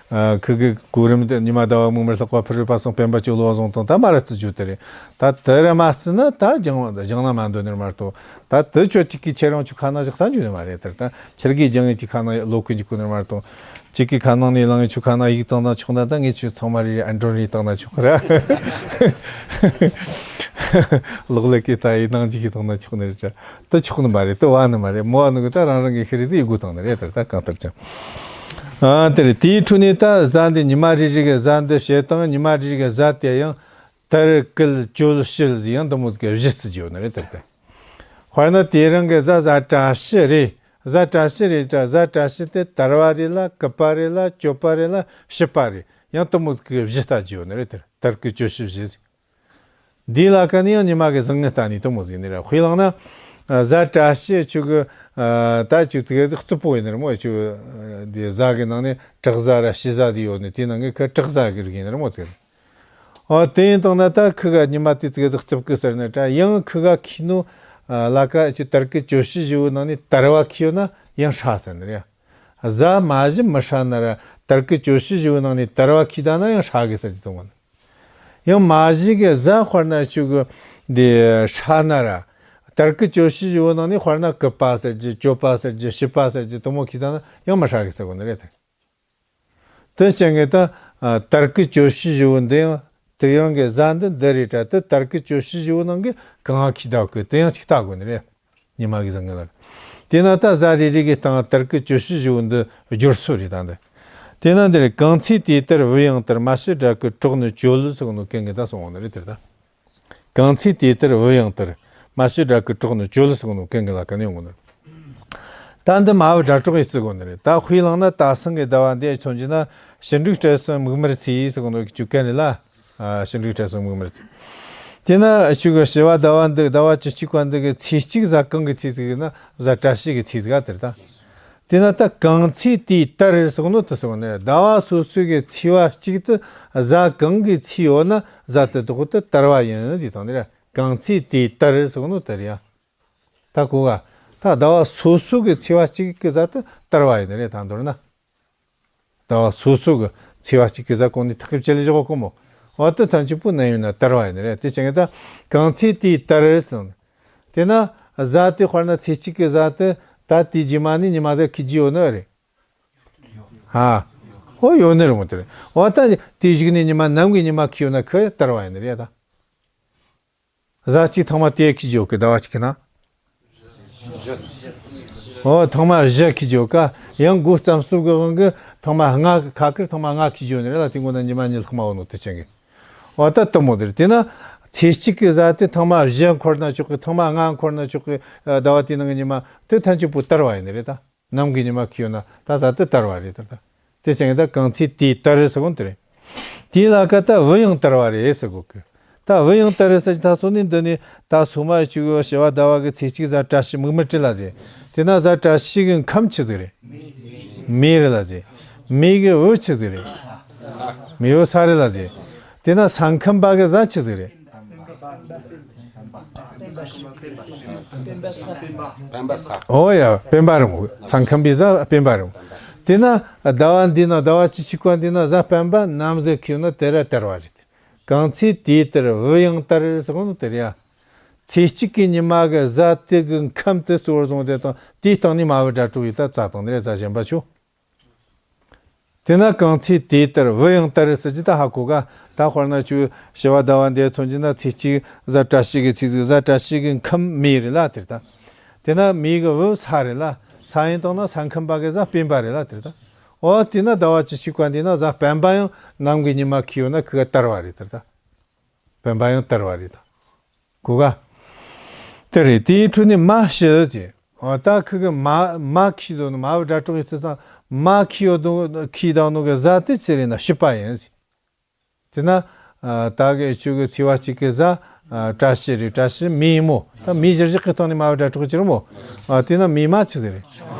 ཨ་ཁི་གི་གོ་རིམ་དེ་ཉི་མ་ཟླ་བ་མིག་དམར་ལྷག་པ་ཕུར་བུ་པ་སངས་སྤེན་པ་ཆོ་ལོ་བཟུང་དང་ད་མ་ར་རྩི་རྒྱུ་དེ་རེད། ད་དེ་ར་མ་རྩི་ན་ད་སྦྱང་སྦྱང་ན་མ་འདོད་ནི་མ་གཏོགས། ད་དེ་ཁྱོད་གཅིག་གིས་ཁྱེད་རང་ཚོ་ཁ་ན་བཞག་ས་འཇུ་ནི་མ་རེད་དེར། ད་ཁྱེད་ཀྱིས་སྦྱང་ངེས་ཀྱི་ཁ་ན་ལོ་ཀུན་གྱི་ཁུ་ནི་མ་གཏོང་། གཅིག་གིས་ཁ་ནང་ནས་ལངས་ངེས་ཁྱོད་ཁ་ན་ཡིག་བཏང་ན་ཆོག་ན། ད་ངས་ཁྱོད་ཚང་མ་རེ་ཨན་ཀྲོན་རེ་བཏང་ན་ཆོག་ར། ལོག་ལེགས་ཀྱི་ད་ཡིག་ནང་གཅིག་གིས་བཏང་ན་ཆོག་ནི་རེད་ཅ། ད་ཆོག་ནི་མ་རེད། ད་བ་ནི་མ་རེད། མོ་བ་ནི་གི་ད་རང་རང་གི་ཤི་རི་ཟིག་ཡིག་དགོས་བཏང་ནི་རེད་དེར། ད་གང་ལྟར་ཀྱང་། ཨ་དེ་རེད། དེའི་འཕྲོ་ནས་ད་གཟའ་འདི་ཉི་མ་རེ་རེ་གི་གཟའ་འདི་བཤད་དང་ཉི་མ་རེ་རེ་གི་གཟའ་དེ་ཡང་དར་སྐུད་གྱོད་ཕྱི་ཟིག་ཡང་འདི་མོ་ཟིག་གི་བཞི་བརྩི་རྒྱུ་ནི་རེད་དེར་ད། དཔེར་ན་དེ་རིང་གི་གཟའ་གཟའ་བཀྲ་ཤིས་རེད། གཟའ་བཀྲ་ཤིས་རེད་དྲ། གཟའ་བཀྲ་ཤིས་དེ་དར་བ་རེད་ལ་སྐུད་པ་རེད་ལ་གྱོད་པ་རེད་ལ་ཕྱི་པ་རེད། ཡང་དུ་མོ་ཟིག་གི་བཞི་ལྟ་རྒྱུ་ཡོད་ནི་རེད་དེར། དར་སྐུད་གྱོད་ཕྱི་བཞི་ཟིག་འདི་ལ་ཀ་ནི་ཡང་ཉི་མ་གི་གཟང་ངི་ལྟ་ནི་དུ་མོ་ཟིག་ནི་རེད། དཔེ་བླངས་ན་གཟའ་བཀྲ་ཤིས་ཆུ་གི་ད་ཆུ་ཙི་གེ་ཟིག་རྩུབ་པོ་ཡིན་ནི་རེད་མོ། ཆུ་འདི་གཟའ་གི་ནང་ནས་དྲག་གཟའ་ར་ཞི་གཟའ་ཟིག་ཡོད་ནི་དེ་ནང་གི་ཁ་དྲག་གཟའ་གི་རིགས་ཡིན་ནི་རེད་མོ་ཙི་གེ། ཨོ་དེ་ཡིན་དང་ན་ད་ཁི་ག་ཉི་མ་དེ་ཙི་གེ་ཟིག་རྩུབ་གི་ཟེར་ནི་དྲ། ཡང་ཁི་ག་ཁི་ནོ་ལ་ཀ་ཅི་དར་གི་གྱོད་ཕྱི་བཞི་བོ་ནང་ནས་དར་བ་ཁི་ཡོད་ན་ཡང་ཧྲ་ཟེར་ནི་རེད། གཟའ་མ་བཞི་མི་ཧྲ་ན་ར་དར་གི་གྱོད་ཕྱི་བཞི་བོ་ནང་ནས་དར་བ་ཁི་ད་ན་ཡང་ཧྲ་གི་ཟེར་གི་དང་ཡང་མ་བཞི་གི་གཟའ་དཔེར་ན་ཆུ་གི་འདི་ཧྲ་ན་ར་དར་གི་གྱོད་ཕྱི་བཞི་བོ་ནང་ནས་དཔེར་ན་སྐུད་པ་ཟེར་གི་གྱོད་པ་ཟེར་གི་ཕྱི་པ་ཟེར་གི་དུ་མོ་ཁི་ད་ན་ཡང་མི་ཧྲ་གི་ཟེར་གོ་ནི་རེད་དེ། དེ་ཅན་གྱི་ད་ཨ་དར་གི་གྱོད་ཕྱི་བཞི་བོ་འདི་ཡང་ དེ་ཡང་གི་གཟའ་འདི་འདི་རེད་དྲ། དེ་དར་གི་གྱོད་བྱེད་བཞི་བོ་ནང་གི་གང་ཁྱི་ད་གི་དེ་ཡང་གཅིག་ལྟ་དགོས་ནི་རེད། ཉི་མ་གི་གཟའ་ངན་ལ། དེས་ན་ད་གཟའ་རེ་རེ་གི་སྟེང་དར་གི་གྱོད་བྱེད་བཞི་བོ་འདི་སྦྱོར་སྲོལ་རེད་ད་འདི། དེས་ན་འདིར་གང་ཚེ་དུས་ལྟར་བུ་ཡང་ལྟར། མ་ཕྱི་དགྲ་གི་གྲོགས་ནི་བཅོལ་ཟེར་གོ་ནོ་གན་གི་ད་སོང་བ་ནི་རེད་དེར་ད། གང་ཚེ་དུས་ལྟར་བུ་ཡང་ལྟར། མ་ཕྱི་དགྲ་གི་གྲོགས་ནི་བཅོལ་ཟེར་གོ་ནོ་གན་གི་ལ་ག་ནས་ཡོང་གོ་ནི། ད་འདི་མ་བུ་དགྲ་གྲོགས་ཡིས་བརྩི་དགོས་ནི་རེད། ད་དཔེ་བླངས་ན་ད་སང་གི་ཟླ་བ་འདི་མཚོན་གྱི་ན་ཞི་འགྲིག་སྤྲད་སོང་མིག་དམར་ཚེས་ཟེར་གོ་ནོ་གི་བཅུ་གན་རེད་ལ། ཨ། ཞི་འགྲིག་སྤྲད་སོང་མིག་དམར་ཚེས། དེས་ན་ཆུ་གི་བྱི་བ་ཟླ་བ་འདི་ཟླ་བ་བཅུ་གཅིག་པ་འདི་གི་ཚེས་གཅིག་གཟའ་གང་གི་ཚེས་ཟིག་ཡིན་ན་གཟའ་བཀྲ་ཤིས་ཀྱི་ཚེས་ཟིག་ག་དེར་ད། དེས་ན་ད་གང་ཚེ་དུས་ལྟར་ཟེར་གོ་ནོ་དེ་ཟེར་གོ་ནི་རེད། ཟླ་བ་སོ་སོ་གི་ཚེས་པ་གཅིག་ཏུ་གཟའ་གང་གི་ཚེས་ཡོད་ན་གཟའ་དེ་དག་དེ་དར་བ་ཡིན་ཟེར་དང་ནི་རེད། གང་ཚེ་དུས་ལྟར་ཟེར་གོ་ནོ་དེ་རེད་ཡ། ད་གོ་ག་ད་ཟླ་བ་སོ་སོ་གི་ཚེས་པ་གཅིག་གི་གཟའ་དེ་དར་བ་ཡིན་ནི་རེད། ད་མདོར་ན། ཟླ་བ་སོ་སོ་གི་ཚེས་པ་གཅིག་གི་གཟའ་གོང་ནས་ཐག་གི་བཅད་ལས་བཞག་གོ་མོ། འོ་དེ་ཐམས་ཅད་པོ་ནམ་ཡིན་ན་དར་བ་ཡིན་ནི་རེད། དེ་བྱས་ངེས་ད་གང་ཚེ་དུས་ལྟར་ཟེར་ནི། དེས་ན་གཟའ་དེ་དཔེར་ན་ཚེས་གཅིག་གི་གཟའ་དེ་ད་དེའི་རྗེས་མ་ནས་ཉི་མ་གཟའ་འཁེལ་རྒྱུ་ཡོད་ནི་རེད། ཨ། ཨོ་ཡོད་ནི་རེད་མོ་དེ་རེད། འོ་ད་དེའི་གཞུག་ནས་ཉི་མ་ནམ་གི་ཉི་མ་འཁེལ་ཡོད་ན་ཁོ་དར་བ་ཡིན་ནི་རེད་ད། གཟའ་གཅིག་ཐེངས་མ་དེ་འཁེལ་རྒྱུ་ཡོད་གི་ཟླ་བ་གཅིག་གི་ནང་། ཨོ་ཐེངས་མ་བཞི་འཁེལ་རྒྱུ་ཡོད་ཀ་ཡང་འགོ་རྩོམ་སྲོལ་གི་དབང་གིས་ཐེངས་མ་ལྔ་ཁ་ཁར་ཐེངས་མ་ལྔ་འཁེལ་རྒྱུ་ཡོད་ནི་རེད་ལ། དེ་འགོ་ན་ཉི་མ་གཉིས་ལྷག་མ་ཡོད་ནོ་དེ་ཅན་གི། ཨོ་ད་དེ་མོ་དེ་རེད། དེས་ན་ཚེས་གཅིག་གི་གཟའ་དེ་ཐེངས་མ་བཞི་འཁོར་ན་ཆོག་གི། ཐེངས་མ་ལྔ་འཁོར་ན་ཆོག་གི། ཟླ་བ་དེའི་ནང་གི་ཉི་མ་དེ་ཐམས་ཅད་པོ་དར་བ་ཡིན་ནི་རེད་ད། ནམ་གི་ཉི་མ་འཁེལ་ཡོད་ན་ད་གཟའ་དེ་དར་བ་རེད་ད། དེ་བྱས་ད་གང་ཚེ་དུས་ལྟར་ཟེར་གོ་དེ་རེད། དེའི་ལ་ཀ་ད་བུ་ཡང་དར་བ་རེད་ཟེར་གོ་གི། ད་བུ་ཡང་དར་ཟེར་ད་སོ་ནི་འདི་ནི་ད་སོ་མ་ཆུ་གི་བྱི་བ་ཟླ་བ་གི་ཚེས་གཅིག་གཟའ་བཀྲ་ཤིས་མིག་དམར་དྲི་ལ་ཟེར། དེ་ན་གཟའ་བཀྲ་ཤིས་གི་ཁམས་ཆི་ཟིག་རེད། མེ་རེད་ལ་ཟེར། མེ་གི་བུ་ཆི་ཟིག་རེད། མེ་བུ་ས་རེད་ལ་ཟེར། དེ་ན་ས་ཁམས་པ་གི་གཟའ་ཆི་ཟིག་རེད། སྤེན་པ་ས། ཨོ་ཡ་སྤེན་པ་རེད་མོ། ས་ཁམས་པའི་གཟའ་སྤེན་པ་རེད་མོ། དེས་ན་ཟླ་བ་འདི་ན་ཟླ་བ་བཅུ་གཅིག་པ་འདི་ན་གཟའ་སྤེན་པ་ནམ་ཟིག་འཁེལ་ན་དེ་ར་དར་བ་རེད། གང་ཚེ་དུས་ལྟར་བུ་ཡང་དར་ཟེར་གོ་ནོ་དེ་རེད་ཡ། ཚེས་གཅིག་གི་ཉི་མ་གི་གཟའ་དེ་གི་ཁམས་དེ་གཙོ་བོར་བཟུང་སྟེ་དང་དེའི་སྟེང་ནས་མ་བུ་དགྲ་གྲོགས་ཡིན་ད་རྩ་དང་ནི་རེད། གཟའ་གཞན་པ་ཆོ། དེས་ན་གང་ཚེ་དུས་ལྟར་བུ་ཡང་དར་ཟེར་གྱི་ད་ཧ་གོ་ག་ད་དཔེར་ན་ཆུ་བྱི་བ་ཟླ་བ་འདི་མཚོན་གྱི་ན་ཚེས་གཅིག་གཟའ་བཀྲ་ཤིས་ཀྱི་ཚེས་གཟུགས། གཟའ་བཀྲ་ཤིས་ཀྱི་ཁམས་མེ་རེད་ལ་དེར་ད། དེས་ན་མེ་གི་བུ་ས་རེད་ལ། ས་ཡིན་དང་ན་ས་ཁམས་པ་གི་གཟའ་སྤེན་པ་རེད་ལ་དེར་ད། འོ་དེས་ན་ཟླ་བ་བཅུ་གཅིག་པ་འདི་ན་གཟའ་སྤེན་པ་ཡང་ནམ་གི་ཉི་མ་འཁེལ་ཡོད་ན་ཁི་ག་དར་བ་རེད་དེར་ད། སྤེན་པ་ཡང་དར་བ་རེད་ད། གོ་ག་དེ་རེད། དེའི་འཕྲོ་ནས་མ་ཕྱི་ཟེར། ཨ་ད་ཁི་གི་མ་མ་འཁེལ་དོ་ནི་མ་བུ་དགྲ་གྲོགས་ཡིན་ཚེ་ད་མ་འཁེལ་ཡོད་དོ་འཁེལ་དང་ནོ་གི་གཟའ་དེ་ཚེ་རེད་ན་ཕྱི་པ་ཡིན་ཟེར། དེ་ན་ཨ་ད་གི་ཆུ་གི་ཚེས་པ་གཅིག་གི་གཟའ་ཨ་བཀྲ་ཤིས་རེད། བཀྲ་ཤིས་མེ་ཡིན་མོ། ད་མེ་གཞིར་བཞག་གི་སྟེང་ནས་མ་བུ་དགྲ་གྲོགས་ཅི་རེད་མོ། ཨ་དེ་ན་མེ་མ་ཆི་ཟིག་རེད།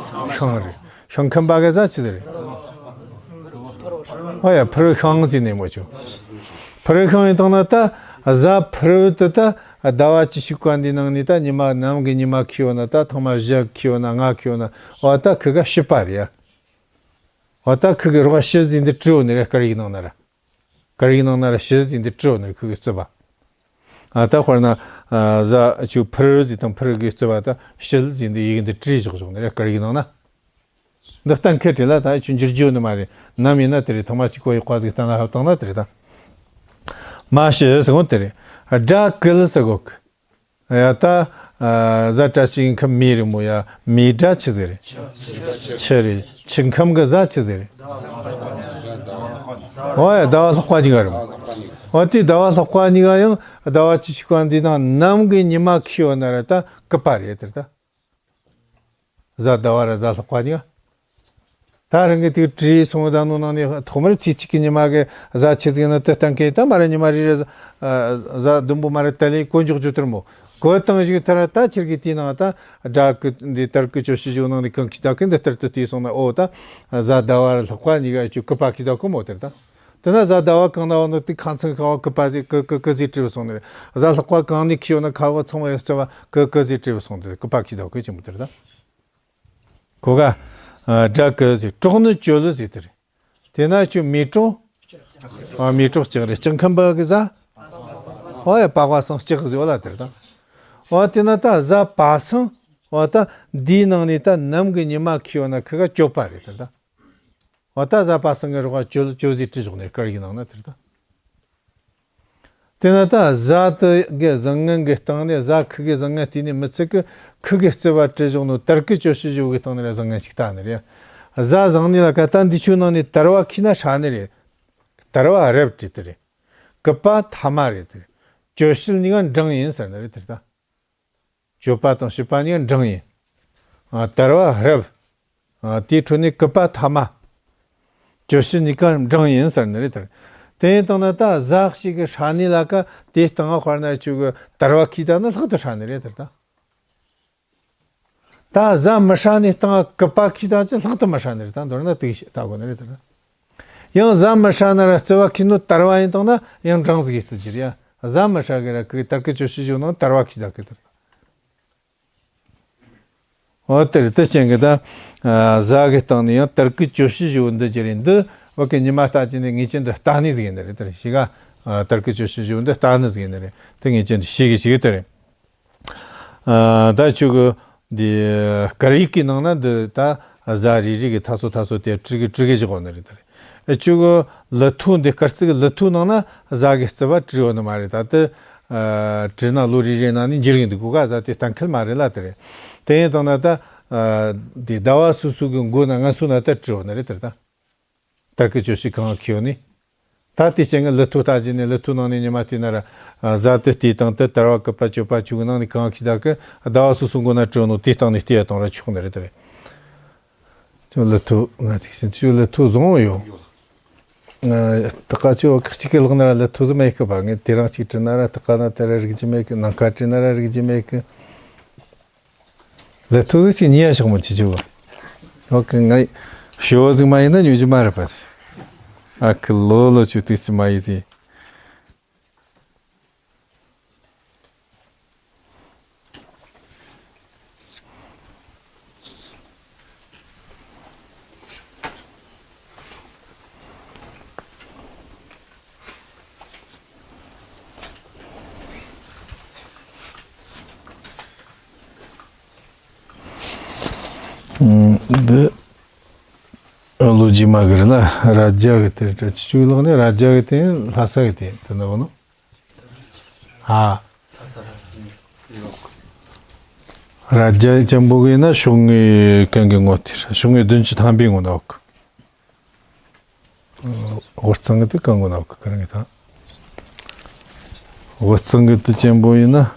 ཤིང་རེད། ཤིང་ཁམས་པ་གི་གཟའ་ཆི་ཟིག་རེད། ཨོ་ཡ་ཕུར་བུ་ཤིང་ཟེར་ནས་མོ་ཆུ། ཕུར་བུ་ཤིང་ཡིན་དང་ན་ད་གཟའ་ཕུར་བུ་དེ་ད་ཟླ་བ་བཅུ་གཅིག་པ་འདི་ནང་ནས་ད་ཉི་མ་ནམ་གི་ཉི་མ་འཁེལ་ཡོད་ན་ད་ཐེངས་མ་བཞི་འཁེལ་ཡོད་ན་ལྔ་འཁེལ་ཡོད་ན་འོ་ད་ཁི་ག་ཕྱི་པ་རེད་ཡ། འོ་ད་ཁི་གི་རོགས་ཕྱི་ཟིག་འདི་བྲིས་ཡོད་ནི་རེད། སྐར་ཡིག་ནང་ན་ར། སྐར་ཡིག་ནང་ན་ར་ཕྱི་ཟིག་འདི་བྲིས་ཡོད་ནི་རེད་ཁི་གི་རྩིས་པ། ཨ་ད་དཔེར་ན་ཨ་གཟའ་ཆུ་ཕུར་བུ་ཟིག་དང་ཕུར་བུ་གི་རྩིས་པ་ད་ཕྱི་ཟིག་འདི་ཡིག་འདི་བྲིས་བཞག་བཞག་ནི་རེད་སྐར་ཡིག་ནང་ན། འདི་གཏན་འཁེལ་བྲིས་ལ་ད་ཁྱོད་འགྱུར་རྒྱུ་ནི་མ་རེད། ནམ་ཡིན་ན་དེ་རེད། ཐེངས་མ་གཅིག་གོ་ཡི་ཀ་ཟིག་གཏན་ལ་ཕབ་བཏང་ན་དེ་རེད་ད། མ་ཕྱི་ཟེར་གོ་དེ་རེད། དགྲ་བཀུལ་ཟེར་གོ་གི། ཡ་ད་ཨ་གཟའ་བཀྲ་ཤིས་ཁམས་མེ་རེད་མོ་ཡ། མེ་དགྲ་ཆི་ཟིག་རེད། ཆུ་རེད། ཆུ་ཁམས་གི་གཟའ་ཆི་ཟིག་རེད། ཨོ་ཡ་ཟླ་བ་ལྷག་པ་གཉིས་ཀ་རེད་མོ། ཨོ་དེ་ཟླ་བ་ལྷག་པ་གཉིས་ཀ་ཡང་ཟླ་བ་བཅུ་གཅིག་པ་འདི་དང་ནམ་གི་ཉི་མ་འཁེལ་ཡོད་ན་ར་ད་གི་པ་རེད་དེ་རེད་ད། གཟའ་ཟླ་བ་ར་གཟའ་ལྷག་པ་གཉིས་ཀ་ད་རང་གི་དེ་བྲིས་སོང་། ད་ནོ་ནང་ནས་ཐོག་མར་ཚེས་གཅིག་གི་ཉི་མ་གི་གཟའ་ཆི་ཟིག་ན་དེ་གཏན་འཁེལ། ད་མ་ར་ཉི་མ་རེ་རེ་གཟའ་བདུན་པོ་མ་ར་དལ་ལེ་གོ་འཇོག་རྒྱུ་དེར་མོ། གོ་བཏང་ཞིག་ཐར་ད་ཁྱེར་གི་དེའི་ནང་ད་དགྲ་གི་འདི་དར་གི་ཆོ་ཤི་ཞུ་ནང་ནས་གང་གི་ད་གི་འདི་ལྟར་དུ་བལྟས་སོང་ན་ཨོ་ད་གཟའ་ཟླ་བ་ར་ལྷག་པ་གཉིས་ཀ་ཅུ་གི་པ་གི་ད་གི་མོ་དེར་ད། དེ་ན་གཟའ་ཟླ་བ་གང་ན་བ་ནོ་དེ་ཁང་ཚན་ཁ་བ་གི་པ་ཟིག་གི་གི་གི་ཟིག་བྲིས་སོང་ནི་རེད། གཟའ་ལྷག་པ་གང་ནས་ཁྱེར་ཡོད་ན་ཁ་བ་ཚང་བ་ཡོད་ཚ་བ་གི་གི་ཟིག་བྲིས་སོང་དེ་གི་པ་གི་ད་གི་ཅི་མོ་དེར་ད། གོ་ག་ཨ་དགྲ་བཀུལ་ཟེར། གྲོགས་ནི་བཅོལ་ཟེར་དེ་རེད། དེ་ན་ཁྱོད་མེ་གྲོགས། ཨ་མེ་གྲོགས་ལྕགས་རེད། ལྕགས་ཁམས་པ་གི་གཟའ། ཨོ་ཡ་པགས་པ་སངས་ལྕགས་ཟེར་བ་ལ་དེར་ད། ཨོ་དེ་ན་ད་གཟའ་པ་སངས། ཨོ་ད་འདིའི་ནང་ནས་ད་ནམ་གི་ཉི་མ་འཁེལ་ཡོད་ན་ཁི་ག་གྱོད་པ་རེད་དེར་ད། ཨོ་ད་གཟའ་པ་སངས་གི་རོགས་ག་གྱོད་གྱོད་ཟེར་བྲིས་བཞག་ནས་སྐར་ཡིག་ནང་ན་དེར་ད། དེ་ན་ད་གཟའ་དེ་གི་བཟང་ངན་གི་སྟེང་ནས། གཟའ་ཁུ་གི་བཟང་ངན་བལྟས་ནས་མི་ཚད་གི། ཁུ་གི་རྩི་བ་བྲི་བཞག་ནོ་དར་གི་གྱོད་བྱེད་བྱེད་གི་སྟེང་ནས་ལ་བཟང་ངན་ཞིག་ལྟ་ནི་རེད། གཟའ་བཟང་ནི་ལ་ཀ་ད་འདི་ཆོའི་ནང་ནས་དར་བ་ཁྱེར་ན་ཧྲ་ནི་རེད། དར་བ་རབ་བྲིས་དེ་རེད། སྐུད་པ་ཐ་མ་རེད་དེ་རེད། གྱོད་བྱེད་གཉིས་ཀ་འབྲིང་ཡིན་ཟེར་ནི་རེད་དེ་ད། གྱོད་པ་དང་བྱེད་པ་གཉིས་ཀ་འབྲིང་ཡིན། ཨ། དར་བ་རབ། ཨ། དེའི་ཁྲོད་ནས་སྐུད་པ་ཐ་མ། གྱོད་བྱེད་གཉིས་ཀ་འབྲིང་ཡིན་ཟེར་ནི་རེད་དེ། དེ་ཡིན་དང་ན་ད་གཟའ་ཞིག་གི་ཧྲ་ནི་ལ་ཀ་དེའི་སྟེང་ང་དཔེར་ན་ཆུ་གི་དར་བ་ཁྱེར་ད་ན་ལྷག་ཏུ་ཧྲ་ནི་རེད་དེ་ད། ད་གཟའ་མི་ཧྲ་ནི་སྟེང་ང་སྐུད་པ་ཁྱེར་ད་ཅི་ལྷག་ཏུ་མི་ཧྲ་ནི་རེད། ད་མདོར་ན་དེ་ཞིག་ལྟ་དགོས་ནི་རེད་དེ། ཡང་གཟའ་མི་ཧྲ་ན་ར་རྩི་བ་ཁྱེར་ནོ་དར་བ་ཡིན་དང་ན་ཡང་འབྲིང་ཟིག་གི་རྩི་རྒྱུ་རེད་ཡ། གཟའ་མི་ཧྲ་གི་ར་ཁུ་གི་དར་གི་གྱོད་བྱེད་བྱེད་ནོ་དར་བ་ཁྱེར་ད་གི་དེ། འོ་དེ་རེད། དེ་ཅན་གི་ད་གཟའ་གི་སྟེང་ནས་ཡང་དར་གི་གྱོད་བྱེད་བྱེད་འདི་རྒྱུ་རེད། འདི་བོད་གི་ཉི་མ་ལྟ་ཅི་ནས་ངེས་ཅན་དུ་ལྟ་ནི་ཟིག་ཡིན་ནི་རེད། དེ་རེད་ཤི་ག་དར་གི་གྱོད་བྱེད་བྱེད་འདི་ལྟ་ནི་ཟིག་ཡིན་ནི་རེད། དེ་ངེས་ཅན་དུ་ཤེས་གི་ཤེས་གི་དེ་རེད། ཨ། ད་ཆུ་གི་འདི་སྐར་ཡིག་གི་ནང་ན་འདི་ད་གཟའ་རེ་རེ་གི་ཐ་སོ་ཐ་སོ་དེ་བྲི་གི་བྲི་གི་བཞག་ནི་རེད་དེ་རེད། ཨེ། ཆུ་གི་ལི་ཐོ། འདི་སྐར་རྩིས་གི་ལི་ཐོའི་ནང་ན་གཟའ་གི་རྩི་བ་བྲི་ཡོད་ནི་མ་རེད། ད་དེ། ཨ། བྲིས་ན་ལོ་རེ་རེ་ནང་ནས་འགྱུར་གི་འདུག་གོ་ག་གཟའ་དེ་གཏན་འཁེལ་མ་རེད་ལ་དེ་རེད། དེ་ཡིན་དང་ན་ད། ཨ། འདི་ཟླ་བ་སོ་སོ་གི་མགོ་ན་ང་སོ་ན་ད་བྲི་ཡོད་ནི་རེད་དེ་རེད་ད། དར་གི་གྱོད་བྱེད་གང་ཁྱེར་ནས། ད་དེ་ཅན་གི་ལི་ཐོ་ལྟ་རྒྱུ་ནས་ལི་ཐོ་ནང་ནས་ཉི་མ་བལྟས་ན་ར། ཨ། གཟའ་དེ་བལྟས་དང་དེ་དར་བ་སྐུད་པ་གྱོད་པ་ཆུ་གི་ནང་ནས་གང་ཁྱེར་ད་གི་ཟླ་བ་སོ་སོ་མགོ་ན་བྲི་ནོ་དེ་སྟེང་ནས་བལྟས་ཡ་དང་ར་ཆོག་ནི་རེད་དེ་རེད། ཅོ་ལི་ཐུ་ང་ཅིག་ཤིན་ཅོ་ལི་ཐུ་བཟང་བོ་ཡོད། ང་ད་ཀ་ཅོ་ཁ་ཅིག་གི་ལག་ན་ར་ལི་ཐུ་ཟི་མེད་གི་པ། ངས་དེ་རང་ཅིག་བྲིས་ན་ར་ད་ཀ་ན་དེ་ར་རིག་རྒྱུ་མེད་གི། ནང་ཁ་བྲིས་ན་ར་རིག་རྒྱུ་མེད་གི། ལི་ཐུ་ཟི་ཅིག་ཉེ་ཡ་ཤོག་མོ་ཅི་ཅོ་གི། ཡོད་གི། ང་ཤོ་ཟིག་མ་ཡིན་ན་ཉོ་རྒྱུ་མ་རེད་པ། ཨ་ཁི་ལོ་ལོ་ཅུ་ཏིག་ཅི་མ་ཡིན་ཟི། འདི་ལོ་རྗེས་མ་གི་རེད་ལ། ར་རྒྱ་གི་དེ་རེད། ཅི་ཅུ་ལག་ནས་ར་རྒྱ་གི་དེ་ལྷ་ས་གི་དེ་དེ་འདྲ་བོ་ནོ། ཨ། ར་རྒྱ་ཅན་པོ་གི་ན་ཤོག་ངོས་གན་གི་ངོ་དེ་ར། ཤོག་ངོས་བདུན་ཅུ་ཐམ་པའི་ངོ་ན་འོག། དབུས་གཙང་གི་དེ་གང་གོ་ན་གི་ག་རང་གི་ད། དབུས་གཙང་གི་དེ་ཅན་པོ་ཡིན་ན། ཨ།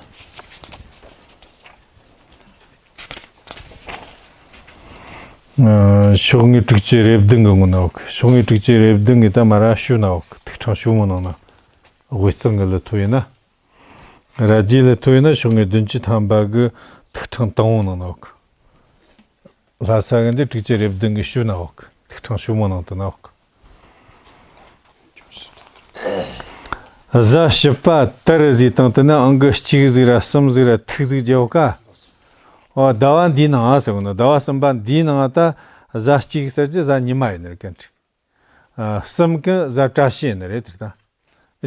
ཤོག་ངོས་དྲུག་ཅུ་རེ་བདུན་གི་ངོ་ན་འོག། ཤོག་ངོས་དྲུག་ཅུ་རེ་བདུན་གི་ད་མ་ར་ཤུ་ན་འོག། ཐིག་ཕྲེང་ཤུ་མོ་ནང་ན། དབུས་གཙང་གི་ལི་ཐོ་ཡིན་ན། ར་རྒྱའི་ལི་ཐོ་ཡིན་ན་ཤོག་ངོས་བདུན་ཅུ་ཐམ་པ་གི་ཐིག་ཕྲེང་དང་བོ་ནང་ན་འོག། ལྷ་ས་གི་འདི་དྲུག་ཅུ་རེ་བདུན་གི་ཤུ་ན་འོག། ཐིག་ཕྲེང་ཤུ་མོ་ནང་དུ་ན་འོག། གཟའ་བྱི་པ་དར་ཟིག་དང་དེ་ན་ཨང་གི་གཅིག་ཟིག་ར་གསུམ་ཟིག་ར་ཐིག་ཟིག་རྒྱག་ག། ཨོ། ཟླ་བ་འདིའི་ནང་ཟེར་བ་ནི་ཟླ་བ་གསུམ་པ་འདིའི་ནང་ད་གཟའ་གཅིག་ཟེར་གྱི་གཟའ་ཉི་མ་ཡིན་ནི་རེད་གན་ཁྲིག། ཨ། གསུམ་གི་གཟའ་བཀྲ་ཤིས་ཡིན་ནི་རེད་དེ་ད། ཨ་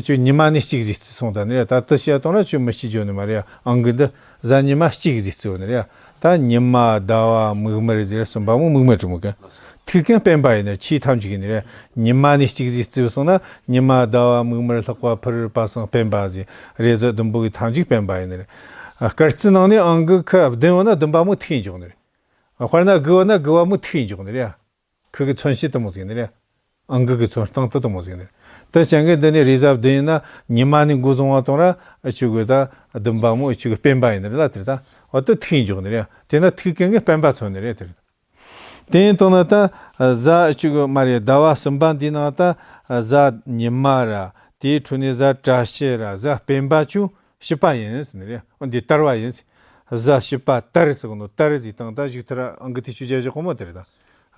ཆུ་ཉི་མ་ནི་གཅིག་ཟིག་རྩི་སོང་ད་ནི་རེད། ད་དུ་བཤད་དང་ར་ཆུ་མི་ཤེས་རྒྱུ་ནི་མ་རེད། ཨང་གི་འདི་གཟའ་ཉི་མ་གཅིག་ཟིག་རྩི་བ་ནི་རེད། ད་ཉི་མ་ཟླ་བ་མིག་དམར་ཟེར་གསུམ་པ་མོ་མིག་དམར་དྲི་མོ་གི། ཐིག་གན་སྤེན་པ་ཡིན་ནི། ཆེས་ཐམས་ཅད་ཡིན་ནི་རེད། ཉི་མ་ནི་གཅིག་ཟིག་རྩི་སོང་ན་ཉི་མ་ཟླ་བ་མིག་དམར་ལྷག་པ་ཕུར་པ་སངས་སྤེན་པ་ཟིག་རེད་ཟེར། བདུན་པོ་གི་ཐམས་ཅད་སྤེན་པ་ཡིན་ནི་རེད། ཨ། སྐར་རྩི་ནང་ནས་ཨང་གི་ཁ་བདུན་བ་ན་བདུན་པ་མོ་ཐིག་འཇོག་ནི་རེད། ཨ། དཔེར་ན་དགུ་བ་ན་དགུ་བ་མོ་ཐིག་འཇོག་ནི་རེད། ཁུ་གི་མཚོན་བྱེད་དུ་མོ་ཟིག་ནི་རེད། ཨང་གི་གི་མཚོན་སྟངས་དུ་དུ་མོ་ཟིག་ནི་རེད། དེ་ཅན་གི་འདི་ནི་རེས་གཟའ་བདུན་ཡིན་ན་ཉི་མ་ནི་འགོ་བཟུང་བ་དང་ར་ཨ་ཆུ་གི་ད་བདུན་པ་མོ་ཨ་ཆུ་གི་སྤེན་པ་ཡིན་ནི་རེད་ལ། དེ་ད་འོ་དུ་ཐིག་འཇོག་ནི་རེད། དེ་ན་ཐིག་གན་གི་སྤེན་པ་མཚོན་ནི་རེད། དེ་རེད། དེ་ཡིན་དང་ན་ད་གཟའ་ཨ་ཆུ་གི་མ་རེད། ཟླ་བ་གསུམ་པ་འདི་ན་ད་གཟའ་ཉི་མ་ར། དེའི་འཕྲོ་ནས་གཟའ་བཀྲ་ཤིས་ར། གཟའ་སྤེན་པ་ཆུ། བྱི་པ་ཡིན་ཟེར་ནི་རེད། འོ་འདི་དར་བ་ཡིན་ཟེར། གཟའ་བྱི་པ་དར་ཟེར་གོ་ནོ། དར་ཟེར་དང་ད་བཞུགས་ཐར་ཨང་གི་ཐིག་ཆུ་བརྒྱད་བཞི་གོ་མོ་དེ་རེད་ད།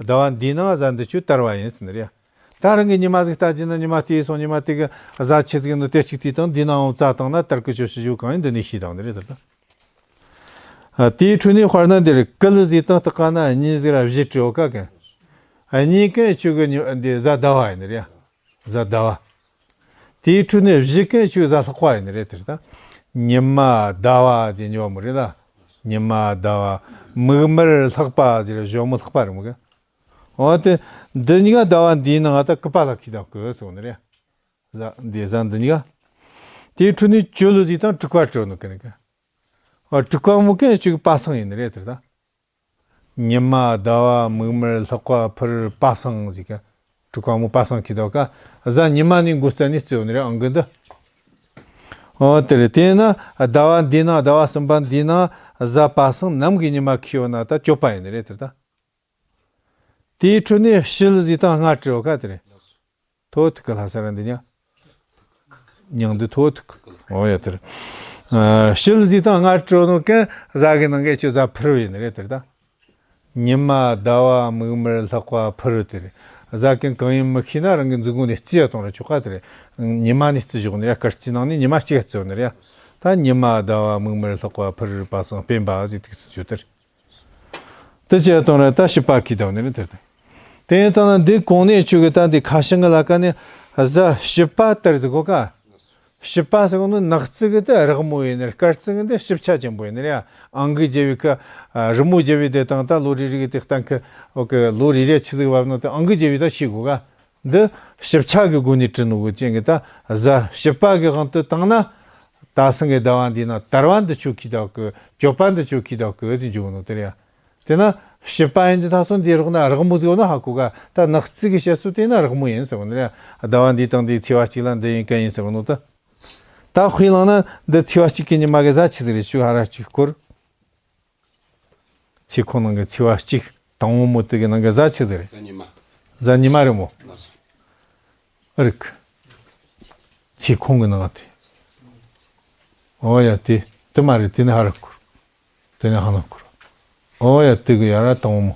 ཟླ་བ་འདིའི་ནང་གཟའ་འདི་ཆུ་དར་བ་ཡིན་ཟེར་ནི་རེད། ད་རང་གི་ཉི་མ་ཟིག་ལྟ་རྒྱུ་ན་ཉི་མ་དེའི་སོང་ཉི་མ་དེ་གི་གཟའ་ཆི་ཟིག་ནོ་དེ་གཅིག་དེ་དང་འདི་ནང་འོང་རྩ་དང་ན་དར་གི་ཆོ་ཤི་ཞུ་གང་ཡིན་འདི་ནས་ཤེས་དང་འདི་རེད་ད། ཨ། དེའི་འཕྲོ་ནས་དཔེར་ན་འདིར་ཀི་ལི་ཟེར་དང་སྟག་ཀ་ན་གཉིས་ཟེར་ར་བཞི་བྲིའོ་ཀ་གི། ཨ། གཉིས་ཀ་ཆུ་གི་ཉི་འདི་གཟའ་ཟླ་བ་ཡིན་ནི་རེད། གཟའ་ཟླ་བ། དེའི་འཕྲོ་ནས་བཞི་གན་ཆུ་གཟའ་ལྷག་པ་ཡིན་ནི་རེད་དེ་རེད་ད། ཉི་མ་ཟླ་བ་ཟེར་ཉོ་མོ་རེད་ལ། ཉི་མ་ཟླ་བ་མིག་དམར་ལྷག་པ་ཟེར་གཞོན་མོ་ལྷག་པ་རེད་མོ་གི། འོ་དེ་འདི་གཉིས་ཀ་ཟླ་བ་འདིའི་ནང་ང་ད་སྐུད་པ་ལ་ཁྱི་དང་སྐུ་སོང་ནི་རེད། གཟའ་འདི་གཟའ་འདི་གཉིས་ཀ། དེའི་འཕྲོ་ནས་གྱོལ་ཟིག་དང་དྲུག་པ་བྲིས་ནོ་གན་གི། ཨ། དྲུག་པ་མོ་གན་ཅིག་པ་སངས་ཡིན་ནི་རེད་དེ་ད། ཉི་མ་ཟླ་བ་མིག་དམར་ལྷག་པ་ཕུར་པ་སངས་ཟིག་ག། དྲུག་པ་མོ་པ་སངས་ཁྱེར་དོ་ག། གཟའ་ཉི་མ་ནས་འགོ་བརྩམས་ནས་བརྩིས་ཡོད་ནི་རེད་ཨང་གི་འདི། ཨོ་དེ་རེད། དེས་ན་ཟླ་བ་འདིའི་ནང་ཟླ་བ་གསུམ་པ་འདིའི་ནང་གཟའ་པ་སངས་ནམ་གི་ཉི་མ་ཁེལ་ཡོད་ན་ད་གྱོད་པ་ཡིན་ནི་རེད་དེ་ད། དེའི་འཕྲོ་ནས་དཔྱིད་ཟིག་དང་སྔ་དྲོ་ག་དེ་རེད། ཐོ་ཐུག་གི་ལྷ་ས་ར་འདི་ཉ། མྱང་འདི་ཐོ་ཐུག་གི། ཨོ་ཡ་དེ་རེད། ཨ། དཔྱིད་ཟིག་དང་སྔ་དྲོ་ནོ་གན་གཟའ་གི་ནང་གི་ཆུ་གཟའ་ཕུར་བུ་ཡིན་ནི་རེད་དེ་ད། ཉི་མ་ཟླ་བ་མིག་དམར་ལྷག་པ་ཕུར་བུ་དེ་རེད། གཟའ་གན་གང་ཡིན་མི་ཤེས་ན་རང་གི་མཛུབ་གུ་ནས་བརྩིས་ཡ་གཏོང་ར་ཆོག་ག་དེ་རེད། ཉི་མ་ནས་བརྩི་ཞོག་ནི་རེད། སྐར་རྩིས་ནང་ནས་ཉི་མ་གཅིག་བརྩི་ཡོད་ནི་རེད། ད་ཉི་མ་ཟླ་བ་མིག་དམར་ལྷག་པ་ཕུར་བུ་པ་སངས་སྤེན་པ་ཟིག་ཏིག་བརྩི་ཆོག་དེ་རེད། དེ་བྱས་གཏོང་ར་ད་དཔྱིད་པ་ཁེལ་དོ་ནི་རེད་དེ་རེད། དེ་ཡིན་ད་ན་འདི་གོང་ནས་ཆོས་གི་ད་འདི་ཁ་བྱང་གི་ལ་ཀ་ནས་གཟའ་དཔྱིད་པ་དར་ཟིག་གོ་ག། དཔྱིད་པ་ཟེར་གོ་ནི་ནག་རྩི་གི་དེ་རགས་མོ་ཡིན་ནི། སྐར་རྩི་གི་འདི་ཞིབ་ཆ་ཅན་པོ་ཡིན་ནི་རེད། ཨང་གི་རྒྱལ་བའི་ཁ། རི་མོ་རྒྱལ་བའི་དེ་དང་ད་ལོ་རེ་རེ་གི་དེ་གཏན་ཁ། འོ་གི་ལོ་རེ་རེ་ཆི་ཟིག་བབ་ནོ་དེ་ཨང་གི་རྒྱལ་བའི་ད་ཤེས་དགོས་ག། འདི་ཞིབ་ཆ་གི་སྒོ་ནས་བྲིས་ནོ་གི་ཅན་གི་ད་གཟའ་དཔྱིད་པ་གི་དབང་དུ་བཏང་ན། ད་སང་གི་ཟླ་བ་འདི་ན་དར་བ་འདི་ཆོ་ཁེལ་དོ་གི། གྱོད་པ་འདི་ཆོ་ཁེལ་དོ་གི་ཟེར་འཇུག་ནོ་དེ་རེད། དེ་ན་དཔྱིད་པ་ཡིན་གྱི་ད་སོ་འདི་རོགས་ན་རགས་མོ་ཟིག་ཡོད་ན་ཧ་གོ་ག། ད་ནག་རྩི་གི་བཤད་སྲོལ་དེ་ན་རགས་མོ་ཡིན་ཟེར་བ་ནི་རེད། ཟླ་བ་འདི་དང་འདི་ཚེས་པ་གཅིག་ལ་འདི་ཡིན་ག་ཡིན་ཟེར་བ་ནོ་ད། ད་དཔེ་བླངས་ན་འདི་ཚེས་པ་གཅིག་གི་ཉི་མ་གི་གཟའ་ཆི་ཟིག་རེད། ཆུ་ཧ་ར་གཅིག་སྐོར། ཚེས་ཁོང་ནང་གི་ཚེས་པ་གཅིག་དང་པོ་མོ་དེ་གི་ནང་གི་གཟའ་ཆི་ཟིག་རེད། གཟའ་ཉི་མ། གཟའ་ཉི་མ་རེད་མོ། ལགས་སོ། ཨ་རིག་ཚེས་ཁོང་གི་ནང་དེ། ཨོ་ཡ་དེ་དེ་མ་རེད། དེ་ནི་ཧ་ར་སྐོར། དེ་ནི་ཧ་ན་སྐོར། ཨོ་ཡ་དེ་གི་ཡ་ར་དང་པོ་མོ།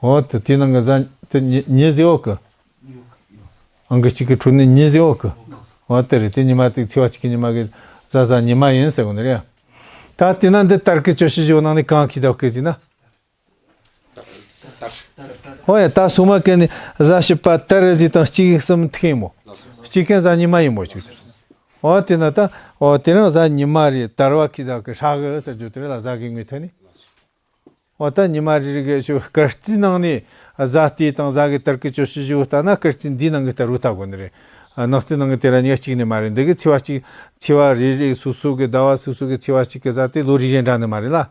ཨོ་དེ་དེ་ནང་གི་གཟའ་དེ་ཉི་ཉི་ཟེར་བ་གི། ཨང་ཀི་གཅིག་གི་འཕྲོ་ནས་ཉི་ཟེར་བ་གི། ཨོ་དེ་རེད། དེ་ཉི་མ་དེ་ཚེས་པ་གཅིག་གི་ཉི་མ་གི་གཟའ་གཟའ་ཉི་མ་ཡིན་ཟེར་གོ་ནི་རེད། ད་དེ་ན་འདི་དར་གི་གྱོད་དཔྱིད་བཞི་བོ་ནང་ནས་གང་ཁེལ་དོ་གི་ཟེར་ན། ཨོ་ཡ་ད་སོ་མ་གན་ནི་གཟའ་དཔྱིད་པ་དར་ཟིག་དང་གཅིག་གསུམ་ཐུག་ཡིན་མོ། གཅིག་གན་གཟའ་ཉི་མ་ཡིན་མོ་ཅིག་དེར། ཨོ་དེ་ན་ད་ཨོ་དེ་རང་གཟའ་ཉི་མ་རེད། དར་བ་ཁེལ་དོ་གི་ཧྲ་གི་ཟེར་རྒྱུ་དེ་རེད་ལ། གཟའ་གི་ངོས་ཐད་ནས། ཨོ་ད་ཉི་མ་རེ་རེ་གི་ཆུ་སྐར་རྩིས་ནང་ནས་གཟའ་དེ་དང་གཟའ་གི་དར་གི་གྱོད་དཔྱིད་བཞི་བོ་ལྟ་ན་སྐར་རྩིས་འདིའི་ནང་གི་དར་བུ་ལྟ་དགོས་ནི་རེད། ནག་རྩིས་ནང་གི་དེ་ར་ཉི་གཅིག་ནི་མ་རེད། འདི་གི་ཚེས་པ་གཅིག་ཚེས་པ་རེ་རེ་སོ་སོ་གི་ཟླ་བ་སོ་སོ་གི་ཚེས་པ་གཅིག་གི་གཟའ་དེ་ལོ་རེ་རེ་འདྲ་ནི་མ་རེད་ལ།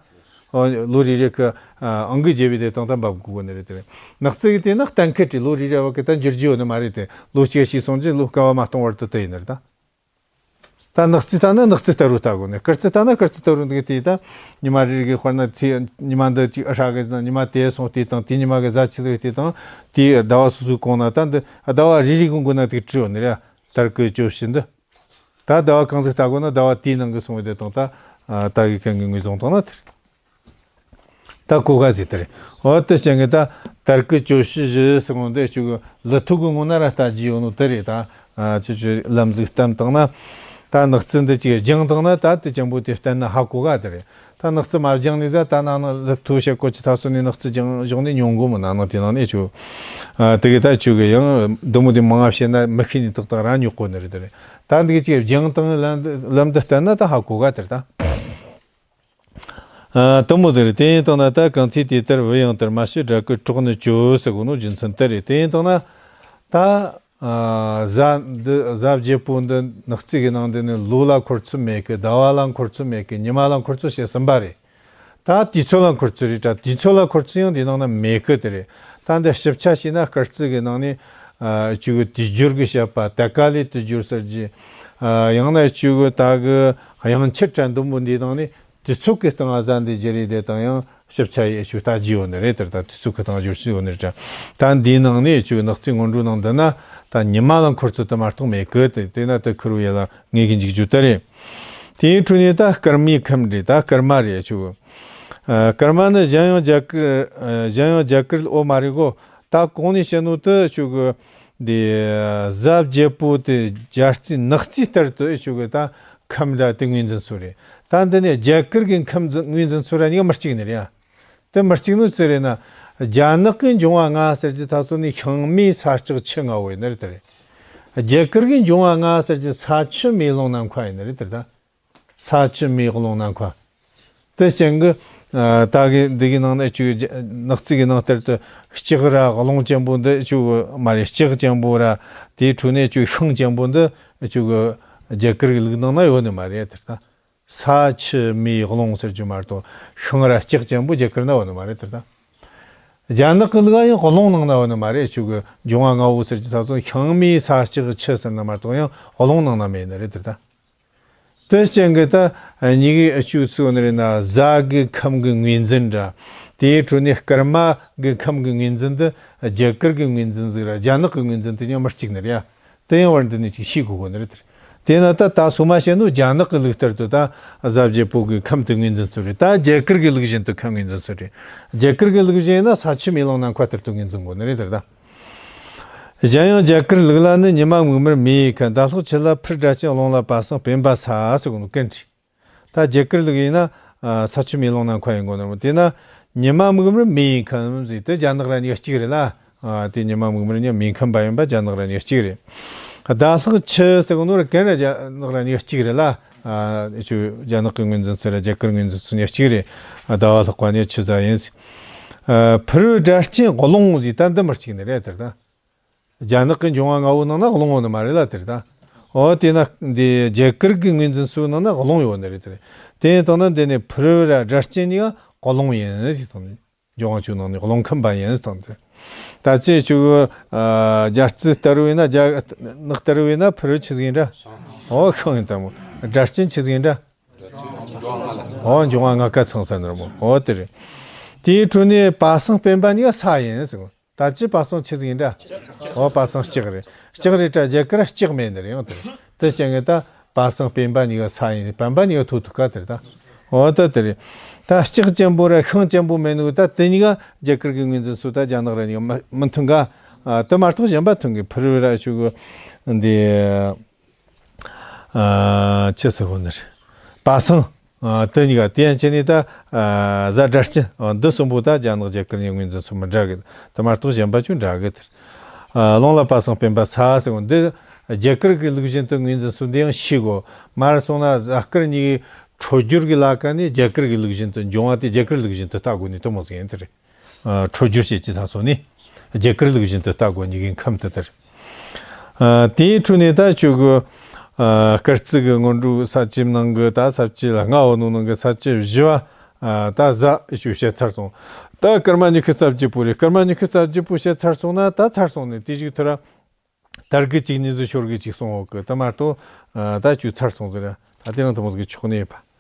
ཨོ་ལོ་རེ་རེ་གི་ཨང་ཀི་རྒྱལ་བའི་དེ་དང་ད་འབབ་དགོས་ནི་རེད། དེ་རེད། ནག་རྩིས་གི་དེ་ན་གཏན་འཁེལ་བྲིས། ལོ་རེ་རེ་བ་གི་ད་འགྱུར་རྒྱུ་ཡོད་ནི་མ་རེད། དེ་ལོ་གཅིག་ཤི་སོང་རྗེས་ལོ་བསྐལ་བ་མ་སྟོང་བར་དུ་དེ་ཡིན་ནི་རེད་ད། ད་ནག་རྩིས་ལྟ་ན་ནག་རྩིས་ལྟ་རུ་ལྟ་དགོས་ནས། སྐར་རྩིས་ལྟ་ན་སྐར་རྩིས་ལྟ་རུ་འདུག་དེ་ད་ཉི་མ་རེ་རེ་གི་དཔེར་ན་ཚེས་ཉི་མ་འདི་གཅིག་ཨ་ཧྲ་གི་ན་ཉི་མ་དེ་སོང་དེ་དང་དེ་ཉི་མ་གི་གཟའ་ཆི་ཟིག་དེ་དང་དེའི་ཟླ་བ་སོ་སོའི་གོང་ན་ད་འདི་ཟླ་བ་རེ་རེ་གི་མགོ་ན་དེ་བྲིས་ཡོད་ནི་རེད། དར་གི་གྱོད་དཔྱིད་འདི་ད་ཟླ་བ་གང་ཟིག་ལྟ་དགོས་ན་ཟླ་བ་དེའི་ནང་གི་སོང་བའི་དེ་དང་ད་ད་གི་གན་གི་ངོས་བཟུང་བཏང་ན་དེ་རེད། ད་གོ་ག་ཟིག་དེ་རེད། འོ་དེ་བྱས་ངས་ད་དར་གི་གྱོད་དཔྱིད་བཞི་ཟེར་གོ་འདི་ཆུ་གི་ལི་ཐུ་གི་ངོ་ན་ར་ལྟ་རྒྱུ་ཡོད་ནོ་དེ་རེད། ད་ཆུ་ཆུ་ལམ་ཟིག་བསྟན་བཏང་ན་ད་ནག་རྩིས་འདི་ཅིག་སྦྱངས་བཏང་ན་ད་དེ་ཅན་པོ་དེ་བསྟན་ན་ཧ་གོ་ག་དེ་རེད། ད་ནག་རྩིས་མ་སྦྱངས་ནས་ཟ་ད་ནང་ན་ལི་ཐུ་བྱེད་གོ་ཅི་ཐ་སོ་ནས་ནག་རྩིས་སྦྱངས་སྦྱངས་ནས་ཉུང་གོ་མི་ན་ནང་དེ་ནང་ནས་ཆུ་དེ་གི་ད་ཆུ་གི་ཡང་འདི་མོ་དེ་མང་ང་བཤད་ན་མི་ཤེས་ནས་ཏག་ཏག་ར་ཉོག་གོ་ནི་རེད། དེ་རེད། ད་འདི་གི་ཅིག་སྦྱངས་བཏང་ལམ་འདི་ལམ་འདི་བསྟན་ན་ད་ཧ་གོ་ག་དེ་རེད་ད། ཨ། དེ་མོ་ཟེར། དེ་ཡིན་དང་ན་ད་གང་ཚེ་དེ་ལྟར་བུ་ཡང་དར། མ་ཤི་དགྲ་བགེགས་གྲོགས་ནི་གྱོད་ཟེར་གོ་ནོ་རྒྱུ་མཚན་དེ་རེད། དེ་ཡིན་དང་ན་ད་ཨ་གཟའ་འདི་གཟའ་བརྒྱད་པོ་འདི་ནག་རྩིས་གི་ནང་འདི་ནི་ལོ་ལ་འཁོར་ཚུལ་མེད་གི། ཟླ་བ་ལ་འཁོར་ཚུལ་མེད་གི། ཉི་མ་ལ་འཁོར་ཚུལ་བྱས་ཟིན་པ་རེད། ད་དུས་ཚོད་ལ་འཁོར་ཚུལ་རེད་དྲ། དུས་ཚོད་ལ་འཁོར་ཚུལ་ཡང་འདི་ནང་ན་མེད་གི་དེ་རེད། ད་འདི་ཞིབ་ཆ་བྱས་ན་སྐར་རྩིས་གི་ནང་ནས་ཨ་ཆུ་གི་དུས་སྦྱོར་གི་བཤད་པ། ད་ག་ལས་དུས་སྦྱོར་ཟེར་གྱི། ཨ་ཡང་ན་ཆུ་གི་ད་གི་དབྱངས་འཁྱུད་དྲ་འདི་མོ་འདི་ནང་ནས། དུས་ཚོད་ཀྱི་སྟེང་ང་གཟའ་འདི་བརྗེ་རེས་དེ་དང་ཡང་ཞིབ་ཆ་ཡེ་ཞུ་ལྟ་རྒྱུ་ཡོད་ནི་རེད། དེར་ད་དུས་ཚོད་ཀྱི་སྟེང་སྦྱོར་ཞིག་ཡོད་ནི་རེད་དྲ། ད་འདིའི་ནང་ནས་ཆུ་ནག་རྩིས་སྔོན་འགྲོ་ནང་འདི་ན་ད་ཉི་མ་ལ་འཁོར་ཚུལ་དུ་མ་གཏོགས་མེད་གི། དེ་དེ་ན་དེ་ཁུར་བའི་ལ་ངེས་ཀྱི་འཇིག་རྒྱུ་དེ་རེད། དེའི་འཕྲོ་ནས་ད་སྐར་མའི་ཁམས་རེད། ད་སྐར་མ་རེད་ཆུ། ཨ་སྐར་མ་ནི་གཞན་ཡང་རྒྱ་གར་ཨ་གཞན་ཡང་རྒྱ་གར་འོ་མ་རེད་གོ། ད་གོང་ནས་བཤད་ནོ་དེ་ཆུ་གི་འདི་གཟའ་བརྒྱད་པོ་དེ་རྒྱ་རྩིས་ནག་རྩིས་ལྟར་དུ་ཆུ་གི་ད་ཁམས་ར་དེ་ངོས་འཛིན་ཚུལ་རེད། ད་འདི་ནས་རྒྱ་གར་གི་ཁམས་འཛིན་ངོས་འཛིན་ཚུལ་ར་གཉིས་ཀ་མི་གཅིག་ནི་རེད་ཡ། དེ་མི་གཅིག་ནོ་ཅི་རེད་ན། རྒྱ་ནག་གི་འབྱུང་བ་ལྔ་ཟེར་གྱི་ད་ཚོ་ནི་ཤིང་མེ་ས་ལྕགས་ཆུ་ལྔ་བོ་ཡིན་ནི་རེད་དེ་རེད། རྒྱ་གར་གི་འབྱུང་བ་ལྔ་ཟེར་གྱི་ས་ཆུ་མེ་རླུང་ནམ་མཁའ་ཡིན་ནི་རེད་དེ་ད། ས་ཆུ་མེ་རླུང་ནམ་མཁའ། དེ་ཅན་གི་ཨ་ད་གི་འདི་གི་ནང་ནས་ཆུ་ནག་རྩིས་གི་ནང་ལྟར་དུ་ལྕགས་ར་རླུང་ཅན་པོ་འདི་ཆུ་མ་རེད། ལྕགས་ཅན་པོ་ར་དེའི་འཕྲོ་ནས་ཆུ་ཤིང་ཅན་པོ་འདི་ཆུ་གི་ རྒྱ་གར་གྱི་ལུགས་ནང་ན་ཡོད་ནི་མ་རེད་དེ་ད། ས་ཆུ་མེ་རླུང་ཟེར་རྒྱུ་མ་གཏོགས་ཤིང་ར་ལྕགས་ཅན་པོ་རྒྱ་གར་ན་ཡོད་ནི་མ་རེད་དེ་ད། རྒྱ་ནག་གི་ལུགས་ཡང་རླུང་ནང་ན་ཡོད་ནི་མ་རེད། ཆོས་གི་འབྱུང་བ་ལྔ་བོ་ཟེར་གྱི་ད་ཚོ་ཤིང་མེ་ས་ལྕགས་ཆུ་ཟེར་ན་མ་གཏོགས་ཡང་རླུང་ནང་ན་མེད་ནི་རེད་དེ་ད། དེ་ཅན་གྱི་ད་གཉིས་ཀའི་ཨ་ཆོས་ཚུལ་ནི་རེད་ན། གཟའ་གི་ཁམས་ཀྱི་ངོས་འཛིན་འདྲ། དེའི་ཁྲོད་ནས་སྐར་མ་གི་ཁམས་ཀྱི་ངོས་འཛིན་དེ་རྒྱ་གར་གྱི་ངོས་འཛིན་ཟིག་ར་རྒྱ་ནག་གི་ངོས་འཛིན་དེ་མཉམ་མི་གཅིག་ནི་རེད་ཡ། དེ་ཡང་བར་འདི་ནས་ཅིག་ཤེས་དགོས་གོ་ནི་རེད་དེ། དེས་ན་ད་ད་སོ་མ་བཤད་ནོ་རྒྱ་ནག་གི་ལུགས་ལྟར་དུ་ད་གཟའ་བརྒྱད་པོ་གི་ཁམས་དེ་ངོས་འཛིན་ཚུལ་རེད། ད་རྒྱ་གར་གྱི་ལུགས་བཞིན་དུ་ཁམས་ངོས་འཛིན་ཚུལ་རེད། རྒྱ་གར་གྱི་ལུགས་བཞིན་ཡིན་ན་ས་ཆུ་མེ་རླུང་ནམ་མཁའ་ལྟར་དུ་ངོས་འཛིན་དགོས་ནི་རེད་དེ་ད། གཞན་ཡང་རྒྱ་གར་ལུགས་ལ་ནི་ཉི་མ་སྨུག་མར་མེ་ཡི་ཁམས། ཟླ་ལྷག་ཆུ་ལ་ཕུར་སྒྲ་གཅན། རླུང་ལ་པ་སངས་སྤེན་པ་ས་ཟེར་གོ་ནོ་གན་ཁྲི། ད་རྒྱ་གར་ལུགས་ཡིན་ན་ཨ་ས་ཆུ་མེ་རླུང་ནམ་མཁའ་ཡིན་གོ་ནོ། དེས་ན་ཉི་མ་སྨུག་མར་མེ་ཡི་ཁམས་ཟེར་དེ་རྒྱ་ནག་ར་གཉིས་ཀ་གཅིག་རེད་ལ། ཨ་དེ་ཉི་མ་སྨུག་མར་ཉི་མེ་ཁམས་པ་ཡིན་པ་རྒྱ་ནག་ར་གཉིས་ཀ་གཅིག་རེད། ཟླ་ལྷག་ཆུ་ཟེར་གོ་ནོ་ར་གན་ར་རྒྱ་ནག་ར་གཉིས་ཀ་གཅིག་རེད་ལ། ཨ་ཆོས་རྒྱ་ནག་གི་ངོས་འཛིན་ཚུལ་ར་རྒྱ་གར་ངོས་འཛིན་ཚུལ་གཉིས་ཀ་གཅིག་རེད། ཟླ་བ་ལྷག་པ་ནི་ཆུ་ཟླ་ཡིན་ཟེར། ཨ་ཕུར་བུ་སྒྲ་གཅན་རླུང་ཟེར་ད་འདི་མི་གཅིག་ནི་རེད་དེ་ད། རྒྱ་ནག་གི་འབྱུང་བ་ལྔ་བོ་ནང་ན་རླུང་ཡོད་ནི་མ་རེད་ལ་དེ་རེད་ད། འོ་དེས་ན་འདི་རྒྱ་གར་གྱི་ངོས་འཛིན་ཚུལ་ནང་ན་རླུང་ཡོད་ནི་རེད་དེ་རེད། དེ་ཡིན་དང་ན་འདི་ནས་ཕུར་བུ་ར་སྒྲ་གཅན་གཉིས་ཀ་རླུང་ཡིན་ཟེར་དང་། འབྱུང་བ་ཆོས་ནང་ནས་རླུང་ཁམས་པ་ཡིན་ཟེར་དང་དེ། ད་ཅི་ཆོས་གི་ཨ་རྒྱ་རྩིས་ལྟར་བས་ན། རྒྱ་ནག་ལྟར་བས་ན་ཕུར་བུ་ཆི་ཟིག་ཡིན་འདྲ། འོ་ཤིང་ཡིན་ད་མོ། སྒྲ་གཅན་ཆི་ཟིག་ཡིན་འདྲ། འོ་འབྱུང་བ་ལྔ་ཀ་ཚང་ས་ནི་རེད་མོ། འོ་དེ་རེད། དེའི་ཁྲོད་ནས་པ་སངས་སྤེན་པ་གཉིས་ཀ་ས་ཡིན་ཟེར་གོ། ད་ཅི་པ་སངས་ཆི་ཟིག་ཡིན་འདྲ། འོ་པ་སངས་ལྕགས་རེད། ལྕགས་རེད་ད་རྒྱ་གར་ལྕགས་མེད་ནི་རེད་ཡང་དེ་རེད། དེ་ཅན་གི་ད་པ་སངས་སྤེན་པ་གཉིས་ཀ་ས་ཡིན། སྤེན་པ་གཉིས་ཀ་ཐོག་ཐུག་ག་དེ་རེད་ད། འོ་ད་དེ་རེད། ད་ལྕགས་ཅན་པོ་ར་ཤིང་ཅན་པོ་མེད་ནོ་ད་དེ་གཉིས་ཀ་རྒྱ་གར་གྱི་ངོས་འཛིན་ཚུལ་ད་རྒྱ་ནག་ར་གཉིས་ཀ་མི་མི་མཐུན་ག། ཨ་དེ་མ་གཏོགས་གཞན་པ་མཐུན་གི། ཕུར་བུ་ར་ཆོས་གི་འདི། ཨ་ཆི་ཟེར་གོ་ནི་རེད། པ་སངས། ཨ་དེ་གཉིས་ཀ་དེ་ཡང་ཅི་ནི་ད་ཨ་གཟའ་སྒྲ་གཅན། ཨ་འདི་གསུམ་པོ་ད་རྒྱ་ནག་རྒྱ་གར་གཉིས་ངོས་འཛིན་ཚུལ་མི་འདྲ་གི། དེ་མ་གཏོགས་གཞན་པ་ཅུང་འདྲ་གི་དེ། ཨ་རླུང་ལ་པ་སངས་སྤེན་པ་ས་ཟེར་གོ་འདི་རྒྱ་གར་གི་ལུགས་བཞིན་དུ་ངོས་འཛིན་ཚུལ་འདི་ཡང་ཤེས་དགོ། མར་སོང་ན་གཟའ་སྐར་གཉིས་ཀྱི་འཕྲོད་སྦྱོར་གི་ལ་ཀ་ནས་རྒྱ་གར་གི་ལུགས་བཞིན་དུ་འབྱུང་བ་དེ་རྒྱ་གར་ལུགས་བཞིན་དུ་ལྟ་དགོས་ནི་དེ་མོ་ཟིག་ཡིན་དེ་རེད། ཨ་འཕྲོད་སྦྱོར་བྱེད་ཀྱི་ད་སོ་ནི། རྒྱ་གར་ལུགས་བཞིན་དུ་ལྟ་དགོས་ནི་གི་ཁམས་དེ་ལྟར། ཨ་དེའི་ཁྲོད་ནས་ད་ཆོས་གི་ཨ་སྐར་རྩིས་གི་སྔོན་འགྲོའི་ས་བཅད་ནང་གི་ད་ས་བཅད་ལ་ལྔ་བོ་ནོ་ནང་གི་ས་བཅད་བཞི་བ། ཨ་ད་གཟའ་ཆོས་བཤད་ཚར་སོང་། ད་སྐར་མ་ཉི་ཤུ་རྩ་བརྒྱད་པོ་རེད། སྐར་མ་ཉི་ཤུ་རྩ་བརྒྱད་པོ་བཤད་ཚར་སོང་ན་ད་ཚར་སོང་ནས་དེ་བཞིན་དུ་ར། དར་གི་གཅིག་གཉིས་ཟིག་ཤོར་གི་གཅིག་སོང་འོག་གི་དེ་མ་གཏོགས་ཨ་ད་ཆོས་ཚར་སོང་ཟེར་ར། ད་དེ་རིང་དེ་མོ་ཟིག་གི་ཆོག་ནི་ཡོད་པ།